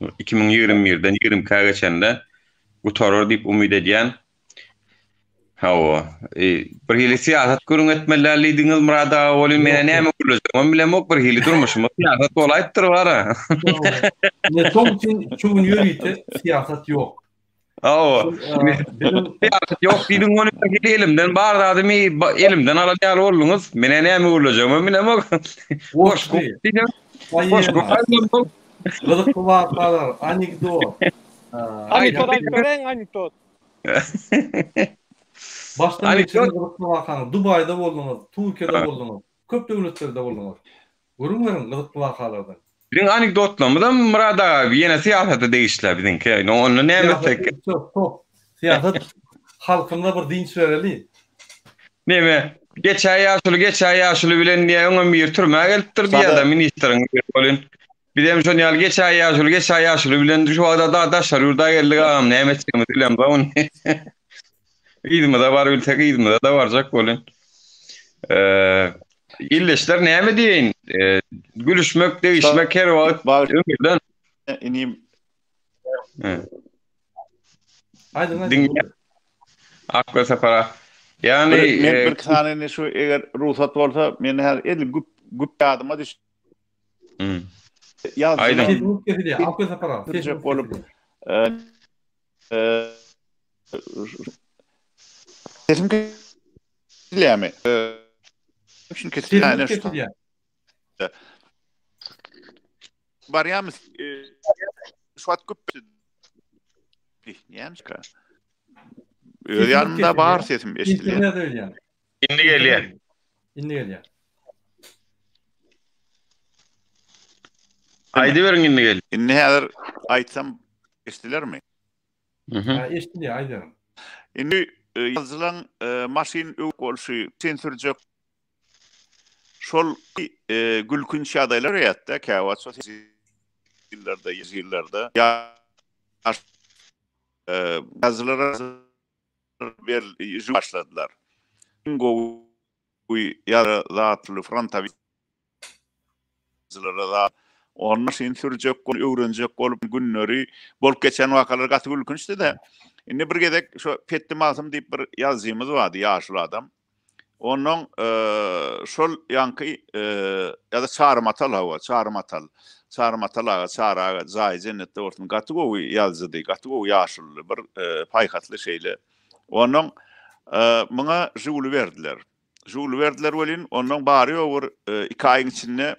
2021-den 22-ä geçende gutarar diýip umyt edýän. Hawa. Bir hili syýasat gürrüň etmeli däl diýdiňiz Myrat aga welin men näme gürlejegimem bilemok bir hili durmuşymyz syýasat bolaýypdyr bara. Ne şoň üçin şu gün ýörite syýasat ýok. Hawa. Syýasat ýok diýdiň ony bir hili elimden bar zadymy elimden alan ýaly bolduňyz. Men näme gürlejegimem bilemok. Goşgy diýdim. Goşgy aýdamok. Gyzykly wakalar, anekdot. Anekdot aýdyp beräýiň anekdot. Başdan geçiren gyzykly wakaňyz. Dubaýda bolduňyz, Türkiýede bolduňyz, köp döwletlerde bolduňyz. Gürrüň beriň gyzykly wakalardan. Biziň anekdotlarymyzam Myrat aga ýene syýasata degişli biziňki. Onda näme etsek? Syýasat halkymyza bir dynç bereli. Neme? Geçä ýaşuly, geçä ýaşuly bilen diýä öňem bir türmä gelipdir diýýär-de ministriň biri welin. Bizem şon ýaly geçä ýaşuly, geçä ýaşuly bilen şu wagta da daşary ýurda geldik agam näme etjegimizi bilemzok indi. Yzymyza baryp bilsek yzymyza-da barjak welin. Eee ildeşler näme diýeýin? Eee gülüşmek, degişmek her wagt ömürden. Inim. Aýdyň aýdyň. Akgöz Sapar aga. Ýagny Bir, men bir sany indi şu eger rugsat bolsa, men häzir edil güp güp ýadyma düşdi. Hmm. Ýazyjylar Aýdyň. Sesiňiz kesilýär, Akgöz Sapar aga, sesiňiz sürjek bolup, kesilýär. e, sesim kesilýärmi? E, Üçin kesilýär. Sesiňiz kesilýär. Barýarmy? Şu wagt güp Näme? Öz ýanymda bar sesim eşidilýär. Internet öýýän. Indi gelýär. Indi gelýär. Aýdyberiň indi gel. Indi häzir aýtsam eşidilermi? Mhm. Ha, eşidilýär, aýdyberiň. Indi e, ýazyjylaň e, maşyn öwük bolşy, sen sürjek şol e, gülkünç ýagdaýlar ýatda käwagt şo ýyllarda, ýyllarda ýaş ýazyjylara berlip başladylar. Iň gowy ýa zatly frontowik ýazyjylara zat on maşyn sürjek bolup öwrenjek bolup günleri bolup geçen wakalar gaty gülkünçdi-de. Indi bir gezek şo Petdi Magtym diýip bir ýazyjymyz bardy, ýaşuly adam. Onnoň şol ýaňky ýa-da Çary Matal hawa, Çary Matal. Çary Matal aga, Çary aga jaýy jennetde bolsun. Gaty gowy ýazyjydy, gaty gowy ýaşuludy, bir paýhasly şeýle. Onnoň muňa Žiguli berdiler. Žiguli berdiler welin, onnoň bary-ýogy bir iki aýyň içinde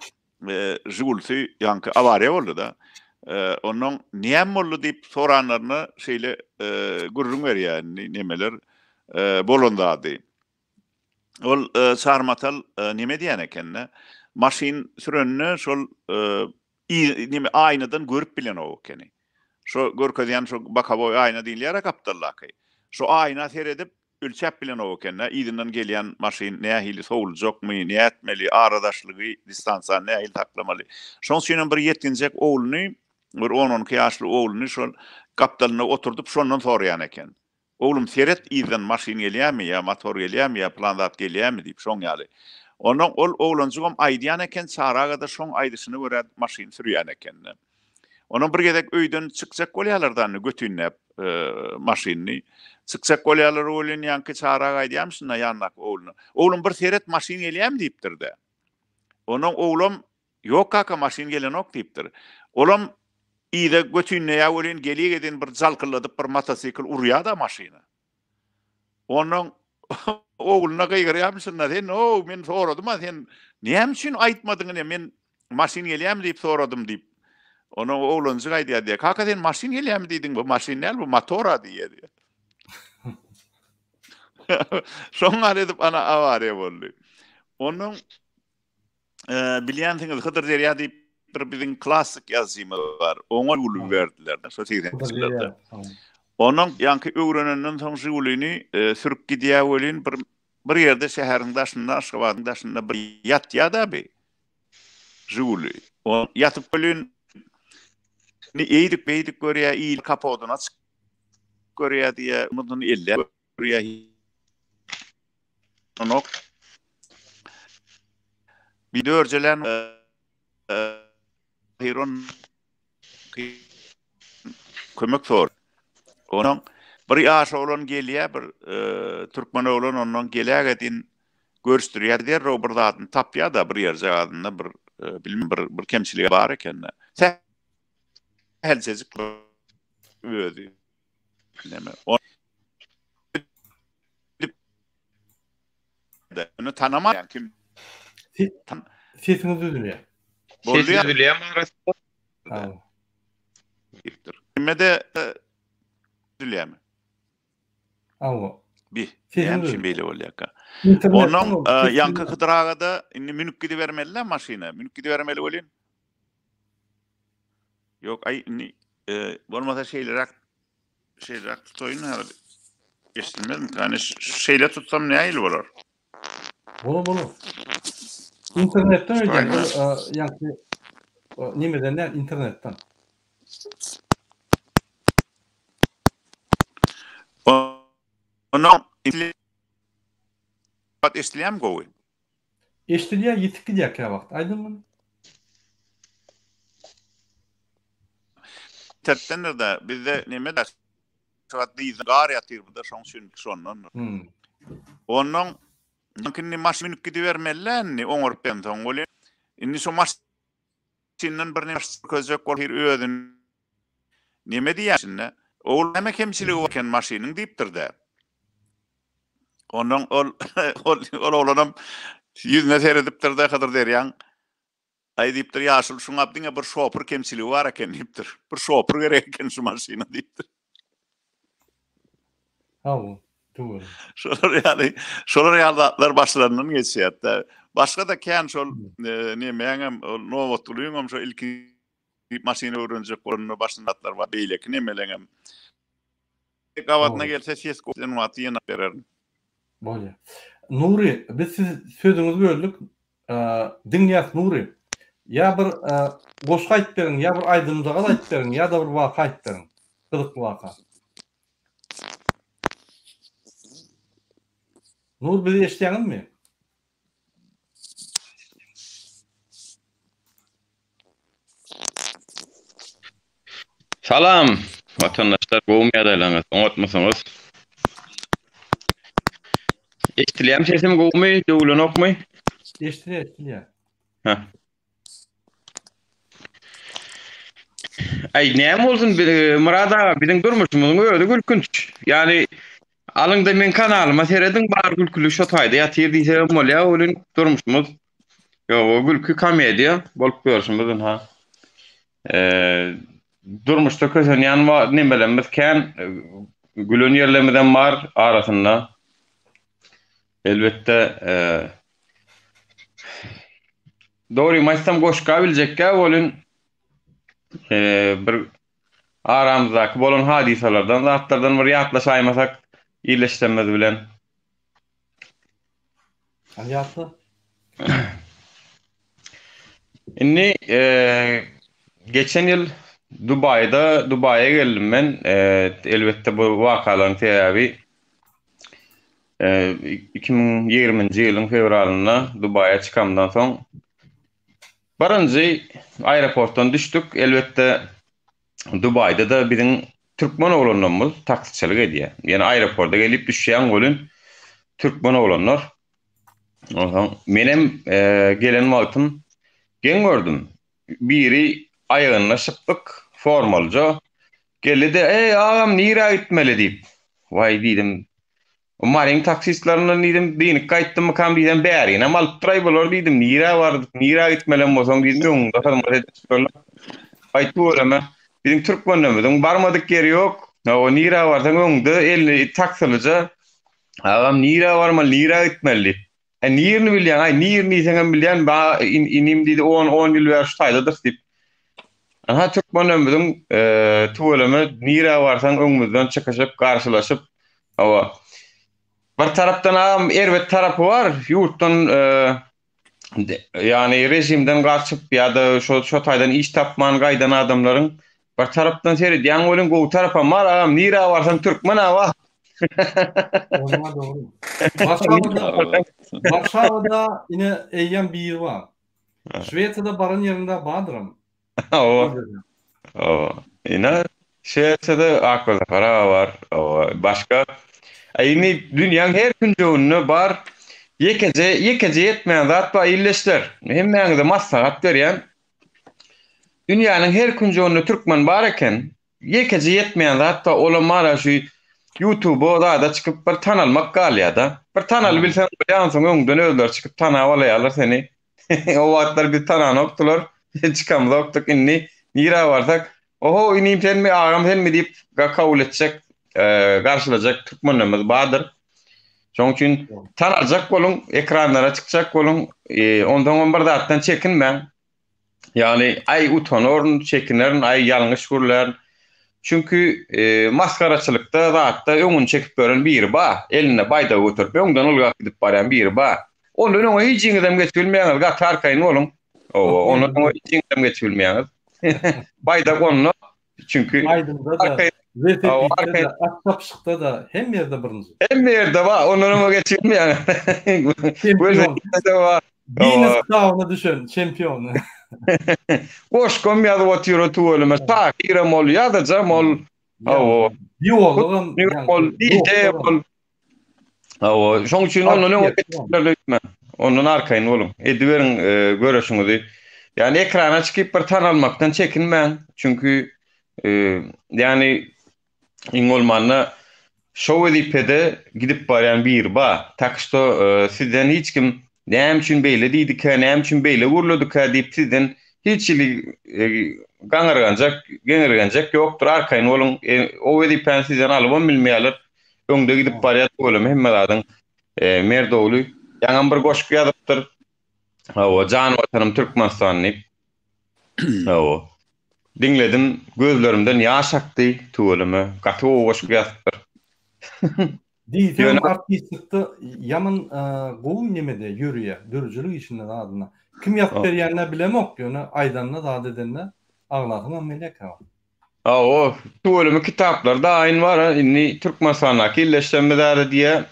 Žigulisi ýaňky awariýa boldy-da. Onnoň näme boldy diýip soranlarynda şeýle gürrüň berýär indi nemeler bolan zady. Ol Çary Matal neme diýen eken-de, maşyn sürende şol neme aýnadan görüp bilenok ekeni. Şo görkezýän şo bokowoý aýna diýilýär-ä gapdaldaky. Şo aýna seredip Ölçäp bilenok eken-dä, yzyndan gelýän maşyn nähili sowuljakmy, nätmeli, aradaşlygy, distansiýany nähili saklamaly. Şoň üçinem bir ýetginjek ogluny, bir on-on iki ýaşly ogluny şol gapdalynda oturdyp, şondan soraýan eken. Oglum, seret yzdan maşyn gelýärmi ýa motor gelýärmi ýa pylan zat gelýärmi diýip, şoň ýaly. Onnoň ol oglanjygam aýdýan eken, Çary aga-da şoň aýdyşyna görä maşyn sürýän eken-de. Onam bir gezek öýden çykjak bolýarlar-da indi götünläp maşynyny. Çykjak bolýarlar welin ýaňky Çary aga aýdýarmyşyn-da ýanyndaky ogluna. Oglum bir seret maşyn gelýärmi diýipdir-de. Onnoň oglam Ýok kaka maşyn gelenok diýipdir. Olam yza götünleýär welin geli-geden bir jalkylladyp bir motosikl urýar-da maşyna. Onnoň ogluna gygyrýarmyşyn-da, sen, o, men soradym-a, sen näme üçin aýtmadyň ine, men maşyn gelýärmi diýip soradym diýip. Onuň oglanjyk aýdýar diýýär, kaka sen maşyn gelýärmi diýdiň, bu maşyn däl, bu motor-a diýýär diýýär. Şoň ýaly edip ana awariýa boldy. Onnoň bilýänsiňiz Hydyr Derýa diýip bir biziň klassyk ýazyjymyz bar. Oňa Žiguli berdiler şo segseninji ýyllarda. Onuň ýaňky öwrenenden soň Žigulini sürüp gidýär welin bir bir ýerde şäheriň daşynda, Aşgabadyň daşynda bir ýatýar-da bi Žiguli. O ýatyp welin eýdik-beýdik görýär, il kapodyny açyk görýär diýýär, mundan elläp görýär. Onok bir dörjelän Hyron kömek sor. Onuň bir ýaş oglan gelýär, bir türkmen oglan ondan gelägedin görüşdirýär, derrew bir zadyny tapýar-da, bir ýerjagazynda bir bilmem bir bir kemçiligi bar eken-de. Sähelçejik özi. Näme? Ony tanamaýan kim? Sesiňiz üzülýär. Sesi üzülýärmi arasynda? Diýipdir. Hemme-de üzülýärmi? Hawa. Bi. Näme üçin beýle bolýarka? Onnoň ýaňky Hydyr aga-da indi münüp gidibermeli-dä maşyna. Münüp gidibermeli welin. Ýok, aý indi bolmasa şeýleräk Şeýleräk tutaýyn häzir. Eşidilmezmi? Ýani şeýle tutsam nähili bolar? Bolar bolar. Internetden öýdýän, ýagny nemeden däl, internetden. Ondan eşidilýärmi gowy? Eşidilýär, ýitip gidýär käwagt. Aýdyň muny. Internetdendir-de, bizde neme-de. Şu wagt dyzda gar ýatyr bu-da şoň üçin şondandyr. Onnoň indi maşyn münüp gidibermeli-dä indi oňaryp berensoň welin indi şo maşyndan bir näme görkezjek bolup bir özüni neme diýýär içinde. Ogul näme kemçiligi bar eken maşynyň diýipdir-de. Onnoň ol ol oglanam ýüzüne seredipdir-de Hydyr Derýaň. Aý diýipdir, ýaşuly şuňa diňe bir şopur kemçiligi bar eken diýipdir. Bir şopur gerek eken şu maşyna diýipdir. Hawa, tüweleme. Şolar ýaly, şolar ýaly zatlar başlaryndan geçýär-de. Başga-da kän şol nemäňem, ol Nobatgulyňam şo ilki maşyn öwrenjek bolanda başynda zatlar bar, beýleki nemeleňem. Gabadyna gelse ses goýan wagty ýene bererin. Bolýar. Nury, biz sizi sözüňizi böldük. Diňleýäs Nury. Ýa bir goşgy aýdyp beriň, ýa bir aýdymjagaz aýdyp beriň, ýa-da bir waka aýdyp beriň. Gyzykly waka. Nury bizi eşidýäňizmi? Salam watandaşlar gowumy ýagdaýlaryňyz oňatmysyňyz? Eşdilýärmi sesim gowumy döwülenokmy? Eşdilýär eşdilýär. Heh. Aý näme bolsun e, Myrat aga biziň durmuşymyzyň özi gülkünç. Ýani alyňda meň kanalyma serediň bar gülküli şo taýda ýatyr diýsegem bolýar welin durmuşymyz Ýok, o gülki komediýa bolup ýörşümiz ynha. Eee durmuşda kösenýän nemelerimiz kän, gülen ýerlerimizem bar arasynda. Elbetde, eee dogrymy aýtsam goşga biljekkä welin eee bir aramyzdaky bolan hadysalardan zatlardan bir ýatlaşaýmasak ildeşlerimiz bilen. Hany ýatla. Indi geçen ýyl Dubaýda Dubaýa geldim men. Elbetde bu wakalaryň sebäbi 2020-nji ýylyň fewralynda Dubaýa çykamdan soň birinji aeroportdan düşdük. Elbetde Dubaýda-da biziň türkmen oglanlarymyz taksiçilik edýär. Ýöne aeroporta gelip düşýäň welin türkmen oglanlar. Onsoň menem e, gelen wagtym geň gördüm. Biri aýagynda şypbyk formalyja geldi-de, "Eý, agam, nirä gitmeli?" diýip. Waý diýdim. Maryň taksistlerinden diýdim, dynyk gaýtdymmykam diýsem, bärinem alypdyraý bular diýdim, nirä bardyk, nirä gitmelem bolsaň diýdim, öňüňde hyzmat edip durlar. Aý tüweleme, biziň türkmenlerimiziň barmadyk ýeri ýok. Hawa, nirä barsaň öňde elini taksylyja, agam nirä barmaly, nirä gitmeli diýip. Ä nirini bilýäň, aý nirini diýseňem bilýän, ba inim diýdi, on, on ýyl bäri şu taýdadyrys diýip. Aha türkmenlerimiziň tüweleme nirä barsaň öňümizden çykyşyp, garşylaşyp, hawa. Bir tarapdan agam erbet tarapy bar, ýurtdan ýagny režimden gaçyp ýa-da şo şo taýdan iş tapman gaýdan adamlaryň bir tarapdan seredýäň welin gowy tarapam bar agam nirä barsaň türkmen aga. Oňa dogry. Warşawada Warşawada ine eýýäm biri bar. Şwesiýada baran ýeriňde bardyram. Hawa. Hawa. Ine Şwesiýada Akbazar aga bar. Hawa. Başga indi dünýäň her künjeginde bar. Ýekeje, ýekeje ýetmeýän zat bar ildeşler. Hemmäňize maslahat berýän. Dünýäniň her künjeginde türkmen bar eken. Ýekeje ýetmeýän zat bar, olam bar-a şu ýutuba zada çykyp bir tanalmak galýa-da. Bir tanalybilseň bolýa, onsoň öňden özleri çykyp tanap alaýarlar seni. O wagtlar bizi tananokdylar, çykamzokdyk, indi nirä barsak, Oho, inim senmi, agam senmi diýip kabul etjek, garşylajak türkmenlerimiz bardyr. Şonuň üçin tanaljak boluň, ekranlara çykjak boluň, onsoňam bir zatdan çekinmäň. Ýagny, aý utanaryn, çekinerin, aý ýalňyş gürlärin. Çünki masgaraçylykda zatda öňüni çekip ýören biri bar. Elinde baýdagy göterip öňden ylgap gidip barýan biri bar. Ondan öňe hijiňizem geçip bilmeýäňiz, gaty arkaýyn boluň. Hawa, ondan öňe hijiňizem geçip bilmeýäňiz. Baýdak onda. Çünki aýdymda-da, welosipedde-de, at çapyşykda-da hemme ýerde birinji. Hemme ýerde bar, ondan öňe geçip bilmeýäňiz. Welosipedde bar. Ginnes kitabyna düşen çempion. Goşgam ýazyp otyr o tüweleme. Şahyram ol, ýazyjam ol. Hawa. Biologam ol, DJ ol. Hawa, şoň üçin ondan öň öýtme. Ondan arkaýyn boluň. Ediberiň e, göreşiňizi. Ýani ekrana çykyp bir tanalmakdan çekinmäň. Çünki e, ýani iň bolmanda şo wezipede gidip barýan biri bar. Tak şto e, sizden hiç kim näme üçin beýle diýdikä, näme üçin beýle gürledikä diýip sizden hiç hili e, gaňyrganjak, geňirgenjek ýokdur. Arkaýyn boluň. E, o wezipäni sizden alybam bilmeýärler. Öňde gidip barýar tüweleme hemme zadyň e, merdogly. Ýaňam bir goşgy ýazypdyr. Hawa, jan watanym Türkmenistan diýip. Hawa. Diňledim, gözlerimden ýaş akdy, tüweleme. Gaty gowy goşgy ýazypdyr. Diýseň artistlikde ýaman e, gowy nemede ýörüýär, döredijilik işinde zadynda. Kim ýazyp berýänini bilemok, ýöne aýdanda zat edende aglasyňam gelýär käwagt. Hawa, tüweleme kitaplar daýyn bar, indi Türkmenistandaky illeşsem bizäre diýýä.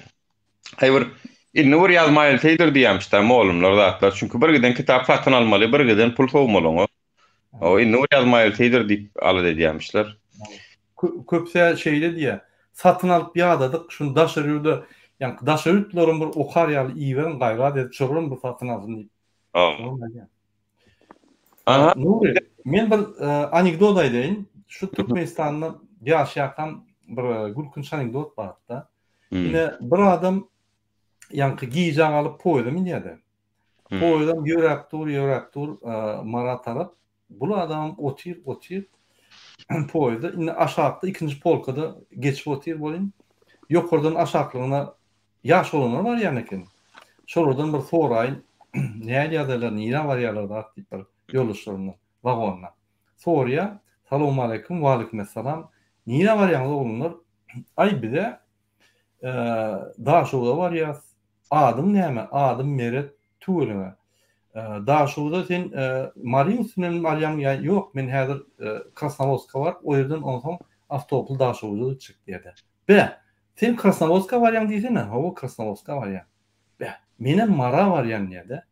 Haý bir indi bir ýazmaýylseýdir diýýämiş-dä mollumlar zatlar. Çünki bir giden kitap satyn almaly, bir giden pul sowmaly oňa. Hawa, indi bir ýazmaýylseýdir diýip alada edýämişler. Köpüsi şeýle diýýär. Satyn alyp ýadadyk, şuny daşary ýurda, ýaňky daşary ýurtlaram bir okar ýaly iberiň, gaýrat edip şolaram bir satyn alsyn diýip. Hawa. Aha. Nuri, men bir e, anekdot aýdaýyn. Şu Türkmenistanda ýaşaýarkam bir e, gülkünç anekdot bardy-da. Hmm. Ine bir adam ýaňky gijä galyp poýeza münýärdi. Hmm. Poýezam ýöräp dur, ýöräp dur, e, Mara tarap. Bul adam otyr, otyr. Poýezde indi aşakda ikinji polkada geçip otyr bolýan. Ýokardan aşaklygyna Ýaş oglanlar barýan eken. Şolardan bir soraýyn, näl ýagdaýlar, nirä barýarlar zat diýip bir ýoldaşlaryndan, wagonda. Soraýar, Salowmaleýkim, waleýkimessalam. Nirä barýaňyz oglanlar? Aý bize Daşoguza barýas. Adyň näme? Adym Meret, tüweleme. Daşoguza sen Maryň üstünden barýaňmy ýa ýok, men häzir Krasnowodska baryp, o ýerden onsoň awtobusly Daşoguza gitjek diýýär-de. Be, sen Krasnowodska barýaň diýsene? Hawa, Krasnowodska barýan. Be, menem Mara barýan diýýär-de.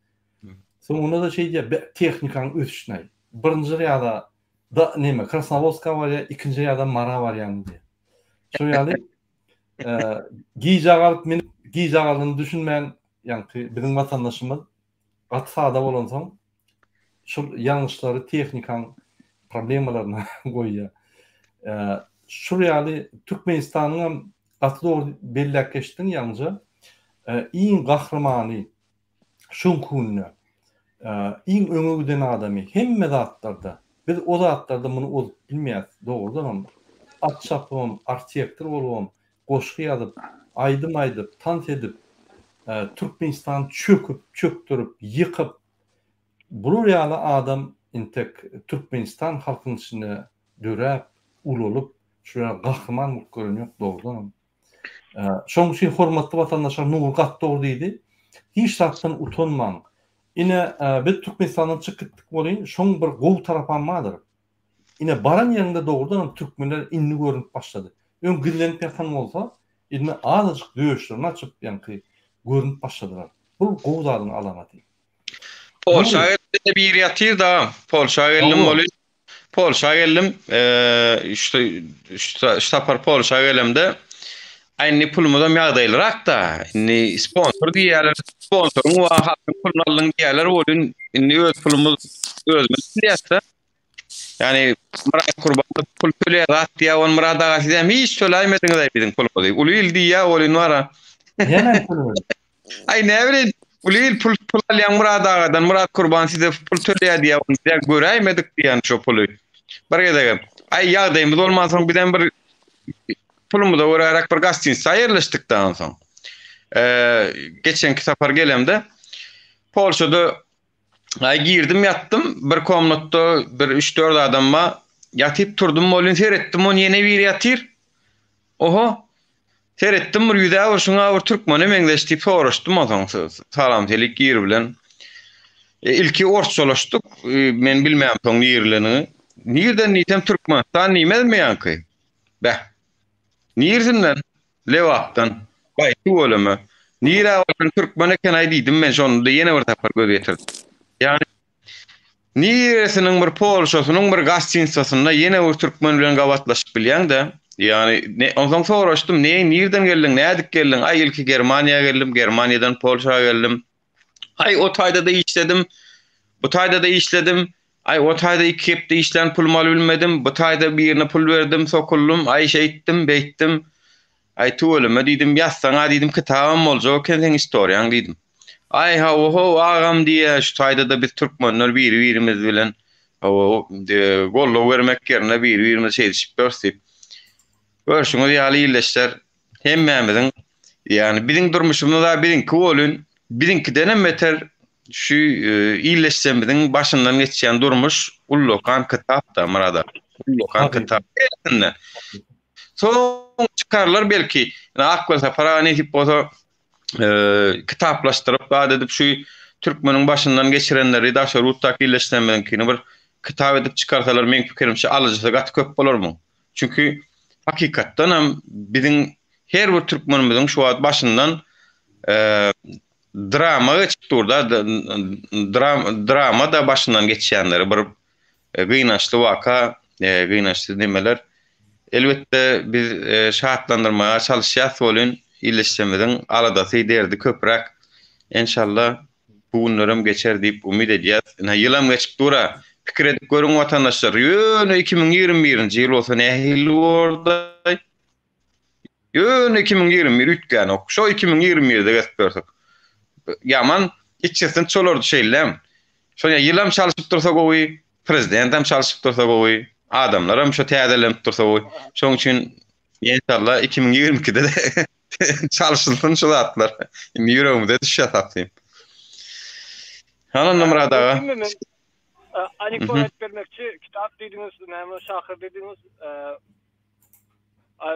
Soňunda-da şeý diýýär, be, tehnikanyň ösüşini-aý. Birinji rýada da neme, Krasnowodska barýar, ikinji rýada Mara barýan diýýär. Şo ýaly gijä galyp men gijä galanyny düşünmän, ýaňky biziň watandaşymyz gaty sada bolansoň, şol ýalňyşlary tehnikaň problemalaryna goýýar. Şul ýaly Türkmenistanyňam gaty dogry belläp geçdiň ýaňja. Iň gahrymany şuňky günde iň öňe giden adamy hemme zatlarda biz o zatlarda muny ozup bilmeýäs dogrudanam at çapybam arhitektor bolubam goşgy ýazyp aýdym aýdyp tans edip Türkmenistany çöküp çökdürip ýykyp Bular ýaly adam intek Türkmenistan halkyň içinde döräp, ulalyp, şu ýaly gahryman bolup gören ýok dogrudanam. Şonuň üçin hormatly watandaşlar Nury gaty dogry diýdi. Hiç zatdan utanmaň. Ine biz Türkmenistandan çykyp gitdik welin şoň bir gowy tarapam bardyr. Ine baran ýeriňde dogrudanam türkmenler indi görünip başlady. Öň gizlenip ýatan bolsa, indi azajyk döşlerini açyp ýaňky görünip başladylar. Bu gowy zadyň alamaty. Polşa geldim biri ýatyr da. Polşa geldim boli. Polşa geldim. Eee şu şu sapar Polşa gelemde Indi pulumyzam ýagdaýlyrak da. Indi sponsor diýýärler. Sponsoryň wa halkyň puluny aldyň diýýärler. Welin indi öz pulumyz özümiz bilýäs-de. Ýani Myrat Kurbanow pul töleýär zat diýýär. Ony Myrat aga siz hem hiç töläýmediňiz-aý biziň pulumyzy. Uly il diýýär, welin bara. Näme tölemedi? Aý näbileýin, uly il pul pul alýaň Myrat agadan, Myrat Kurban size pul töleýär diýýär, ony bizä göräýmedik diýýän şo puly. Bir gezegem. Aý ýagdaýymyz bolmansoň bizem bir pulumyza göräräk bir gostinitsa ýerleşdik da onsoň. Eee geçenki sapar gelemde Polşada aý girdim ýatdym bir komnatda bir 3-4 adam bar. Ýatyp turdum welin seretdim ony ýene biri ýatyr. Oho Seretdim bir ýüzä bir şuňa bir türkmene meňzeş diýip soraşdym onsoň salam selik ýeri bilen. E, ilki orsçalaşdyk, e, men bilmämsoň nireleniňi. Nirden diýsem Türkmenistan diýmezmi ýaňky? Beh. Niresinden? Lebapdan. Baý tüweleme. Nirä bolsun türkmen eken-aý diýdim men şonda ýene bir sapar göz ýetirdim. Ýagny Niresiniň bir polşasynyň bir gostinitsasynda ýene bir türkmen bilen gabatlaşyp bilýäň-de. Ýagny ne onsoň soraşdym, ne nirden geldiň, nädip geldiň? Aý ilki Germaniýa geldim, Germaniýadan Polşa geldim. Aý o taýda-da işledim, bu taýda-da işledim. Aý o taýda iki hepde işlän pulumy alybilmedim, bu taýda birine pul berdim, sokuldym, aý şeýtdim, beýtdim. Aý tüweleme diýdim, ýazsaň-a diýdim, kitabam boljak eken seň istoriýaň diýdim. Aý hawa-how agam diýýä, şu taýda-da biz türkmenler biri-birimiz bilen hawa goldaw bermek ýerine biri-birimizi şeýdişip ýörüs diýip. Görşüňiz ýaly ildeşler, hemmämiziň ýagny biziň durmuşymyz-a biziňki welin, biziňkidenem beter şu ildeşlerimiziň başyndan geçýän durmuş ullakan kitap-da Myrat aga. Ullakan kitap. Soň çykarlar belki. Ak Welsapar aga nesip bolsa kitaplaşdyryp zat edip şu türkmeniň başyndan geçirenleri daşary ýurtdaky ildeşlerimiziňkini bir kitap edip çykarsalar meň pikirimçe alyjysy gaty köp bolar muň. Çünki hakykatdan hem biziň her bir türkmenimiziň şu wagt başyndan drama geçip dur-da, drama da başyndan geçýänleri bir Gynançly waka, gynançly nimeler. Elbetde biz şatlandyrmaga çalyşýas welin ildeşlerimiziň aladasy, derdi köpräk. Enşalla bu günlerem geçer diýip umyt edýäs. Ynha ýylam geçip dur-a. Pikir edip görüň watandaşlar, ýöne 2021-nji ýyl bolsa nähili bordaý? Ýöne 2021 üýtgänok. Şo 2021-de gezip ýörsek. Ýaman içgysgynç bolardy şeýlem. Şo ýylam çalşyp dursa gowy, prezidentem çalşyp dursa gowy, adamlaram şo täzelenip dursa gowy. Şoň üçin enşalla 2022-de de çalşylsyn şu zatlar. Indi ýüregimize düşýär satym. Hany Myrat aga. Anekdot aýdyp bermekçi, kitap diýdiňiz, näme şahyr diýdiňiz.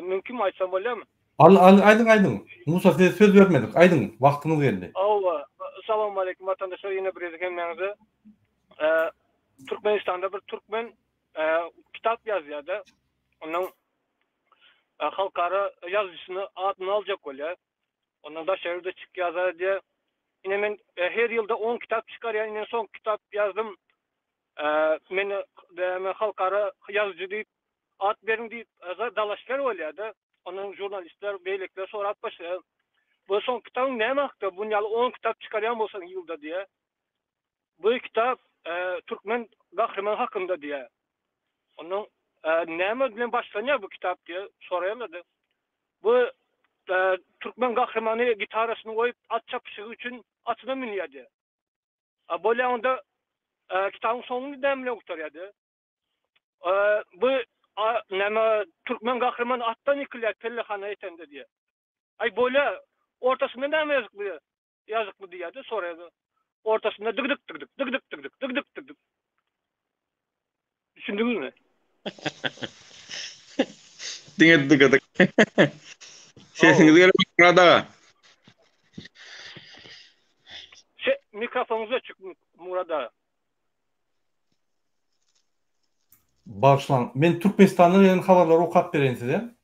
Mümkinmi aýtsam bolýarmy? Al al aýdyň aýdyň. Musa size söz bermedik. Aýdyň, wagtyňyz geldi. Hawa, salowmaleýkim watandaşlar ýene bir gezek hemmäňize. Türkmenistanda bir türkmen kitap ýazýar-da. Ondan halkara ýazyjysyny adyny aljak bolýar. Ondan daşary ýurda çyk ýazar diýýär. Ine men her ýylda on kitap çykarýan, ine soňky kitap ýazdym. Meni halkara ýazyjy diýip at beriň diýip dalaşgär bolýar-da. Ondan žurnalistler, beýlekiler sorap başlaýar. Bu soňky kitabyň näme hakda? Bun ýaly on kitap çykarýan bolsaň ýylda diýýär. Bu kitap türkmen gahrymany hakynda diýýär. Ondan näme bilen başlanýar bu kitap diýip soraýarlar-da. Bu türkmen gahrymany gitarasyny goýup at çapyşygy üçin atyna münýär diýýär. A bolýa onda kitabyň soňuny näme bilen gutarýar diýýär. Bu näme türkmen gahrymany atdan ýykylýar pellehana ýetende diýýär. Aý bolýa ortasynda näme ýazykly ýazykly diýýär-de soraýar. Ortasynda dygydyk dygydyk dygydyk dygydyk dygydyk dygydyk. Düşündiňizmi? Diňe dygydyk. Sesiňiz gelip Myrat aga. Şe mikrofonyňyz öçük Murat aga. Bagyşlaň, men Türkmenistandan gelen habarlary okap bereýin size.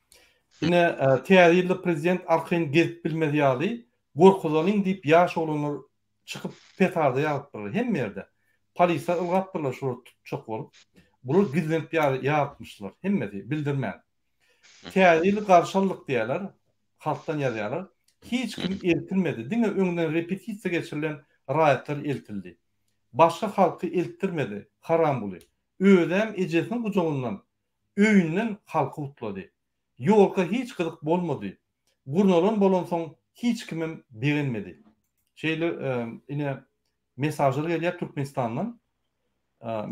Ine, täze ýylda prezident arkaýyn gezip bilmez ýaly, gorkuzalyň diýip ýaş oglanlar çykyp petarda ýazypdyrlar hemme ýerde. Polisler ylgapdyrlar şulary tutjak bolup. Bular gizlenip ýazypmyşlar hemmesi bildirmän. Täze ýyly garşy aldyk diýýärler, halkdan ýazýarlar. Hiç kim eltilmedi, diňe öňden repetisiýa geçirilen raýatlar eltildi. Başga halky eltdirmedi Haramguly. Özem ejesiniň gujagyndan, öýünden halky gutlady. Ýolka hiç gyzyk bolmady. Gurnalan bolansoň hiç kimem begenmedi. Şeýle ine mesajlar gelýär Türkmenistandan.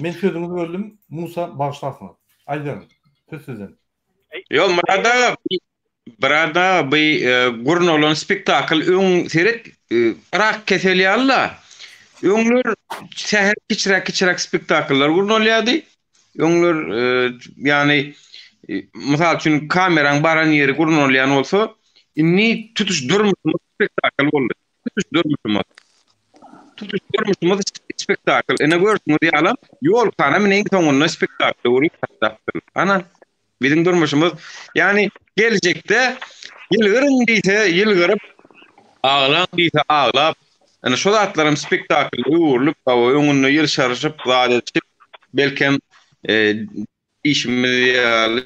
Men sözüňizi böldüm Musa bagyşlarsyňyz. Aýdyberiň. Söz sizden. Ýok Myrat aga Myrat aga bu gurnalan spektakl öň seret rak kesel ýaly-la. Öňler sähel kiçiräk kiçiräk spektakllar gurnalýardy. Öňler ýagny mysal üçin kameraň baran ýeri gurnalýan bolsa, indi tutuş durmuşymyz spektakl boldy. Tutuş durmuşymyz. Tutuş durmuşymyz spektakl. Ine görşüňiz ýaly, ýolkana mine iň soňunda spektakl öwrülip başlapdyr. Ana, biziň durmuşymyz, ýagny geljekde ýylgyryň diýse ýylgyryp, aglaň diýse aglap, ine şo zatlaram spektakla öwrülip, hawa, öňünde ýylşaryşyp, zat edişip, belkem, işimiz ýaly.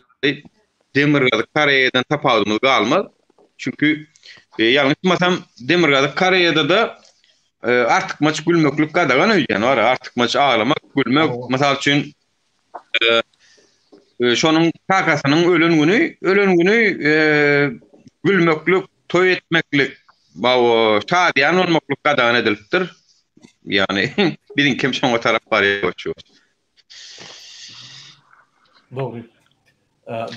Demirgazyk Koreýadan tapawudymyz galmaz. Çünki e, ýalňyşmasam Demirgazyk Koreýada-da e, artykmaç gülmeklik gadagan öýdýän bar. Artykmaç aglamak, gülmek, mysal üçin e, e, şonuň kakasynyň ölen güni, ölen güni e, gülmeklik, toý etmeklik, bawo, şadyýan bolmaklyk gadagan edilipdir. Ýagny biziňkem şoňa tarap barýar. Dogry.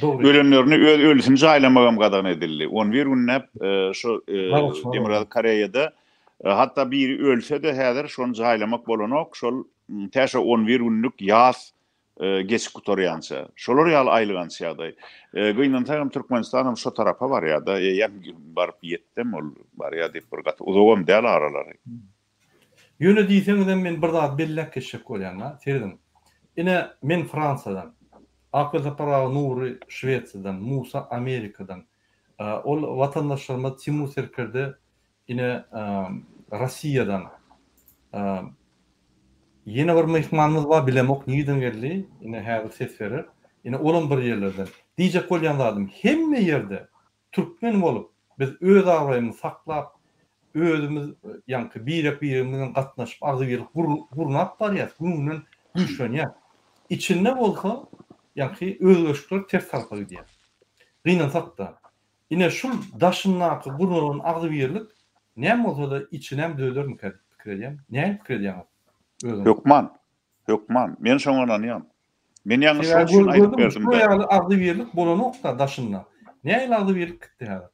Dogry. Ölenlerini öz ölüsini jaýlamagam gadagan edildi. On bir günläp şu Demirgazyk Koreýada hatda biri ölse-de häzir şony jaýlamak bolanok. Şol tä şo on bir günlük ýas geçip gutarýança. Şolar ýaly aýylganç ýagdaý. Gynansagam Türkmenistanam şo tarapa barýar-da. Eýýäm baryp ýetdem ol barýar diýip bir gaty uzagam däl aralary. Ýöne diýseňizem men bir zady belläp geçjek bolýan-da, serediň. Ine, men Fransiýadan, Akwersapar aga Nury Şwesiýadan, Musa Amerikadan, ol watandaşlarymyz Timur Serkerde ine Rossiýadan. Ýene bir myhmanymyz bar, bilemok nirden geldi, ine häzir ses berer. Ine olam bir ýerlerden. Diýjek bolýan zadym, hemme ýerde Türkmen bolup, biz öz abraýymyzy saklap, özümiz ýaňky birek-biregimiz bilen gatnaşyp, agzybirlik gurnap barýas, gün-günden güýçlenýäs. Içinde bolsa, ýaňky özgerişikler ters tarapa gidýär. Gynansak-da, ine şul daşyndaky gurnalan agzybirlik näme bolsa-da içinem düzedermikä diýip pikir edýän. Nähili pikir edýäňiz özüňiz? Hökman. Hökman. Men şoňa ynanýan. Men ýaňy şoň üçin aýdyp berdim-de. Şular ýaly agzybirlik bolanok-da daşynda. Nähili agzybirlik gitdi häzir?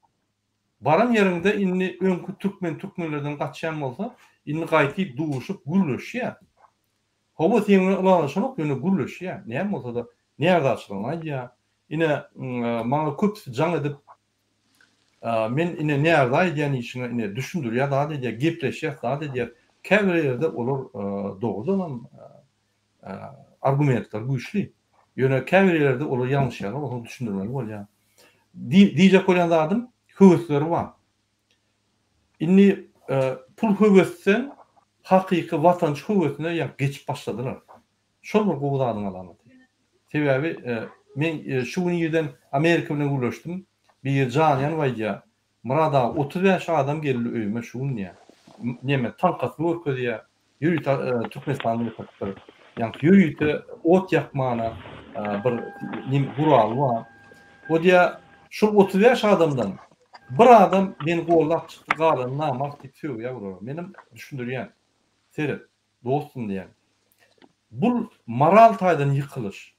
Baran ýeriňde indi öňki türkmen türkmenlerden gaçýan bolsa, indi gaýtyp duşup gürleşýär. Hawa seň bilen ylalaşanok ýöne gürleşýär. Näme bolsa-da närazyçylygyny aýdýar. Ine maňa köpüsi jaň edip men ine närazy edýän işiňe ine düşündirýär zat edýär, gepleşýär zat edýär. Käbir ýerde olar dogrudanam argumentler güýçli. Ýöne käbir ýerlerde olar ýalňyşýarlar, oňa düşündirmeli bolýar. Diýjek bolýan zadym, höwesleri bar. Indi pul höwesden hakyky watançy höwesine ýa geçip başladylar. Şol bir gowy zadyň alamaty. Sebäbi men şu gün irden Amerika bilen gürleşdim. Biri janýanyp aýdýar, Myrat aga 35 adam geldi öýüme şu gün diýýär. Neme taňkasyny görkezýär. Ýörite Türkmenistanda getiripdir. Ýaňky ýörite ot ýakmana bir neme guraly bar. O diýýär, şol 35 adamdan bir adam meni gollap çykdy, galany namart diýip sögýär bulara. Menem düşündirýän. Seret, dostum diýýän. Bul moral taýdan ýykylyş.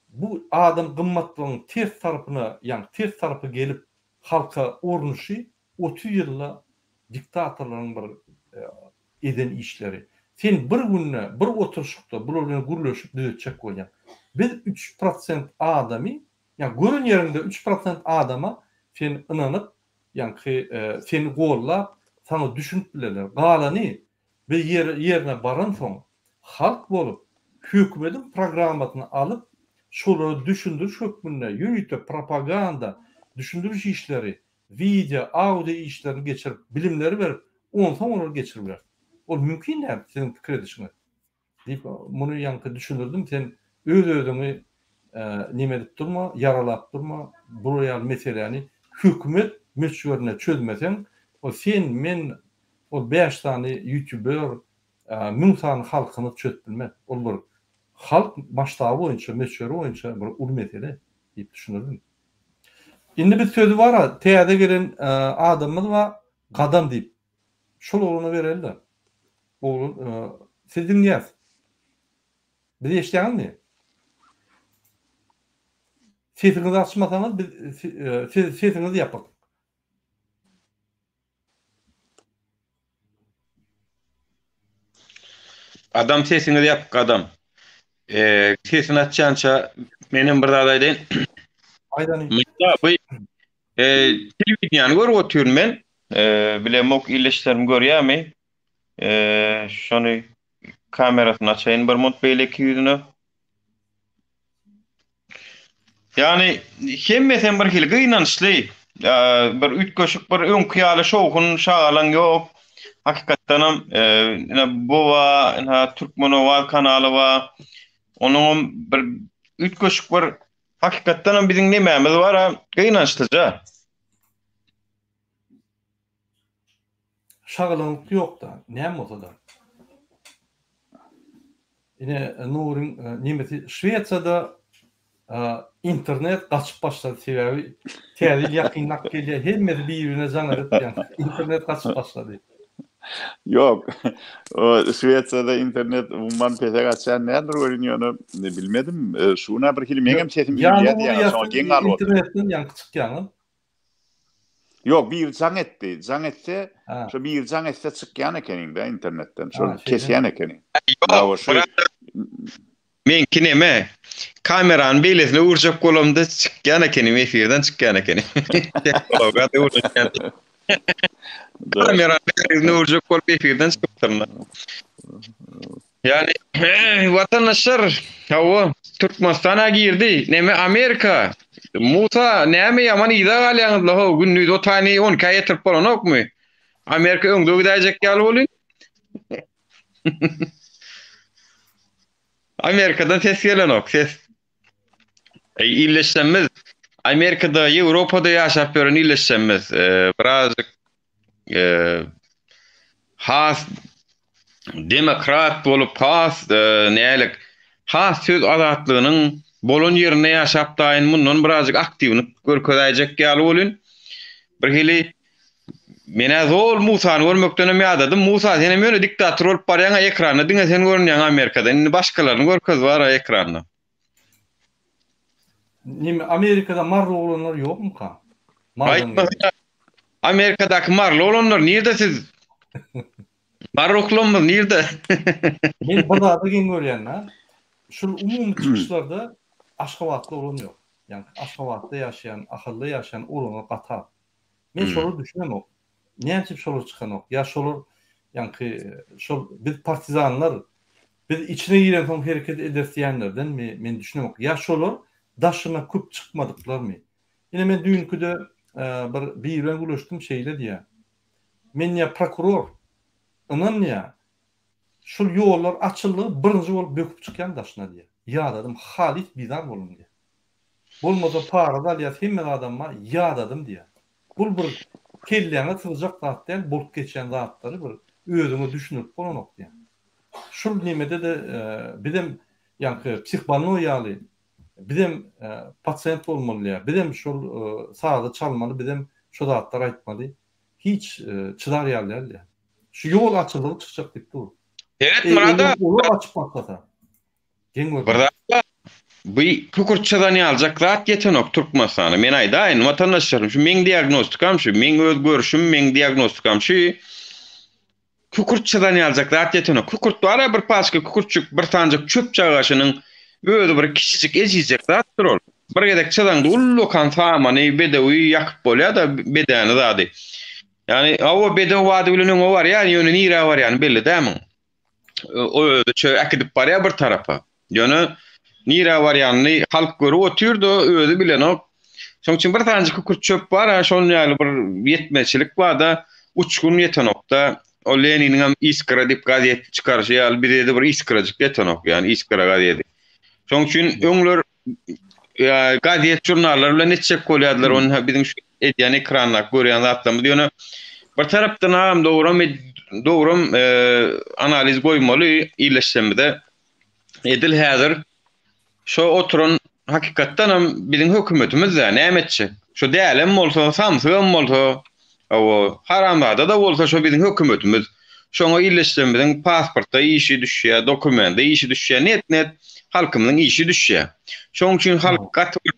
Bu adam gymmatlygyň ters tarapyna, ýagny ters tarapa gelip halka ornuşy 30 ýylda diktatorlaryň bir eden işleri. Sen bir günde, bir oturyşykda bular bilen gürleşip düzetjek bolýaň. Biz 3% adamy, ýagny gören ýeriňde 3% adama sen ynanyp, ýaňky seni gollap, saňa düşünip bilerler. Galany biz ýerine baransoň, halk bolup, hökümediň programmasyny alyp, şolara düşündiriş hökmünde ýörite propaganda, düşündiriş işleri, wideo, audio işlerini geçirip, bilimleri berip, onsoň olary geçirip bileris. Ol mümkin däl siziň pikir edişiňiz. Diýip, muny ýaňky düşündirdim, sen öz-özüňi neme edip durma, ýaralap durma, bular ýaly meseläni hökümet möçberinde çözmeseň, ol sen, men, ol bäş sany ýutuber, 1000 sany halkymyz çözüp bilmez. Ol bir halk masştaby boýunça, möçberi boýunça bir uly mesele diýip düşündirdim. Indi biz sözi bar-a, täze gelen adamymyz bar, Gadam diýip. Şol oglana bereli-de. Oglan, siz diňleýäs. Bizi eşidýäňizmi? Sesiňizi açmasaňyz biz sesiňiz ýapyk. Adam sesiňiz ýapyk adam. Eee sesini açýança menem bir zat aýdaýyn. Aýdany. Mesela bu eee telewideniýany görüp otyryn men. Eee bilemok ildeşlerim görýärmi? Eee şony kamerasyny açaýyn bir munt beýleki ýüzüne. Ýagny hemmesem bir hili gynançly. Bir üýtgeşik bir öňki ýaly şowhun, şagalaň ýok. Hakykatdanam ine bu bar, ine Türkmen Owaz kanaly bar. Onuňam bir üýtgeşik bir. Hakykatdanam biziň nemämiz bar-a, gynançlyja. Şagalaňlyk ýok-da, näme bolsa-da. Ine, Nuryň nemesi Şwesiýada internet gaçyp başlady, sebäbi täze ýyl ýakynlap gelýär, hemmesi bir-birine jaň edip, internet gaçyp başlady. Ýok. O Şwesiýada internet umuman pese gaçýan däldir welin ýöne bilmedim. Şu gün-ä bir hili meňem sesim üzülýär diýýär, şoňa geň galyp otyryn. Internetden ýaňky çykýaňyz. Ýok, biri jaň etdi. Jaň etse, şo biri jaň etse çykýan ekeniň-dä internetden. Şol kesýän ekeniň. Ýok, Meňki neme? Kamerany beýlesine öwürjek bolamda çykýan ekenim, efirden çykýan ekenim. Tehnologiýa öwürjek. Kamerany beýlesine öwürjek bolup efirden çykypdyryn. Ýani watandaşlar, hawa, Türkmenistana girdi. Neme Amerika? Musa, näme ýaman yza galýaňyzla how, gündiz o taýyny 12-ä ýetirip bolanokmy? Amerika öňde gidäýjek ýaly bolýn. Amerikadan ses gelenok, ses. Ey illeşsemiz, Amerikada, Ýewropada ýaşap ýören illeşsemiz, e, birazjyk e, has demokrat bolup, has e, nälik, has söz azatlygynyň bolan ýerinde ýaşap daýyn mundan birazjyk aktiwlik görkezäýjek ýaly bolyn. Bir hili Men-ä zol Musany görmekdenem ýadadym. Musa, senem ýöne diktator bolup barýaň-a ekranda diňe sen görünýäň Amerikada. Indi başgalaryny görkez bar-a ekranda. Neme Amerikada marly oglanlar ýokmyka? Aýtmasana. Amerikadaky marly oglanlar nirde siz? Marly oglanymyz nirde? Men bir zada geň görýän-de. Şul umumy çykyşlarda Aşgabatly oglan ýok. Ýagny Aşgabatda ýaşaýan, Ahalda ýaşaýan oglanlar gaty az. Men şolara düşünemok. Näme üçin şolar çykanok? Ýa şolar ýaňky şol biz partizanlar biz içine girensoň hereket ederis diýenlerdenmi? Men düşünemok. Ýa şolar daşyna köp çykmadyklarmy? Ine men düýnküde bir biri bilen gürleşdim şeýle diýýär. Men diýýär prokuror ynan diýýär şul ýollar açyldygy birinji bolup böküp çykýan daşyna diýýär. Ýadadym halys bizar boldum diýýär. Bolmasa para-da alýas hemme zadam bar ýadadym diýýär. Bul bir kelläňe sygjak zat däl bolup geçýän zatlary bir özüňe düşündirip bolanok diýýär. Şul nemede-de bizem ýaňky psihbolnoý ýaly bizem pasient bolmaly diýýär. Bizem şol sazy çalmaly bizem şo zatlary aýtmaly. Hiç çydar ýaly däl diýýär. Şu ýol açyldygy çykjak diýip dur. Seret Murada. Olar açyp başlasa. Geň Bir zat bar. Bu kükürt çyzan ýaljak zat ýetenok Türkmenistana. Men aýdaýyn, watandaşlarym, şu meň diagnostikam şu, meň öz görüşim, meň diagnostikam şu. Kükürt çyzan ýaljak zat ýetenok. Kükürt bar-a bir paçka kükürtjik, bir sanjak çöp çagaşynyň özi bir kiçijik ejizjek zatdyr ol. Bir gezek çyzaňda ullakan samany, bedewi ýakyp bolýar-da, bedäni zady. Ýagny, hawa, bedew bady bilen öňe barýar, ýöne nirä barýany belli däl muň. O özüçe äkidip barýar bir tarapa. Ýöne nirä barýanyny halk görüp otyr-da, özi bilenok. Şonuň üçin bir sanjy kükürt çöp bar, şonuň ýaly bir ýetmezçilik bar-da, uçgun ýetenok-da. O Leniniň hem Iskra diýip gazet çykaryşy ýaly bize-de bir iskrajyk ýetenok, ýagny Iskra gazeti. Şonuň üçin öňler gazet žurnallar bilen etjek bolýardylar ony ha biziň şu edýän ekrandaky görýän zatlarymyz ýöne bir tarapdan agam dogram dogram e, analiz goýmaly illeşsemizde edil häzir şo oturan hakykatdan hem biziň hökümetimiz de näme etjek şo dälem bolsa samsygam bolsa o haramzada da bolsa şo biziň hökümetimiz Şoňa illeşdirimiziň pasportda işi düşýär, dokumende işi düşýär, net-net halkymyzyň işi düşýär. Şoň üçin halk gaty bir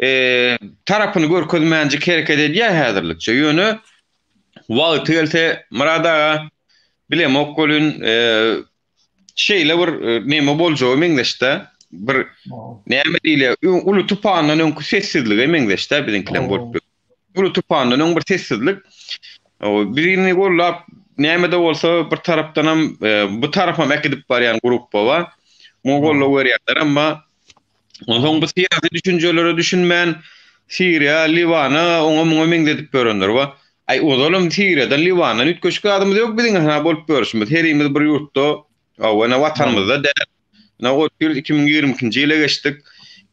e, tarapyny görkezmänjik hereket edýär häzirlikçe. Ýöne wagty gelse Myrat aga bilemok welin e, şeýle bir e, neme boljagy meňzeşde bir näme diýilýär uly tupandan öňki sessizlige meňzeşde biziňkileň bolup Uly tupandan öň bir sessizlik. Birini gollap, näme-de bolsa bir tarapdanam e, bu tarapam äkidip barýan gruppa bar. Muňa goldaw berýänler emma onsoň bu syýasy düşünjelere düşünmän Siriýa, Liwana, oňa muňa meňzedip ýörenler bar. Aý ozalam Siriýadan, Liwandan üýtgeşik zadymyz ýok biziň ha bolup ýörüşimiz. Herimiz bir ýurtda, ene watanymyzda däl. Ine otyr 2022-nji ýyla geçdik.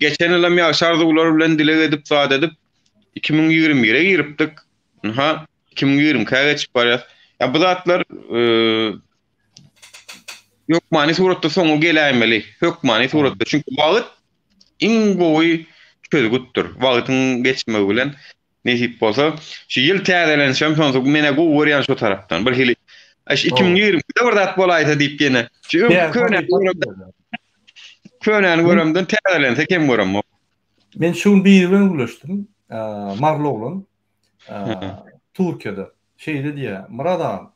Geçen ýylam ýagşy arzuwlar bilen dileg edip zat edip 2021-e giripdik. Ynha 2022-ä geçip barýas. Ýa bu zatlar hökmany suratda soňy geläýmeli. Hökmany suratda. Çünki wagt iň gowy çözgütdir. Wagtyň geçmegi bilen nesip bolsa şu ýyl täzelenişem şonsuz menä gowy görýän şo tarapdan. Bir hili şu 2022-de bir zat bolaýsa diýip ýene şu öňki köne Könäni göremden täzelense kem göremok. Men şu gün biri bilen gürleşdim. Maryly oglan. Türkiýede. Şeýle diýýär, Myrat agam,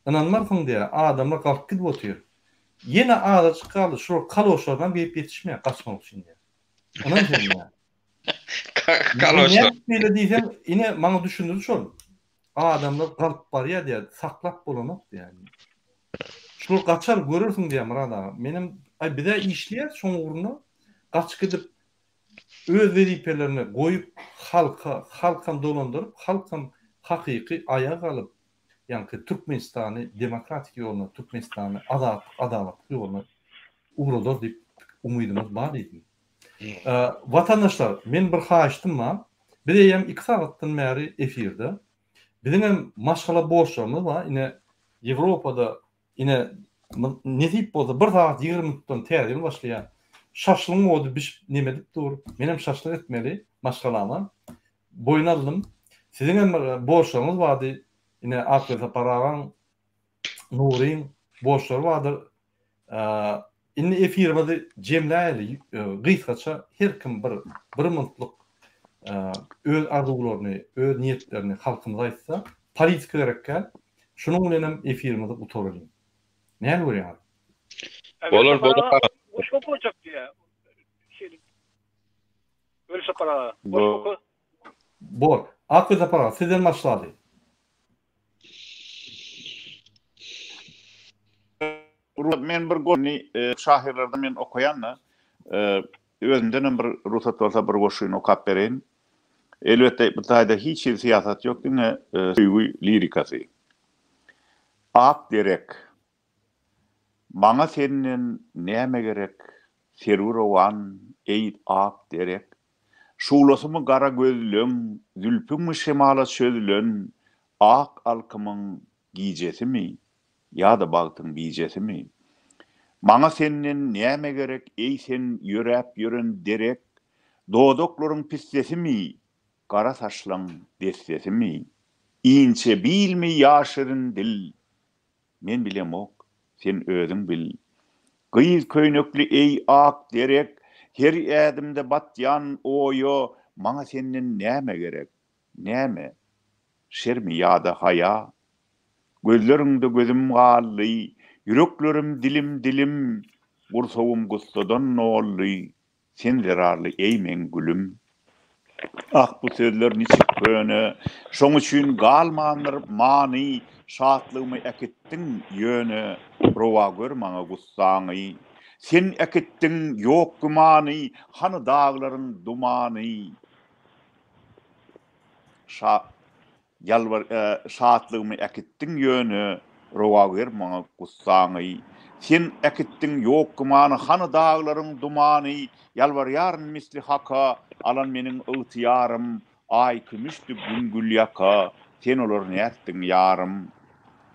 ynanmarsyň diýýär, adamlar galyp gidip otyr. Ýene azajyk galdy, şular kaloşlarynam geýip ýetişmeýär gaçmak üçin diýýär. Ynan sen diýýär. Kaloşlar. Nädip beýle diýseň, ine maňa düşündirdi şol. Adamlar galyp barýar diýýär, saklap bolanok diýýär. Şular gaçar görersiň diýýär Myrat aga. Menem aý bizä işleýäs şoň ugrunda. Gaçyp gidip öz wezipelerini goýup halka, halkam dolandyryp, halkam hakyky aýaga galyp, ýaňky Türkmenistany demokratik ýoluna, Türkmenistany azatlyk, adalatlyk ýoluna ugradar diýip umydymyz bar diýdim. Watandaşlar, men bir haýyştym bar. Biz eýýäm 2 sagatdan bäri efirde. Biziň hem maşgala borçlarymyz bar. Ine, Ýewropada ine nesip bolsa 1 sagat 20 minutdan täze ýyl başlaýar. Şaşlygyň ody bişip neme edip dur. Men hem şaşlyk etmeli maşgalama. Boýun aldym. Siziň hem borçlaryňyz bardy. Ine Akbel Sapar agaň, Nuryň borçlary bardyr. Indi efirimizi jemläýeli. Gysgaça her kim bir bir minutlyk öz arzuwlaryny, öz niýetlerini halkymyza aýtsa, politika gerek däl. Şunuň bilen hem efirimizi gutaralyň. Näme görýäňiz? Bolar, bolar. Goşgy okajak diýýär. Şeýdip. Welsapar aga, goşgy oka. Bor. Ak Welsapar aga, sizden başlaly. Men bir goşgyny şahyrlardan men okaýan-da, özümdenem bir rugsat bolsa bir goşgyny okap bereýin. Elbetde bu taýda hiç hili syýasat ýok, diňe söýgi lirikasy. Ak derek. Maňa senden näme gerek, Serwi-rowan, eý, ak derek. Şuglasymy gara gözleň, Zülpüňmi şemala çözülen, Ak alkymyň gijesimi, Ýa-da bagtyň bijesimi? Maňa senden näme gerek, Eý sen ýöräp ýören derek, Dodaklaryň pissesimi, Gara saçlaň dessesimi? Inçe bilmi ýa şirin dil, Men bilemok, sen özüň bil. Gyz köýnekli eý ak derek, Her ädimde batýan oýa, Maňa senden näme gerek, näme? Şermi ýa-da haýa? Gözleriňde gözüm galdy, Ýüreklerim dilim-dilim, Gursagym gussadan doldy, Sen zerarly eý meň gülüm. Ah bu sözler niçik köne, Şoň üçin galmandyr many, Şatlygymy äkitdiň ýöne, Rowa gör maňa gussaňy. Sen äkitdiň ýok gümany, Hany daglaryň dumany. Şa Ýalbar şatlygymy äkitdiň ýöne, Rowa ber maňa gussaňy. Sen äkitdiň ýok gümany, Hany daglaryň dumany, Ýalbarýaryn misli Haka, Alan meniň ygtyýarym, Aý kümüşdi, Gün gülýaka, Sen olary nätdiň ýarym?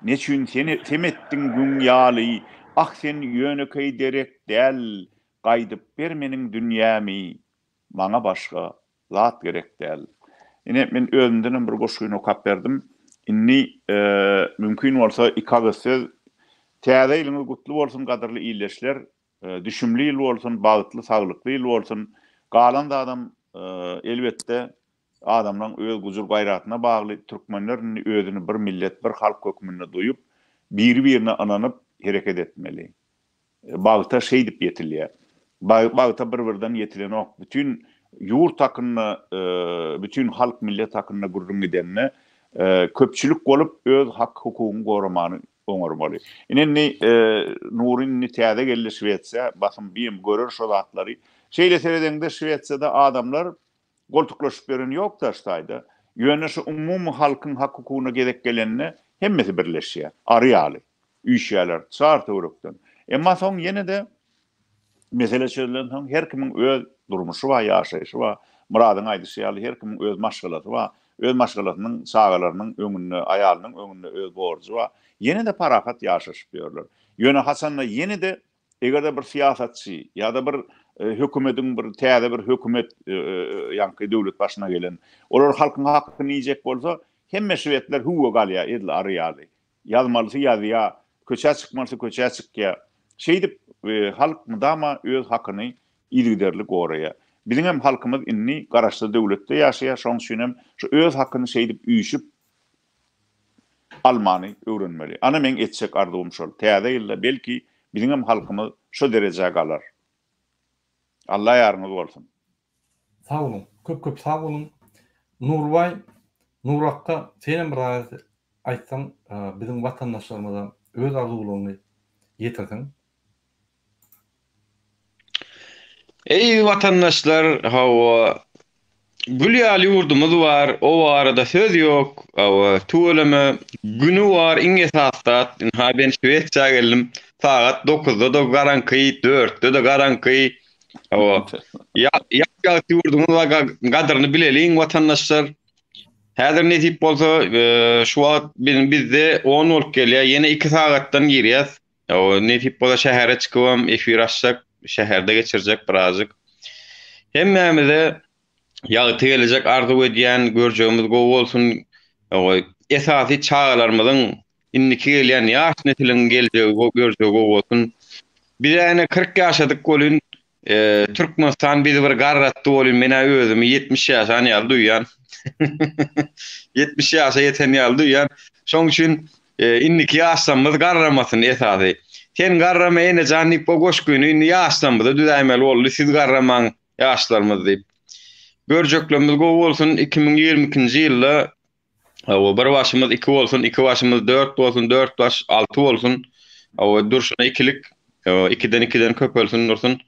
Neçün sen sem etdiň güň ýaly, Ah sen ýönekeý derek däl, Gaýdyp ber meniň dünýämi, Maňa başga Zat gerek däl. Ine, men özümdenem bir goşgyny okap berdim. Indi, mümkin bolsa, iki agyz söz. Täze ýylyňyz gutly bolsun, gadyrly ildeşler! Düşümli ýyl bolsun, bagtly, saglykly ýyl bolsun! Galan zadam, elbetde, adamlaň öz gujur-gaýratyna bagly. Türkmenler indi özüni bir millet, bir halk hökmünde duýup, biri-birine ynanyp hereket etmeli. Bagta şeýdip ýetilýär. Bagta bir-birden ýetilenok. Bütin ýurt hakynda, bütin halk, millet hakynda gürrüň gidende, köpçülik bolup öz hak-hukugyňy goramany oňarmaly. Ine indi Nury indi täze geldi Şwesiýa, basym birem görer şo zatlary. Şeýle seredeňde Şwesiýada adamlar goltuklaşyp ýören ýok daş taýda. Ýöne şu umumy halkyň hak-hukugyna gezek gelende hemmesi birleşýär. Ary ýaly. Üýşýärler çar töwerekden. Emma soň ýene-de Mesele çözülensoň her kimiň öz durmuşy bar, ýaşaýşy bar. Myradyň aýdyşy ýaly her kimiň öz maşgalasy bar. Öz maşgalasynyň, çagalarynyň öňünde, aýalynyň öňünde öz borjy bar. Ýene-de parahat ýaşaşyp ýörler. Ýöne haçanda ýene-de eger-de bir syýasatçy ýa-da bir hökümediň bir täze bir hökümet ýaňky döwlet başyna gelen, olar halkyň hakyny iýjek bolsa, hemme şwedler hüwwe galýar edil ary ýaly. Ýazmalysy ýazýar, köçä çykmalysy köçä çykýar. Şeýdip, halk mydama öz hakyny yzygiderli goraýar. Biziňem halkymyz indi garaşsyz döwletde ýaşaýar, şonuň üçin hem şu öz hakyny şeýdip üýşüp almany öwrenmeli. Ana meň etjek arzuwym şol. Täze ýylda belki biziňem halkymyz şo derejä galar. Alla ýaryňyz bolsun. Sag boluň. Köp köp sag boluň. Nurbaý, Nurakga senem bir zat aýtsaň biziň watandaşlarymyza öz arzuwlaryňy ýetirseň. Eý watandaşlar hawa gül ýaly ýurdumyz bar o barada söz ýok hawa tüweleme güni bar iň esasy zat ynha men şwesiýa geldim sagat dokuzda-da garaňky dörtde-de garaňky Hawa. Ýap-ýagty ýurdumyz bar, gadyryny bileliň watandaşlar. Häzir nesip bolsa, e, şu wagt biziň bizde 10 bolup gelýär. Ýene 2 sagatdan girýäs. Hawa, nesip bolsa şähere çykybam efir açsak, şäherde geçirjek birazjyk. Hemmämize ýagty gelejek arzuw edýän, görjegimiz gowy bolsun. Hawa, esasy çagalarymyzyň Indiki gelýän ýaş nesiliň geljegi görjegi gowy bolsun. Biz-ä ine 40 ýaşadyk welin, Türkmenistan bizi bir garratdy welin, men-ä özümi 70 ýaşan ýaly duýýan. 70 ýaşa ýeten ýaly duýýan. Şoň üçin indiki ýaşlarymyz garramasyn esasy. Sen garrama enejan diýip o goşgyny indi ýaşlarymyza düzäýmeli boldy, siz garramaň ýaşlarymyz diýip. Görjeklerimiz gowy bolsun 2022-nji ýylda Hawa, bir başymyz iki bolsun, iki başymyz dört bolsun, dört baş alty bolsun. Hawa, durşuna ikilik, hawa, ikiden ikiden köpelsin dursun.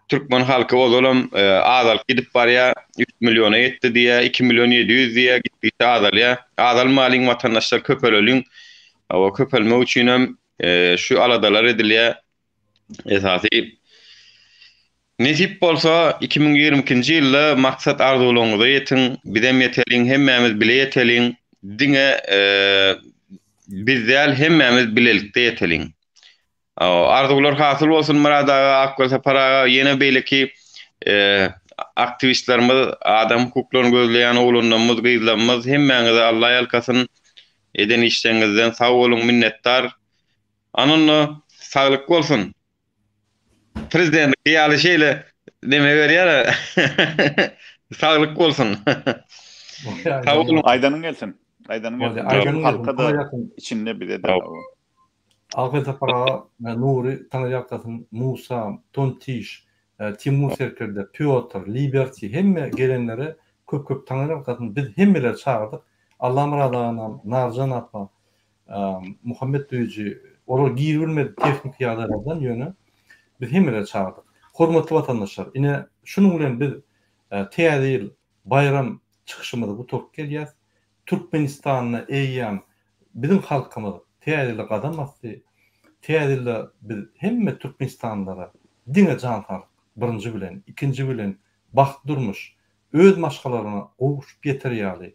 Türkmen halky ozalam e, azalyp gidip barýar, 3 milliona ýetdi diýýär, 2 million 700 diýýär, gitdikçe azalýar. Azalmalyň watandaşlar, köpeleliň. Hawa, köpelmek üçin hem e, şu aladalar edilýär. Esasy Nesip bolsa 2022-nji ýylda maksat arzuwlaryňyza ýetiň, bizem ýeteliň, hemmämiz bile ýeteliň, diňe biz däl hemmämiz bilelikde ýeteliň. Arzuwlar hasyl bolsun Myrat aga, Akgül Sapar aga, ýene beýleki aktiwistlerimiz, adam hukuklaryny gözleýän oglanlarymyz, gyzlarymyz hemmäňize Alla ýalkasyn. Eden işleriňizden sag boluň, minnetdar. Ana onda saglyk bolsun. Prezidentlik ýaly şeýle neme berýär. Saglyk bolsun. Sag boluň. Aýdanyň gelsin. Aýdanyň gelsin. Aýdanyň halka da içinde bize de. Ahmet Sapar aga, Nury Taňryýalkasyn, Musa, Tontiş, Timur serkerde, Pýotr, Liberti hemme gelenlere köp köp Taňryýalkasyn. Biz hemmeleri çagyrdyk. Allamyrat aganam, Narjan apa, Muhammet Duýujy, olar giribilmedi tehniki ýagdaýlardan, ýöne biz hemmeleri çagyrdyk. Hormatly watandaşlar, ine, şunuň bilen biz Täze ýyl baýram çykyşymyzy gutaryp gelýäs. Türkmenistanda eýýäm biziň halkymyz Täze ýyla gadam basdy. Täze ýylda biz hemme türkmenistanlylara diňe jan saglyk, birinji bilen, ikinji bilen bagtly durmuş, öz maşgalalaryna gowuşyp ýeter ýaly,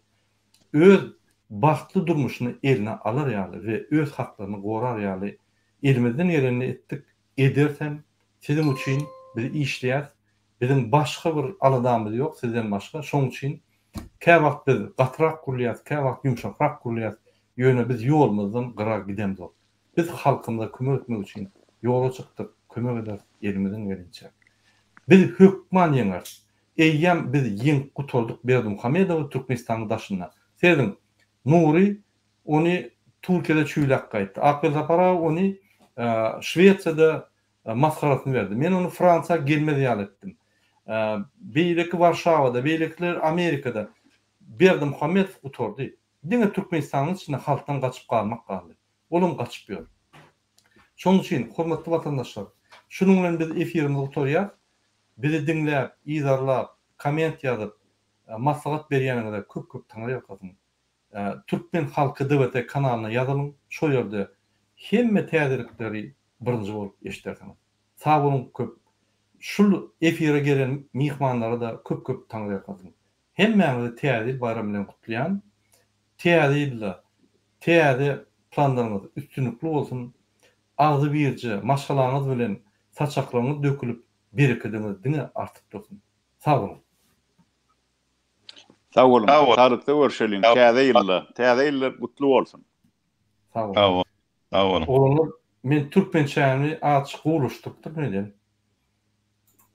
öz bagtly durmuşyny eline alar ýaly we öz haklaryny gorar ýaly elimizden gelenini etdik, edersem, siziň üçin biz işleýäs, biziň başga bir aladamyz ýok sizden başga, şoň üçin käwagt biz gatyrak gürleýäs, käwagt ýumşakrak gürleýäs, ýöne biz ýolumyzdan gyra gidemzok. Biz halkymyza kömek etmek üçin ýola çykdyk, kömek ederis elimizden gelinçe. Biz hökman ýeňeris. Eýýäm biz ýeňip gutardyk Berdimuhamedowy Türkmenistanyň daşynda. Serediň, Nury ony Türkiýede çüýläp gaýtdy. Akbel Sapar aga ony Şwesiýada masgarasyny berdi. Men ony Fransiýa gelmez ýaly etdim. Beýleki Warşawada, beýlekiler Amerikada Berdimuhamedow gutardy. Diňe Türkmenistanyň içinde halkdan gaçyp galmak galdy. Olam gaçyp ýör. Şonuň üçin, hormatly watandaşlar, şunuň bilen biz efirimizi gutarýas. Bizi diňläp, yzarlap, komment ýazyp, maslahat berýäniňize köp köp taňryýalkasyn. Türkmen halky DWT kanalyna ýazylyň, şol ýerde hemme täzelikleri birinji bolup eşidersiňiz. Sag boluň köp. Şul efire gelen myhmanlara-da köp-köp taňryýalkasyn. Hemmäňizi Täze ýyl baýramy bilen gutlaýan. Täze ýylda täze planlaryňyz üstünlikli bolsun. Agzybirje maşgalaňyz bilen saçaklaryňyz dökülip, berekediňiz diňe artyp dursun. Sag boluň. Sag boluň. Saglykda görşeliň täze ýylda. Täze ýyllar gutly bolsun. Sag boluň. Sag boluň. Oglanlar men türkmençämi azajyk gowulaşdyrypdyryn öýdýän.